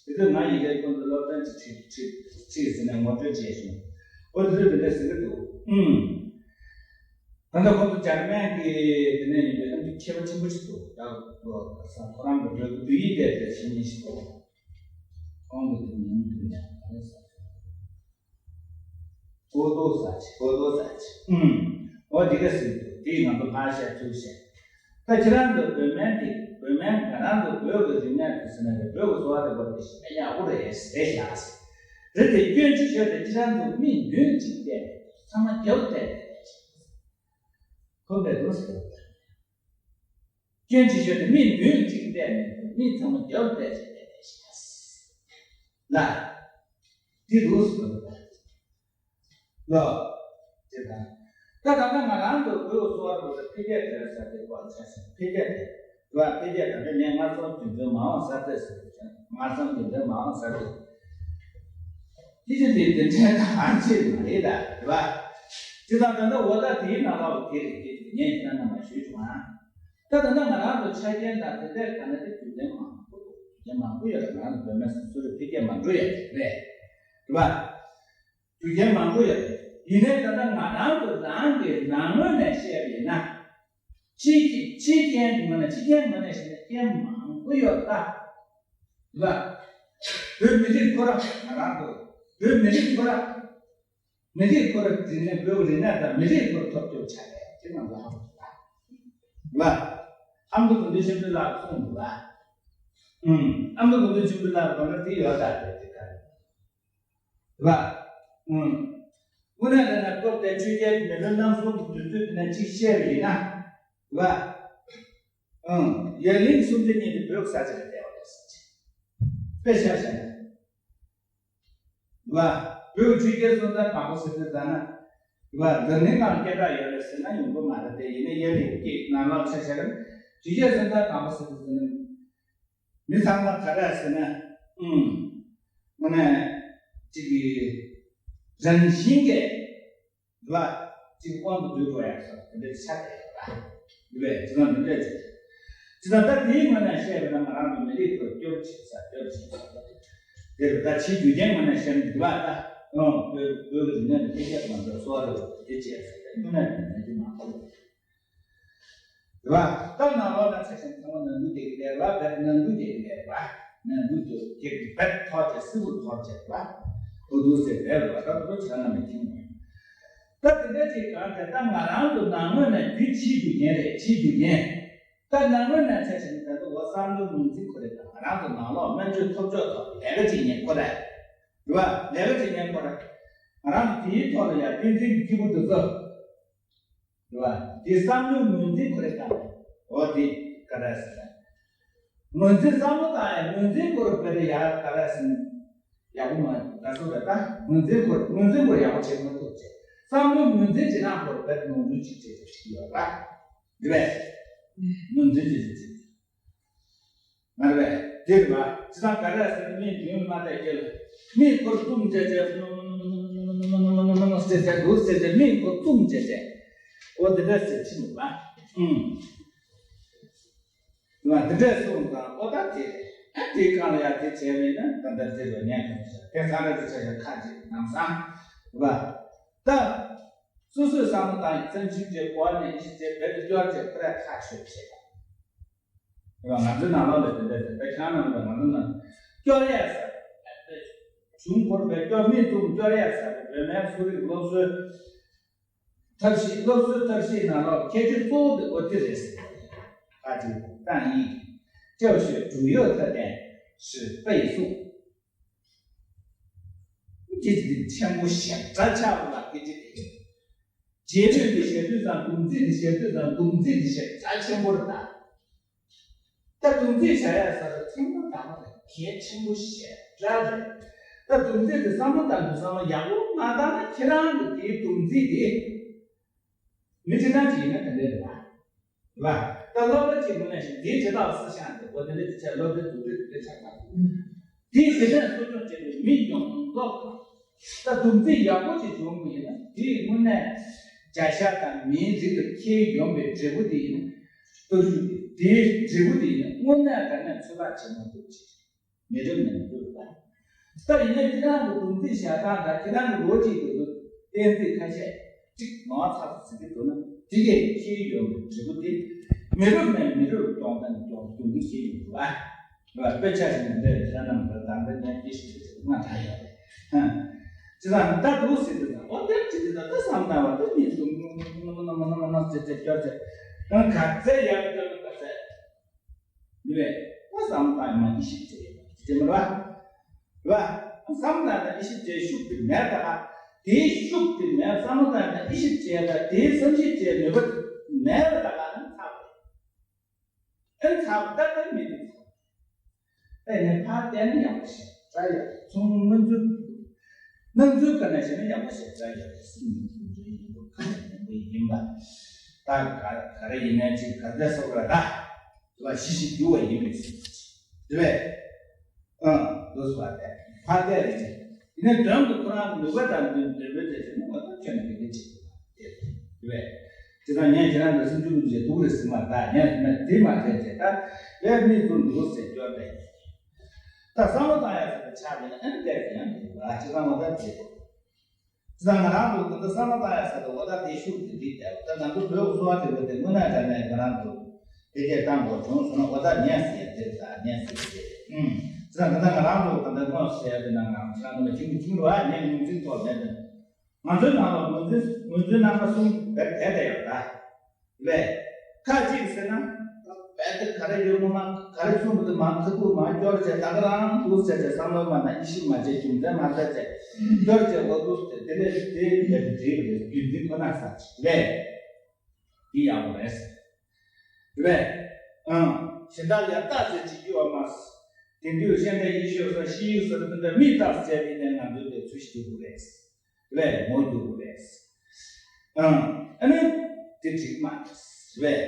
དེ་དུས་ང་ཡི་གེ་ཀུན་ཏུ་སློབ་ཚན་གྱི་ཁྲིད་ཁྲིད་ཁྲིད་ཟིན་ནས་ངོ་སྤྲོད་བྱས་བྱུང་། ཨོ་དེ་དུས་དེ་འདྲས་ཟེར་གི་འདུག་ཨུམ། ད་ལྟ་ཁོང་ཚོ་འཇར་མན་གྱི་དེ་ནས་ཡིན་པའི་ཨ་ནི་མཁས་པ་ཆེན་པོ་ཞིག་འདུག་ད་ཁོ་ས་ཁོ་རང་གི་འགྲོ་གི་འདུག་ཡིག་དེ་དེ་ཞིག་ཉིན་ཞིག་འདུག་ཁོང་གི་དེ་མིང་དེ་ནས་ག་རེ་ཟེར། ཀོ་ཏོ་ཟ་ཆེ་ཀོ་ཏོ་ཟ་ཆེ། ཨུམ། འོ་དེ་ག་ཟིག་འདུག་དེ་ང་ཚོ་ཕར་བཤད་ཚུར་བཤད། ད་ཁྱེད་རང་ཚོ་བོད་སྨན་དེ་བོད་སྨན་ང་རང་ཚོ་བོད་ཀྱི་རིག་གནས་དེ་ཟེར་ན་རེད། བོད་ཀྱི་གསོ་བ་རིག་པ་དེ་ཞེ་དྲག་ཡག་པོ་རེད་ཟེར་བཞག་ཟེར། རེད་དེ་སྐྱོན་ཅི་ཤོད་དེ་ཁྱེད་རང་ཚོ་མི་བདུན་གཅིག་བལྟས་ཚང་མ་རྒྱལ་བོ་བལྟས་བལྟས་བལྟས། ཁོ་འདྲ་འདུག་ཟེར། སྐྱོན་ཆེ་ཤོས་དེ་མི་མུན་གཅིག་བལྟས་ནས་མི་ཚང་མ་རྒྱབ་བལྟས་བྱས་བལྟས་བལྟས་ཤིག་ལ། དེ་རུ་སོང་ལ། ལོ། དེ་དང་། ད་ད་ལྟ་ང་རང་ཚོ་བོད་གསོ་བ་རུ་འཕེལ་རྒྱས་འགྲོ་ས་དེ་བར་ཆ་ཞིག་འཕེལ་རྒྱས་དེ། བ་འཕེལ་རྒྱས་དང་དེ་ནས་སྔར་སོང་དུས་ཚོད་མ་འོངས་ས་དེ་ཟེར་དུས་ཀྱང་སྔར་སོང་དུས་ཚོད་མ་འོངས་ས་དེ། དེ་ཅི་དེ་དེ་འདྲའི་གང་ཅི་མ་རེད་ད་རེད་བ། དེ་དང་ད་ལྟ་འོ་ད་དེའི་ནང་ལ་དེ་རེད་དེ་ངས་ཁྱེད་རང་རྣམ་པ་ཞུས་བྱུང་ཨ། ད་ད་ལྟ་ང་རང་ཚོ་ཆ་རྐྱེན་དང་དེ་འདྲའི་གང་ན་དེ་རྒྱུ་རྐྱེན་མང་པོ་རྒྱུ་རྐྱེན་མང་པོ་ཡོད་རེད། ང་རང་ཚོ་བོད་མི་སོ་སོ་རེ་འཕེལ་རྒྱས་མ་འགྲོ་ཡ་རེད་རེད་བ། རྒྱུ་རྐྱེན་མང་པོ་ཡོད་རེད། ཡིན་ནའི་ད་ལྟ་ང་རང་ཚོ་རང་གི་ནང་ངོས་ནས་བཤད་པ་ཡིན་ན། ཕྱི་ཕྱི་རྐྱེན་གྱི་ངོས་ནས་ཕྱི་རྐྱེན་ངོས་ནས་བཤད་ན་རྐྱེན་མང་པོ་ཡོད་ད། ལ། བོད་མི་རིགས་ཁོ་ར་ང་རང་ཚོ་བོད་མི་རིགས་ཁོ་ར། མི་རིགས་ཁོ་ར་རིག་གནས་བོད་ཀྱི་རིག་གནས་དང་མི་རིགས་ཁོ་ར་ཐོབ་སྐྱོབ་བྱ་ཡ་དེ་ང་ཚོ་ཧ་གོ་ཐུབ་ལ། ཨ་མདོ་དགོན་པའི་ཆེན་པོའི་ལག་གསུངས་འདུག་ལ། ཨུམ། ཨ་མདོ་དགོན་པའི་ཆེན་པོའི་ལག་དགོན་པ་དེ་ཡོད་ད་དེ་དེ་ག་རེད། བ། ཨུམ། དངོས་གནས་ལ་ན་སྐབས་དེ་ཆོས་རྒྱལ་མེ་ལོན་རྣམ་གསུམ་གྱི་དུས་ཚོད་དེ་ན་གཅིག་བཤད་པ་ཡིན་ན། བ། ཨུམ། ཡ་གླིང་སུམ་བརྒྱ་གཉིས་དེ་བོད་ས་ཆ་ལ་བསྡད་པ་རེད་ཟེར་གྱི། དཔེ་ཆ་བཞག་ན། བ། བོད་ཆོས་རྒྱལ་སྲོང་བཙན་སྒམ་པོ་ཟེར་དུས་ཙམ་ན། བ། འཛམ་གླིང་སྒང་སྐད་གྲགས་ཡོད་རེད་ཟེར་ན་ཡོང་གི་མ་རེད་དེ། ཡིན་ན་ཡ་གླིང་སྐད་ནང་ལོགས་ཆ་བཞག་ན། ཆོས་རྒྱལ་སྲོང་བཙན་སྒམ་པོ་ཟེར་དུས་ཙམ་ན། མི་ཚང་མ་ག་རེ་ཟེར་ན། ཨུམ། དངོས་གནས་ཅིག་གི་རང་བཞིན་གྱི་ལ་ཅིག་དབང་དུ་བསྡུ་དགོས་ཡ་ཟེར་དེ་འདྲའི་ཆ་དེ་ཡོད་པ། འདི་བས་ཅི་ལ་འདི་འདྲས་ཅིག་ཅི་ལ་ད་དེའི་ངོས་ནས་བཤད་པ་ན་ང་རང་གི་མི་རིགས་ཁོ་སྐྱོབ་བྱེད་ས་སྐྱོབ་བྱེད་ས་དེ་རེད། ད་ཕྱིའི་རྒྱུ་རྐྱེན་ངོས་ནས་བཤད་ན་འདི་བ་ད་ཨང་བོད་བོད་ཀྱི་རིག་གནས་ཀྱི་འཕེལ་རྒྱས་ང་ཚོ་གསོ་བ་རེད་དེ་བྱས་ཟེར་ཏེ་ཁྱོད་ནས་ནས་ནས་ཀྱི་མ་གཏོགས། རེད་བ། ད་ནང་ལོགས་ན་ཆ་ཞིང་ཚང་མ་ནང་ཁུལ་དེ་གི་རེད་བ། བེད་ནང་ཁུལ་དེ་གི་རེད་བ། ནང་ཁུལ་དུ་དེ་གི་བེད་ཐོག་དེ་སིལ་བུར་ཐོག་བྱེད་བ། འུ་དུ་སེ་བེད་བ་ད་དུ་ཆ་ན་མི་ཐིང་བ། ད་དེ་འདྲ་ཅིག་གང་དེ་ད་ང་རང་ཚོ་ནང་ངོས་ནས་དེ་ཕྱིའི་རྒྱུ་རྐྱེན་རེད། ཕྱིའི་རྒྱུ་རྐྱེན། ད་ནང་ངོས་ནས་ཆ་ཞིང་ད་དུ་འོ་བསམ་བློ་ངོས་འཛིན་ཁོ་རེད། ད་ང་རང་ཚོ་ནང་ལོགས་སྨན་བཅོས་ཐབས་མཆོག་ཐོག་ལས་ཀ་ཅིག་ཉན་ཁོ་རེད། རེད་བ། ལས་ཀ་ཅིག་ཉན་ཁོ་རེད། ང་རང་ཚོ་དེའི་ཐོག་ལ་ཡང་བསྟན་འཛིན་གྱི་སྐྱེས་བུ་དེ་ཚོ། རེད་བ། དེ་བསམ་བློའི་ངོས་འཛིན་ཁོ་རེ་བཏང་བས། འོ་དེ་ག་རེ་ཟེར་ན། ངོས་འཛིན་བསམ་བློ་བཏང་ཡང་ངོས་འཛིན་ཁོ་རེ་བས་ཡ་ག་རེ་ཟེར་ན། ཡག་པོ་མ་ད་སོ་རེ་ད། ངོས་འཛིན་ཁོ་རེ་ངོས་འཛིན་ཁོ་རེ་ཡག་པོ་བྱེད་མ་ཐུབ་ཅེས། བསམ་བློ་ངོས་འཛིན་བྱེད་ན་ཁོ་རེ་བས་ངོས་འཛིན་བྱེད་བྱེད་བྱེད་ཡོད་ར། རེད་བས། ངོས་འཛིན་བྱེད་བྱེད་བྱེད། མ་རེད་པས། དེ་རེད་པ། ཅི་ཙང་ག་རེ་ཟེར་ན་མིའི་རྒྱུན་མ་བལྟས་ཀྱི་ལ། མིའི་ཁོར་བཏུམ་བྱས་བྱས། ཟེར་བྱས་འདུག་ཟེར་བྱས་མིའི་ཁོར་བཏུམ་བྱས་བྱས། འོ་དེ་འདྲ་ཟེར་ཕྱིན་འདུག་པ། ཨུམ། ང་དེ་འདྲ་གསུངས་དང་འོ་ད་དེ་རེད། ཨ་དེའི་སྒང་ལ་ཡ་དེ་བྱས་མིན་ན་ད་ལྟ་དེ་ལ་ཉན་གི་མི་ཤེས། དེ་ག་རེ་དེ་བྱས་ཡ་ཁ་ཅིག་ནམ་སང་། རེད་པ། ད། སོ་སོའི་བསམ་བློ་བཏང་ཡིན་བསམ་ཤེས་བྱས་གོ་བ་ནས་ཡིད་ཆེས་བྱས་བོད་དུ་སྐྱོར་བྱས་ཁོ་རས་ཁ་ཆོད་བྱས། རེད་བ། ང་ཚོའི་ནང་ལོགས་ལ་དེ་འདྲ་རེད། ད་ཁྱེད་རང་རྣམས་ལ་ང་ཚོ་ནང་སྐྱོར་ཡས་ཟེར་བྱུང་བར་བས་སྐྱོར་མི་ཐུབ་སྐྱོར་ཡས་ཟེར་བའི་བོད་སྨན་གསོ་རིག་སློབ་གསོའི་ཐབས་ཤེས་སློབ་གསོའི་ཐབས་ཤེས་ནང་ལོགས་ཁྱད་ཆོས་གཙོ་བོ་དེ་འོ་དེ་རེད་ཟེར། ཁ་ཅིག་ཏང་ཡིག་教学主要特点是背诵། སྐད་ཆ་དེ་ཆེན་པོ་ཞེ་དྲག་ཆགས་པ་ལ་སྐད་ཆ་དེ། རྗེས་ལུས་དེ་བཤད་དུས་ཙང་སྡོམ་རྩིས་དེ་བཤད་དུས་ཙང་སྡོམ་རྩིས་དེ་ཞེ་དྲག་ཆེན་པོ་རེད་ད། ད་སྡོམ་རྩིས་བྱ་ཡ་ཟེར་བ་ཚང་མ་དག་པ་རེད། གལ་ཆེན་པོ་ཞེ་དྲག་རེད། ད་སྡོམ་རྩིས་དེ་བསམ་བློ་བཏང་དུས་བསམ་བློ་ཡག་པོ་མ་བཏང་ན་ཁྱེད་རང་གི་དེའི་སྡོམ་རྩིས་དེ། མི་ཁྲི་ཐང་ཅིག་ཡིན་ན་ག་འདྲ་རེད་བ། རེད་བ། ད་སློབ་གྲྭ་གཅིག་མི་ནས་ཤིང་དེའི་བྱེད་སྟངས་སུ་ཤང་དེ་འོ་དེ་འདྲ་དེ་ཆ་སློབ་གྲྭའི་འཛུགས་སྐྲུན་དེ་འདྲ་ཆགས་པ། དེའི་དེ་འདྲ་གསོ་སྐྱོང་བྱེད་པའི་མི་ཡོངས་རྫོགས་དང་། ད་སྡོམ་རྩིས་ཡག་པོ་ཅིག་བྱུང་བ་ཡིན་ན་དེའི་དངོས་གནས་བྱ་གཞག་དང་མིའི་རིགས་ལ་ཁྱེར་ཡོང་བའི་འབྲས་བུ་དེ་ཡིན་ན། སྟོབས་ཤུགས་དེ་དེའི་འབྲས་བུ་དེ་ཡིན་ན་དངོས་གནས་དྲང་གནས་ཚོད་དཔག་བྱེད་མ་ཐུབ་ཅིང་། མི་རབས་ནས་མི་རབས་ལ། ད་ཡིན་ན་ཁྱེད་རང་གི་སྡོམ་རྩིས་བྱ་སྟངས་དང་ཁྱེད་རང་གི་ལོ་གཅིག་གི་གཏན་ཚིགས་ཁ་ཤས་གཅིག་མང་ཚགས་སུ་ཟིན་གྱི་འདུག་ན་དེ་གས་ཁྱེར་ཡོང་གི་འབྲས་བུ་དེ་མི་རབས་ནས་མི་རབས་ལ་སྐྱོང་སྟངས་སྐྱོང་སྐྱོང་གི་ཁྱེར་ཡོང་གི་འདུག་ཨ། དཔེ་ཆ་ཞིག་ནས་འདྲ་བའི་ལྷ་རྣམས་ལ་དང་འདྲ་ཉན་གྱི་ཞིག་ཅེས་སྔ་དྲག་ཡོད་རེད། ཅི་ཙང་ད་འདུག་ཟེར་དུས་ད་འོ་དེབ་ཅི་དེ་ད་ད་བསམ་བཏང་བ་དེ་མི་འདུག་མ་མ་མ་མ་ཟེར་ཏེ་སྐྱོར་ཚེ་གང་ག་ཚད་ཡག་སྐྱོར་ག་ཚད། ནུས་པས་ད་བསམ་བཏང་མ་ཡིད་ཞིབ་བྱས་ཡོད་པ་ཅི་མ་རེད་བ། བ། བསམ་བཏང་ན་ཡིད་ཞིབ་བྱས་ཤུགས་དེ་མེད་ད། དེའི་ཤུགས་དེ་མེད་བསམ་བློ་བཏང་ན་ཡིད་ཞིབ་བྱས་ད་དེའི་བསམ་ཞིབ་བྱས་ནུས་པ་ མེད་པ་ད་ག་ནང་ཚར་བས། ཨེ་ཚར་བ་ད་ལྟ་མི་འདུག་ཚར་བས། ཨེ་ནས་ཕར་བལྟས་ན་ཡག་པོ་ཞིག་ད་ཡག་ཚོང་སྣང་ཚུལ་སྣང་ཚུལ་ག་ནས་བཤད་ན་ཡག་པོ་ཞིག་ད་ཡག་པོ་སེམས་ནང་ཚུལ་ཡིན་པ་ཁ་ཡིན་པ་ཡིན་པ་ད་ག་ག་རེ་ཡིན་ན་ཅིག་ག་ཚད་སོགས་ར་ད། དེ་བ་ཤི་ཤི་རྒྱུ་བ་ཡིན་པའི་ཚུལ་དེ་བས། ཨང་། ལོས་པ་སྟེ། ཕ་སྟེ་རེ་ཅན། ཡིན་ན་དོན་དུ་ཁོ་རང་ནུས་པ་དང་ལྡན་འདོད་པའི་དེ་བཞིན་ནུས་པ་དང་ཁྱོད་ནི་དེ་ཅི་དེ་བས། དེ་དང་ངས་ཁྱེད་རང་ལ་སུམ་ཅུ་ཀུན་བྱེད་སྡུག་རེད་ཟེར་མ་ད་ངས་ན་དེ་མ་བྱས་ཏེ་ད་བས་མི་ཀུན་འདུག་ཟེར་སྐྱོར་ཏེ། ད་བསམ་བློ་བཏང་ཡ་ཟེར་ཏེ་ཆགས་ཡིན་ན་ཨ་ནི་བལྟས་ཀྱི་ཡང་དེ་བ་ཅི་ཙམ་བ་ད་བྱེད་དོ། ཙང་ང་རང་ཚོ་ད་ལྟ་བསམ་བློ་བཏང་ཡ་ཟེར་ཏེ་འོ་ད་དེ་ཤུགས་དེ་འགྲིག་སྟེ་ད་ང་ཚོ་བོད་ཀྱི་གསོ་བ་འདྲ་བོ་དེ་དངོས་གནས་དྲང་གནས་ང་རང་ཚོ་འཕེལ་རྒྱས་བཏང་དགོས་བྱུང་སོང་ན་འོ་ད་ཉན་ཟེར་ཡ་དེ་རེད་ད་ཉན་ཟེར་ཡ་དེ་རེད། ཙང་ད་ལྟ་ང་རང་ཚོ་ད་ལྟ་དངོས་ཟེར་ཡ་དེ་ནང་ང་ཚོ་རང་ཚོ་ཁྱིམ་ཁྱིམ་རུ་ཨ་ཉན་ངོས་འཛིན་ཐོག་ནས་ང་ཚོའི་ནང་ལ་ངོས་འཛིན་ངོས་འཛིན་རྣམ་པ་གསུམ་བེད་བེད་དེ་ཡོད་ད། ལས། ཁ་ཅིག་ཟེར་ན། རྦད་དེ་ག་རེ་ཡོད་མ་ག་རེ་གསུངས་པ་དེ་མ་ཐུག་པོ་མ་སྐྱོར་བྱས་ད་ག་རང་འདུག་ཟེར་བྱས་བསམ་བློ་མ་ན་ཡིད་ཤེས་མ་བྱས་རྒྱུ་མཚན་མ་ཟད་བྱས་སྐྱོར་བྱས་འོ་འདུག་ཟེར་དེ་ལས་དེ་ལས་བྲིས་པ་རེད་རྒྱུ་མཚན་ཁོ་ན་ས་ཅིག་ལས། འདི་ཡག་པོ་རེད། ལས། ཨང་། གཞན་དག་ལ་ལྟ་ཟེར་གྱི་ཡོད་མ་རེད། དེང་དུས་ཤེས་ལྡན་ཡིད་ཤེས་སོགས་ཤེས་ཡོན་སོགས་དེ་འདྲ་མིས་བརྟག་དཔྱད་བྱས་ནས་ང་ཚོས་དེ་ཚུལ་ཤེས་དགོས་རེད། ལས་ངོ་རྒྱུག་རེད། ཨང་། ཨ་ནི། དེ་འགྲིག་མ་རེད།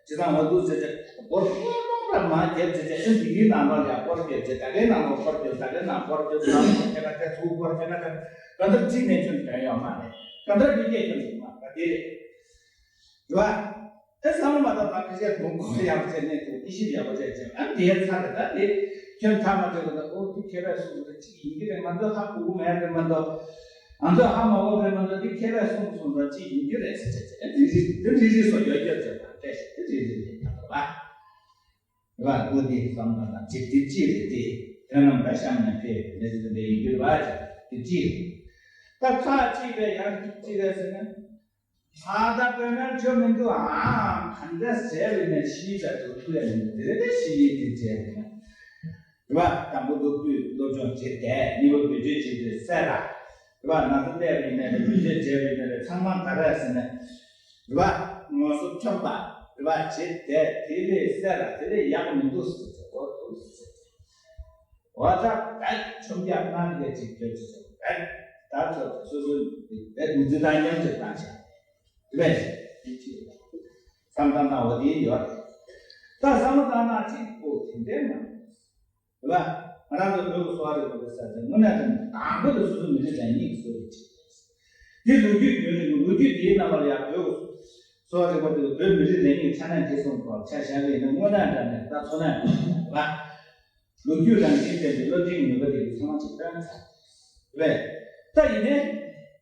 ཇི་ལྟར་འོ་འདུག་ཟེར་ཏེ་སྐོར་སྐོར་ར་མ་བརྒྱབ་ཟེར་ཏེ་ཨ་འདི་གའི་ནང་ལོགས་ལ་སྐོར་བརྒྱབ་ཟེར་ད་གའི་ནང་ལོགས་སྐོར་བརྒྱབ་ད་གའི་ནང་སྐོར་བརྒྱབ་ད་སྐོར་བྱས་ན་དེ་ཚུར་སྐོར་བྱས་ན་དེ་ག་འདྲ་ཅིག་ནས་ཁྱོན་དོན་ཡོད་མ་རེད། ག་འདྲ་མི་སྐྱེ་ཁྱོན་ཡོད་མ་རེད་དེ་རེད། རེད་བ། ཨེ་བསམ་བློ་མ་བཏང་ན་ཁ་ཤས་དུང་ཁོ་ཡག་བྱས་ནས་དུ་ཨི་ཤིབ་ཡག་པོ་བྱས་ཀྱང་ཨ་དེའི་ཚ་རེད་ད་དེ་ཁྱོད་ཐ་མ་དེ་ག་ད་ཨོ་དེ་ཁྱེད་རས་གསུངས་ད་ཅིག་ཡིན་གྱི་རེད་མ་གཏོགས་ཧ་གོ་གི་མེད་རེད་མ་གཏོགས་ང་ཚོ་ཧ་མ་གོ་རེད་མ་གཏོགས་དེ་ཁྱེད་རས་གསུངས་གསུངས་ད་ཅིག་ཡིན་གྱི་རེད་ཟེར་བྱས་ཨ་རི་རི་དེ་རི་རི་སོ་ཡོད་རྒྱབ་བྱས་ད་བལྟས་ཤིག་དེ་རི་རི་རེད་ད་རེད་བ། རེད་བ་ཨོ་དེ་བསམ་བློ་བཏང་ན་ཅིག་དེ་ཅི་རེད་དེ་དེ་རྣམས་ད་གཤམ་ནས་ཕེབས་མེད་ཟེར་དེ་ཡིན་གྱི་རེད་བ་ཅིག་དེ་ཅི་རེད། ད་ཁ་ཅིག་རེད་ཡང་ཅིག་རེད་ཟེར་ན། ད་ལྟ་དཔེར་ན་ཆོ་མི་འདུག་ཨང་། གང་འདྲ་ཟེར་བས་ན་ཤི་ད་དུ་ཐུ་ཡ་མི་འདུག་དེ་རེད་ཤི་ཡི་དེ་བྱས་ན། རེད་བ། དང་པོ་སློབ་དུས་སློབ་སྦྱོང་བྱེད་དེ་གཉིས་པ་བེད་སྤྱོད་བྱེད་དུས་གསལ་ལ། རེད་བ། ན་ཚ་བལྟས་པ་ཡིན་ན་རེད་བེད་སྤྱོད་བྱས་པ་ཡིན་ན་རེད་ཚང་མ་ག་རེ་ཟེར་ན། རེད་བ། ངོ་སོ་ཐོན་པ་རེད་བ་བྱེད་དེ་དེ་ལས་གསལ་ལ་དེ་ལས་ཡག་མི་འདུག་ཟེར་ཏེ་འོ་འདུག་ཟེར་ཏེ། འོ་ད་བད་ཆོམ་རྒྱག་གནང་གི་ཅིག་སྤྲོད་ཅིག་བད་ད་ཚོ་སོ་སོ་བད་མི་ཚེ་དང་མཉམ་དུ་བཏང་ཤག་དེ་བས་ཅིག་དེ་ཅིག་བསམ་བཏང་ན་འོ་དེ་ཡོད་རེད། ད་བསམ་བློ་བཏང་ན་ཅིག་ཨོ་དེ་འདྲའི་མ་རེད་བ། ང་རང་ཚོ་བོད་ཀྱི་གསོ་བ་རིག་པ་ལ་ཟེར་ཏེ་དངོས་གནས་དྲང་གནས་དང་པོ་དེ་སོ་སོ་མི་རིགས་རང་ཉིད་ཀྱི་གསོ་རིག་ཅིག་རེད། འདི་ལོ་རྒྱུས་བརྒྱུད་ནས་ལོ་རྒྱུས་དེའི་ནང་ལ་ཡང་བོད་ཀྱི་གསོ་བ་རིག་པ་དེ་བོད་མི་རིགས་རང་ཉིད་ཀྱི་ཆ་ནས་འདི་སོང་གོ་ཆ་བཞག་གི་ཡིན་ན་དངོས་གནས་དྲང་གནས་ད་ཚོར་སྣང་ཡོང་གི་རེད་བ། ལོ་རྒྱུས་རང་བཞིན་ལྡན་པའི་བློ་འཛིན་ནུས་པ་དེ་ཚང་མ་ཅིག་བཏོན་ཚར་རེད། ད་ཡིན་ནའི་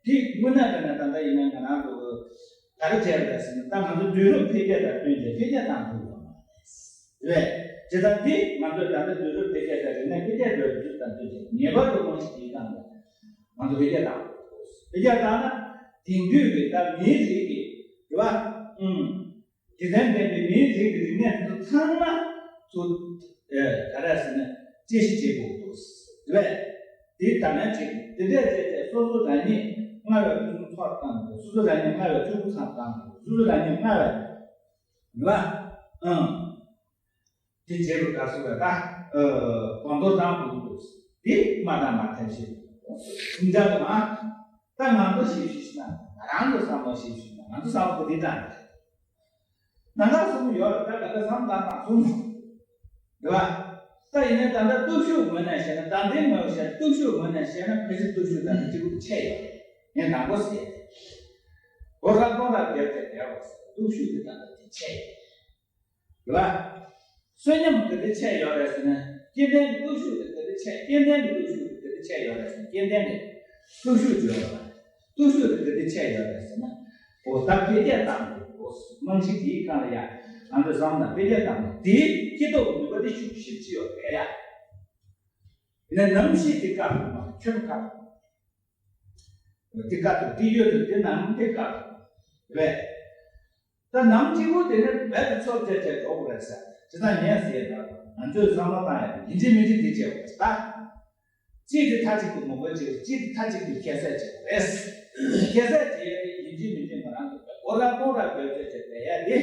དེ་དངོས་གནས་དྲང་གནས་ད་ལྟ་ཡིན་ན་ང་རང་ཚོ་ག་རེ་བྱས་པ་རེད་ཟེར་ན་ད་ང་ཚོ་དུས་རབས་འཕེལ་རྒྱས་དང་བསྟུན་ཏེ་འཕེལ་རྒྱས་བཏང་དགོས་ཡོད་མ་རེད། རེད། དེ་ལྟར་འདི་ང་ཚོས་ད་ལྟ་དུས་རབས་འཕེལ་རྒྱས་དང་རིག་གནས་འཕེལ་རྒྱས་འགྲོ་བའི་དུས་དང་བསྟུན་ཏེ་ངེས་པར་དུ་རྨང་གཞི་འདིའི་སྟེང་ལ་ང་ཚོ་འཕེལ་རྒྱས་བཏང་དགོས། འཕེལ་རྒྱས་བཏང་ན་དེང་དུས་ཀྱི་ད་མིའི་རིགས་ཀྱི་རེད་བ། ཨུམ། རྒྱུ་མཚན་ལྡན་པའི་མིའི་རིགས་ཀྱི་རིག་གནས་དེ་ཚོ་ཚང་མ་ཚུར་ཨེ་ག་རེ་ཟེར་ན་དཔྱད་ཞིབ་བྱེད་དགོས་འདུག་རེད། དེ་ད་ནང་བྱེད་དགོས་དེ་འདྲས་བྱས་ཏེ་སོ་སོ་རང་ཉིད་སྔར་བས་ཕུན་སུམ་ཚོགས་བཏང་དགོས་སོ་སོ་རང་ཉིད་སྔར་བས་ཕྲུ་གུ་ཚང་བཏང་དགོས་སོ་སོ་རང་ཉིད་སྔར་བས་རེད་བ། ཨང་། དེ་བྱེད་དགོས་ག་སོ་བས་ད་གོང་མཐོར་བཏང་དགོས་འདུག་དེ་མ་བཏང་མ་ཐབས་ཤེས་ཁུངས་ཅག་གི་མ། ད་ང་ཚོ་ཞིབ་ཞིབ་ན་ང་རང་ཚོ་བསམ་བློ་ཞིབ་ཞིབ་ན་ང་ཚོ་བསམ་བློ་གོ་དེ་དྲན་ནང་ག་གསུམ་ཡོད་རེད་ད་ག་ད་བསམ་བློ་ནང་གསུམ་རེད་བ། ད་ཡིན་ན་ད་ལྟ་སྟོབས་ཤུགས་ངོས་ནས་བཤད་ན་ད་ལྟའི་ངོས་བཤད་སྟོབས་ཤུགས་ངོས་ནས་བཤད་ན་ཕལ་ཆེར་སྟོབས་ཤུགས་ད་ལྟ་གཅིག་པུ་ཆད་ཡོད་ངས་དང་པོ་ཟེར་ཡ་དེ་གོ་ར་གཏོང་ར་བརྒྱབ་ཀྱང་བརྒྱབ་པ་ཟེར་སྟོབས་ཤུགས་དེ་ད་ལྟ་དེ་ཆད་ཡོད། རེད་བ། བསོད་སྙོམས་ག་དེ་ཆད་ཡོད་རེད་ཟེར་ན་སྐྱེ་ལྡན་གྱི་སྟོབས་ཤུགས་དེ་ག་དེ་ཆད་སྐྱེ་ལྡན་གྱི་སྟོབས་ཤུགས་དེ་ག་དེ་ཆད་ཡོད་རེད་ཟེར་ན་སྐྱེ་ལྡན་གྱི་སྟོབས་ཤུགས་ཡོད་རེད་བ། སྟོབས་ཤུགས་དེ་ག་དེ་ཆད་ཡོད་རེད་ཟེར་ན་འོ་ད་འཕེལ་རྒྱས་བཏང་དགོས་འོ་རྨང་གཞི་དེའི་སྒང་ལ་ཡ་ང་ཚོས་བསམ་ན་འཕེལ་རྒྱས་བཏང་དགོས་དེའི་སྐྱེ་སྟོབས་ནུས་པ་དེ་ཤུགས་ཞེ་པོ་ཅིག་ཡོད་རེད་ཡ། ཡིན་ན་ནམ་ཞིག་དེ་བཀག་ཐུབ་མ་ཁྱོན་བཀག་ཐུབ་མ་དེ་བཀག་ཐུབ་དེ་ཡོད་དུ་དེ་ནམ་དེ་བཀག་ཐུབ་རེད། ད་ནམ་གཅིག་པོ་དེ་ནི་རྦད་དེ་ཚོར་བྱས་བྱས་འགྲོ་དགོས་རེད་ཟེར། ཇི་ལྟར་ངས་ཟེར་ཡས་ལྟར་ང་ཚོས་བསམ་བློ་བཏང་ཡས་ཡིན་གཅིག་མིན་གཅིག་དེ་བྱེད་དགོས་རེད་ད། གཅིག་དེ་མཐའ་གཅིག་ཏུ་མ་དགོས་བྱེད་གཅིག་དེ་མཐའ་གཅིག་ཏུ་ཁྱད་བསད་བྱེད་དགོས་རེད། ཁྱད་བསད་བྱེད་ཡས་ཡིན་གཅིག་མིན་གཅིག་ང་རང་ཚོ་གོ་ར་གཏོང་ར་དགོས་བྱས་བྱས་བསྡད་ཡས་ དེ་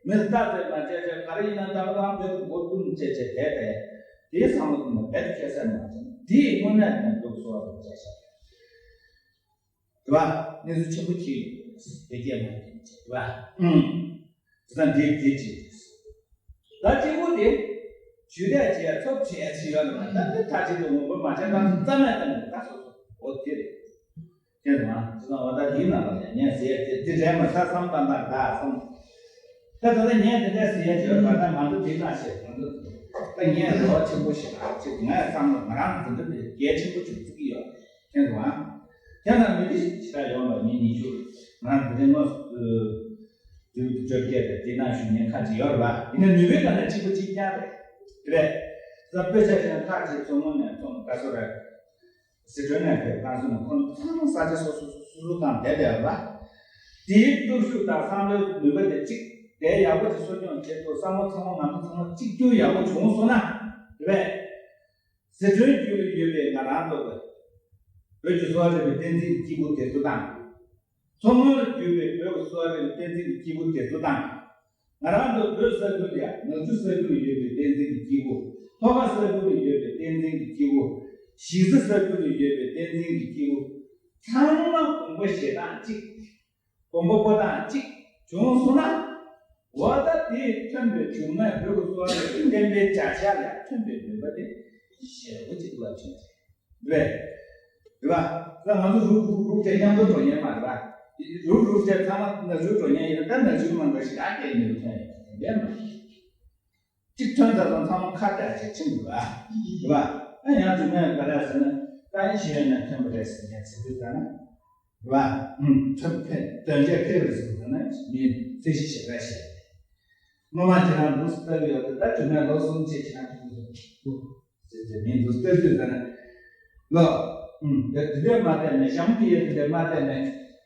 མི་ལ་བརྟག་དཔྱད་མ་བྱས་བྱས་ག་རེ་ཡིན་ན་ད་ག་རང་བོད་དུ་མགོ་བཏུམ་བྱས་བྱས་བསྡད་པས། དེའི་བསམ་བློ་གཏོང་བ་བོད་དུ་ཁྱད་གསད་མ་བྱས་ན་དེའི་དངོས་གནས་ནས་འདུག་སོ་བ་བྱས་ཤག་རེད་བ། གནས་ཚུལ་ཆེན་པོ་ཅིག་ཡོད་རེད་བ། ཨུམ། དེ་ཚང་འདི་འདི་ཅིག་རེད། ད་གཅིག་པོ་དེ་ཞུ་དག་བྱས་ཐོབ་བྱས་ཅིག་ཡོད་རེད་བ། ད་འདི་ད་ཅིག་ཏུ་ངོ་རྒོལ་མ་བྱས་ན་རྩ་མེད་དང་ད་སོ་སོ་འོ་དེ་རེད། དེ་རེད་བ། དེ་ཚང་འོ་ད་འདིའི་ནང་ལ་ཡང་ངས་ཟེར་དེ་འདི་རེད་མ་ད་བསམ་བཏང་ད་ད་བསམ། ད་ད་ལྟ་ངས་དེ་འདྲ་ཟེར་ཡ་ཅིག་ཡོད་རེད་བ། ད་ང་ཚོ་འདི་ན་བྱས་ང་ཚོ་ད་ངས་རེ་བ་ཆེན་པོ་ཞིག་ཅིག་ངས་བསམ་བློ་ང་རང་འདི་འདྲ་དེ་གལ་ཆེན་པོ་ཅིག་བརྩི་གི་ཡོད། མཁྱེན་སོང་ཨ། ཡང་ན་མི་རིགས་ཤིག་ཡོང་བ་མི་ཉི་ཤུ་ང་རང་དེ་རིང་ངོ་དུས་དུས་བཅོ་བརྒྱད་རེད། དེ་ན་ཞུ་ཉན་ཁ་ཅིག་ཡོད་རེད་བ། ཡིན་ན་ནུས་པའི་ཀ་ན་གཅིག་པ་གཅིག་རྐྱང་རེད། རེད། ས་དཔེ་ཆ་ཅན་ཁ་ཅིག་མཚོ་སྔོན་ནས་མཚོ་ག་སོ་རེད། སི་ཁྲོན་ནས་ཕེབས་ཁང་སོ་ནས་ཁོང་ཚང་མ་ས་ཆ་སོ་སོ་སོ་སོ་སྒང་བསྡད་བསྡད་རེད་བ། དེའི་སྟོབས་ཤུགས་དང་བསམ་བློའི་ནུས་པ་དེ་གཅིག་དེ་ཡག་པོ་ཅིག་གསོ་སྐྱོང་བྱེད་ཐུབ། བསམ་བློ་ཚང་མ་ང་ཚོ་ཚང་མ་གཅིག་གྱུར་ཡག་པོ་བྱུང་སོང་ན་རེད་བས། ཟི་ཁྲོན་རྒྱུད་ལ་ཡོད་པའི་ང་རང་ཚོ་གི་བོད་ཀྱི་གསོ་བ་རིག་པའི་བསྟན་འཛིན་གྱི་སྐྱེས་བུ་དེ་ཚོ་དང་། མཚོ་སྔོན་ལ་རྒྱུད་པའི་བོད་ཀྱི་གསོ་བ་རིག་པའི་བསྟན་འཛིན་གྱི་སྐྱེས་བུ་དེ་ཚོ་དང་། ང་རང་ཚོ་བོད་ས་ཁུལ་ཡ་ནག་ཆུ་ས་ཁུལ་ཡོད་པའི་བསྟན་འཛིན་གྱི་སྐྱེས་བུ། ལྷོ་ཁ་ས་ཁུལ་ཡོད་པའི་བསྟན་འཛིན་གྱི་སྐྱེས་བུ། གཞིས་རྩེ་ས་ཁུལ་ཡོད་པའི་བསྟན་འཛིན་གྱི་སྐྱེས་བུ། ཚང་མ་དགོངས་པ་བཞེས་སྟངས་གཅིག་དགོངས་པ་བསྐོར་སྟངས་གཅིག་བྱུང་སོང་ན། འོ་ད་དེས་ཐོན་པའི་འབྱུང་གནས་བོད་ཀྱི་གསོ་བ་རིག་པའི་བསྟན་པའི་བྱ་གཞག་ལ་ཐོན་པའི་ནུས་པ་དེ་ཞེ་པོ་ཅིག་རླབས་ཆེན་རེད། རེད་བ། ད་ང་ཚོ་རུག་རུག་རུག་དེ་མཉམ་དུ་འགྲོ་ཉན་མ་རེད་བ། རུག་རུག་དེ་ཚང་མ་ནག་ཆུར་འགྲོ་ཉན་ཡིན་ན་ད་ནག་ཆུར་མ་འགྲོ་ཞིག་ཨ་སྐད་ཉོ་ཐོན་ཡོད་རེད་མ། གཅིག་ཐོན་ཚར་སོང་ཚང་མ་ཁ་བྲལ་བྱས་ཕྱིན་འདུག་ཨ། རེད་བ། ཨ་ཡང་དུས་མེད་ག་རེ་ཟེར་ན་ད་ཡིན་ཞིག་ཡོད་ན་ཐོན་པ་རེད་ཟེར་ནས་ཚིག་འདུག་ད་ན། རེད་བ། ཐོན་ཕེ་དོན་བྱེད་ཕེབས་རེད་ཟེར་ན་མི་རྩིས་གཞི་ཞེ་དྲག་བཤད། སྔོན་མ་ཁྱེད་རང་འདུག་སེ་ལྟ་གི་ཡོད་དེ་ད་དུས་མེད་ལོ་གསུམ་ཅིག་ཁྱེད་རང་ཐུག་གི་འདུག་ཟེར་ཏེ་མི་འདུག་སྟེར་དུས་ཟེར་ན། ལོ། ཨུམ། དེ་དེ་འདྲས་མ་བལྟས་ནས་ཞང་གི་ཡོད་དེ་འདྲས་མ་བལྟས་ནས།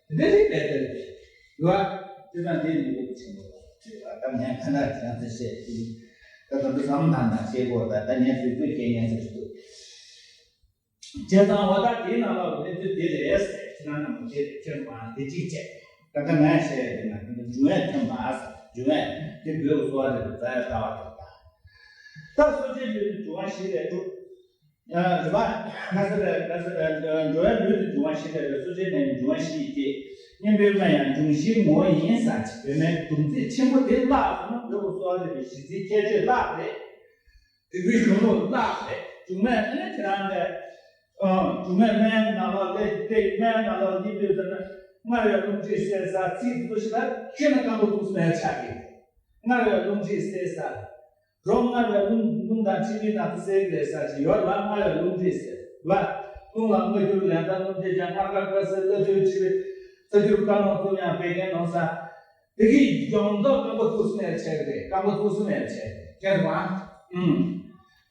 དེ་འདྲས་རིགས་བལྟས་ཏེ་རེད། ལོ། དེ་དང་དེ་ནི་ཡོད་ཆེན་པོ་རེད་བ། ད་ངས་ཁ་ན་དེ་ཡང་དེ་བཤད་དེ། ད་ད་འདི་བསམ་བློ་བཏང་དང་བཤད་དགོས་ད་ད་ངས་དུས་དུས་སྐད་ངན་ཟེར་ཞིག་འདུག་བྱས་ཙང་འོ་ད་དེའི་ནང་ལ་གནས་ཚུལ་དེ་རེད་ཟེར་ཁྱེད་རང་རྣམས་དེ་རེད་ཁྱེད་མ་དེ་གཅིག་བྱས། ད་ལྟ་ངས་བཤད་ཡ་དེ་ན་དེ་འདྲ་འབྱུང་བས་ཐོན་པ་ཟེར་འབྱུང་བས་དེ་བོད་ཀྱི་གསོ་བ་རིག་པའི་རྩ་བའི་ལྟ་བ་དེ་ད། ད་གསོ་དཔྱད་ལུས་ཀྱི་འབྱུང་བ་བཞི་ལས་གྲུབ། རེད་པ། ཁ་ས་རེད་ཁ་ས་རེད་འགྲོ་བའི་ལུས་ཀྱི་འབྱུང་བ་བཞི་ལས་རེད་གསོ་དཔྱད་ནས་འབྱུང་བ་བཞི་ཡི་སྟེ། གཉེན་པོའི་སྨན་ཡང་འབྱུང་བཞིའི་ངོ་བོ་ཡིན་ཟེར་ཅིག་བོད་སྨན་སྒྲུང་རྩིས་ཆེན་པོ་དེ་བཀླགས་སོང་ན་བོད་ཀྱི་གསོ་བ་རིག་པའི་གཞི་རྩའི་ཁྱད་ཆོས་བཀླགས་རེད། དེ་གའི་གཞུང་ལུགས་བཀླགས་རེད། འབྱུང་གནས་ཨ་ནི་ཁྱེད་རང་ལས། འབྱུང་གནས་སྨན་ནང་ལོགས་ལས་དེ་སྨན་ནང་ལོགས་གཉིས་པོས་ཟེར་ན། སྔར་བས་རླུང་མཁྲིས་བསལ་ས་ཚིག་དེ་ཚོ་ཞིག་ལ་ཁྱེད་ན་སྐམ་པོ་ཐུག་སྨན་ཆགས་ཀྱི་རེད། སྔར་བས་རླུང་མཁྲིས་བསལ་ས། རོ་མངར་བའི་རླུང་རླུང་དང་མཁྲིས་མའི་ནང་དུ་བསལ་གྱི་རེད་ས་ཞིག་ཡོད་རེད་བ། མངར་བའི་རླུང་མཁྲིས་ཟེར་བ། རླུང་ལ་མངར་གྱུར་ལན་ལྟར་རླུང་མཁྲིས་ཀྱང་མངར་ཁ་དཀར་སེར་བླ་བཅུའི་མཁྲིས་པའི་རྩ་རྒྱུར་དཀར་མོ་གཙུག་ཡང་བད་ཀན་ནོར་ས། དེ་གིས་ཡོངས་རྫོགས་སྐམ་པོ་ཐུག་སྨན་ཆགས་ཀྱི་རེད། སྐམ་པོ་ཐུག་སྨན་ཆགས་ཀྱི་རེད་བ། ཨུམ།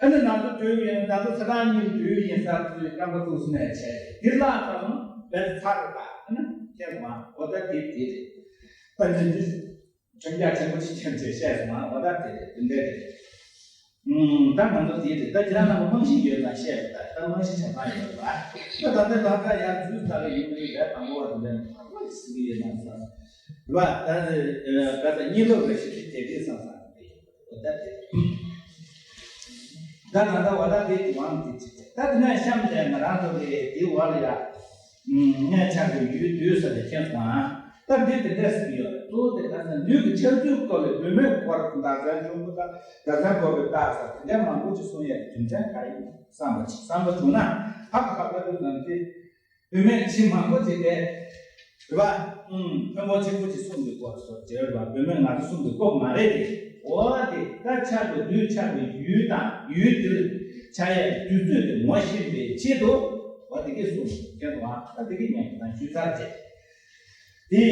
ཨ་ནི་ང་ཚོ་དུས་ཡིན་ང་ཚོ་ཚ་གྲང་གཉིས་དུས་ཡིན་ས་དུས་སྐམ་པོ་ཐུག་སྨན་ཆགས་ཀྱི་རེད། འདི་ལ་ཙམ་བས་ཚར་བ་ཨ་ནི་ཁྱེད་བ་འོ་ད་དེ་དེ་རེད། ད་ནི་འདི། ཁྱོད་རྒྱ་ཆེན་པོ་ཅིག་ཁྱེད་ཚོས་བཤད་སོང་ང་འོ་ད་དེ་རེད་དེ་འདྲ་རེད། ཨུམ། ད་ང་ཚོ་དེ་རེད། ད་ཁྱེད་རང་རྣམས་རྨང་གཞི་ཡོད་ཙང་བཤད་པ་ད་ད་རྨང་གཞི་ཆ་ཚང་ཡོད་པ། ད་ད་ལྟ་ལྷག་དཀར་ཡར་འཛུལ་ཚར་བའི་ཡུན་རིང་ལས་དང་པོ་བ་དེ་འདྲ་ནས་ཧ་གོ་ཞིག་ཟིན་གྱི་ཡོད་ན་བསམ། རེད་བ། ད་ད་ད་གཉིད་ལོག་རེ་ཞིག་དེ་དེ་རེད་བསམ་བསམ་རེད། འོ་ད་དེ་རེད། ད་ད་ལྟ་བ་ད་དེ་དབང་དེ་ཅི་ད་དེ་ནས་གཤམ་ལས་ང་རང་ཚོ་གི་དེ་བ་ལ་ཡ། ངས་ཆགས་པའི་ཡུལ་དུས་ས་དེ་ཁྱེད་ཚོ་ཨ། ད་འདི་དེ་འདྲ་ཟེར་གྱི་ཡོད་རེད། གཙོ་བོ་དེ་ད་ས་ལུས་ཀྱི་འཆར་ཚུལ་སྐོར་ལས་བུད་མེད་སྐོར་ཟླ་མཚན་འབྱུང་པོ་དང་ཟླ་མཚན་འབོར་བའི་རྟགས་ས་དེ་འདྲ་མང་པོ་ཅིག་གསུང་ཡས་རྒྱུ་མཚན་ག་རེ་ཡིན་བསམ་པ་ཅིག་བསམ་པ་བྱུང་ན་ཧ་གོ་ཧ་གོ་དུས་ཙམ་དེ་བུད་མེད་ཁྱི་མང་པོ་ཅིག་དེ། རེད་པ། ཨུམ། ཕོན་པོ་ཆེན་པོ་ཅིག་གསུང་གི་སྐོར་སོགས་བྱས་རེད་པ། བུད་མེད་ང་ཚོ་གསུང་གི་སྐོར་མ་རེད་དེ། འོ་དེ་ད་ཆགས་པའི་ལུས་ཆགས་པའི་ཡུལ་དང་ཡུལ་དེར་ཆགས་ཡས་དུས་ཚོད་དེ་ངོ་ཤེས་པའི་ཆེད་དུ་འོ་དེ་གས་གསུང་གི་སྐོར་ད་དེ་གས་ཉན་གི་དང་ཞུས་ཚར་རྗེས། དེ་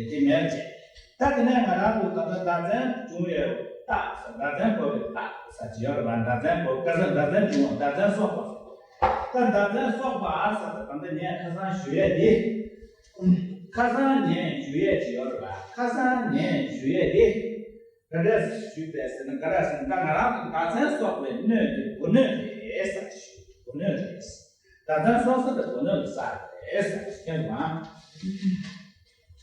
དེ་མེད་རྗེས། ད་དེ་ནས་ང་རང་ཚོ་ད་ལྟ་ཟླ་མཚན་བྱུང་བའི་རྟགས་ཟླ་མཚན་འབོར་བའི་རྟགས་ས་ཅི་ཡོད་རེད་པ། ཟླ་མཚན་འབོར་ཁ་སང་ཟླ་མཚན་བྱུང་བ་ཟླ་མཚན་གསོག་པ། ད་ཟླ་མཚན་གསོག་པ་ཨ་ས་ད་ད་ལྟ་ངས་ཁ་སང་ཞུ་ཡས་དེ། ཁ་སང་ངས་ཞུ་ཡས་ཅི་ཡོད་རེད་པ། ཁ་སང་ངས་ཞུ་ཡས་དེ། ག་འདྲས་ཞུས་པས་ཟེར་ན་ག་རེ་ཟེར་ན་ད་ང་རང་ཚོ་ཟླ་མཚན་གསོག་པའི་སྣོད་དེ་སྒོ་སྣོད་རེད་ཟེར་ཞུ། སྒོ་སྣོད་རེད། ཟླ་མཚན་གསོག་ས་དེ་སྒོ་སྣོད་ལ་ཟེར་རེད་ཟེར་ཁྱེད་མ།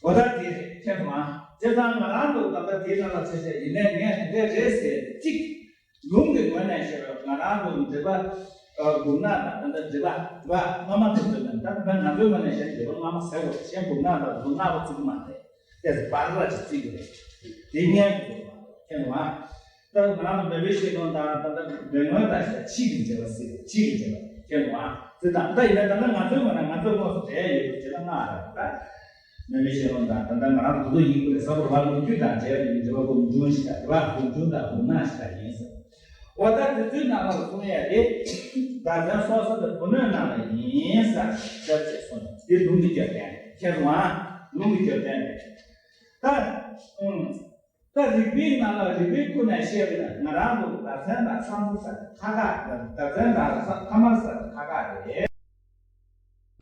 འོ་ད་དེ་རེད་ཁྱེད་མ། བྱས་ཙང་ང་རང་ཚོ་ད་ལྟ་དེའི་ནང་ལ་ཆ་བཞག་ཡིན་ནའི་ངས་དེ་འདྲ་རེད་ཟེར་གཅིག་ལུང་གི་ངོས་ནས་བཤད་པ་ང་རང་ཚོ་འགྲེལ་པ་དགུ་ནག་དང་ད་ལྟ་འགྲེལ་པ་དྲི་བ་སྔ་མ་དང་བསྟུན་ནས་ད་ལྟ་ང་ཚོའི་ངོས་ནས་བཤད་འགྲེལ་པ་སྔ་མ་ཟེར་དགོས་གཞན་དགུ་ནག་དང་དགུ་ནག་པ་བརྩི་གི་མ་རེད། དེ་བར་ལ་ཅིག་བརྩི་གི་རེད། དེ་ངས་དགོས་མ་རེད་མཁྱེན་པ། ད་ང་རང་ཚོ་མེས་པོའི་ཤེས་ལོན་དང་ད་ལྟ་འབྲེལ་ངོས་དང་ཤ་ཕྱིས་ཀྱི་འབྲེལ་བ་ཟེར་ཕྱིས་ཀྱི་འབྲེལ་བ་མཁྱེན་པ། དེ་དང་ད་ཡིན་ན་ད་ལྟ་ང་ཚོའི་ངོས་ནས་ང་ཚོའི་དངོས་སུ་འབྲེལ་ཡོད་པ་བྱས་ན་ལྔ་རེད་པ། མེས་པོའི་ཤེས་ལོན་དང་ད་ལྟ་ང་རང་ཚོ་དུ་ཡིན་དགོས་ས་གོ་ར་ལོ་རྒྱུས་དང་འབྲེལ་བའི་འབྲེལ་བ་སྒོམ་བྱུང་ཞིག་དང་འབྲེལ་བ་སྒོམ་བྱུང་དང་སྒོམ་ནག་ཞིག་དང་ཡིན་ཟེར། འོ་ད་དེ་ཚོའི་ནང་ལ་གསུང་ཡ་དེ། བདག་འཛིན་སོ་སོ་དང་བུ་སྣོད་ནང་ལ་ཡིན་ཟེར་ཟེར་ཅེས་གསུངས། དེ་ལུང་གི་རྒྱབ་རྟེན་མཁྱེན་སོང་ཨ། ལུང་གི་རྒྱབ་རྟེན་རེད། ད། ཨུམ། ད་རིགས་པའི་ནང་ལ་རིགས་པའི་སྐུ་ནས་བཤད་པ་ན་ང་རང་ཚོ་བདག་འཛིན་དང་སོ་སོ་ཟེར་ཁག་ཁག་རེད། བདག་འཛིན་དང་ཐ་མལ་ཟེར་ཁག་ཁག་རེད།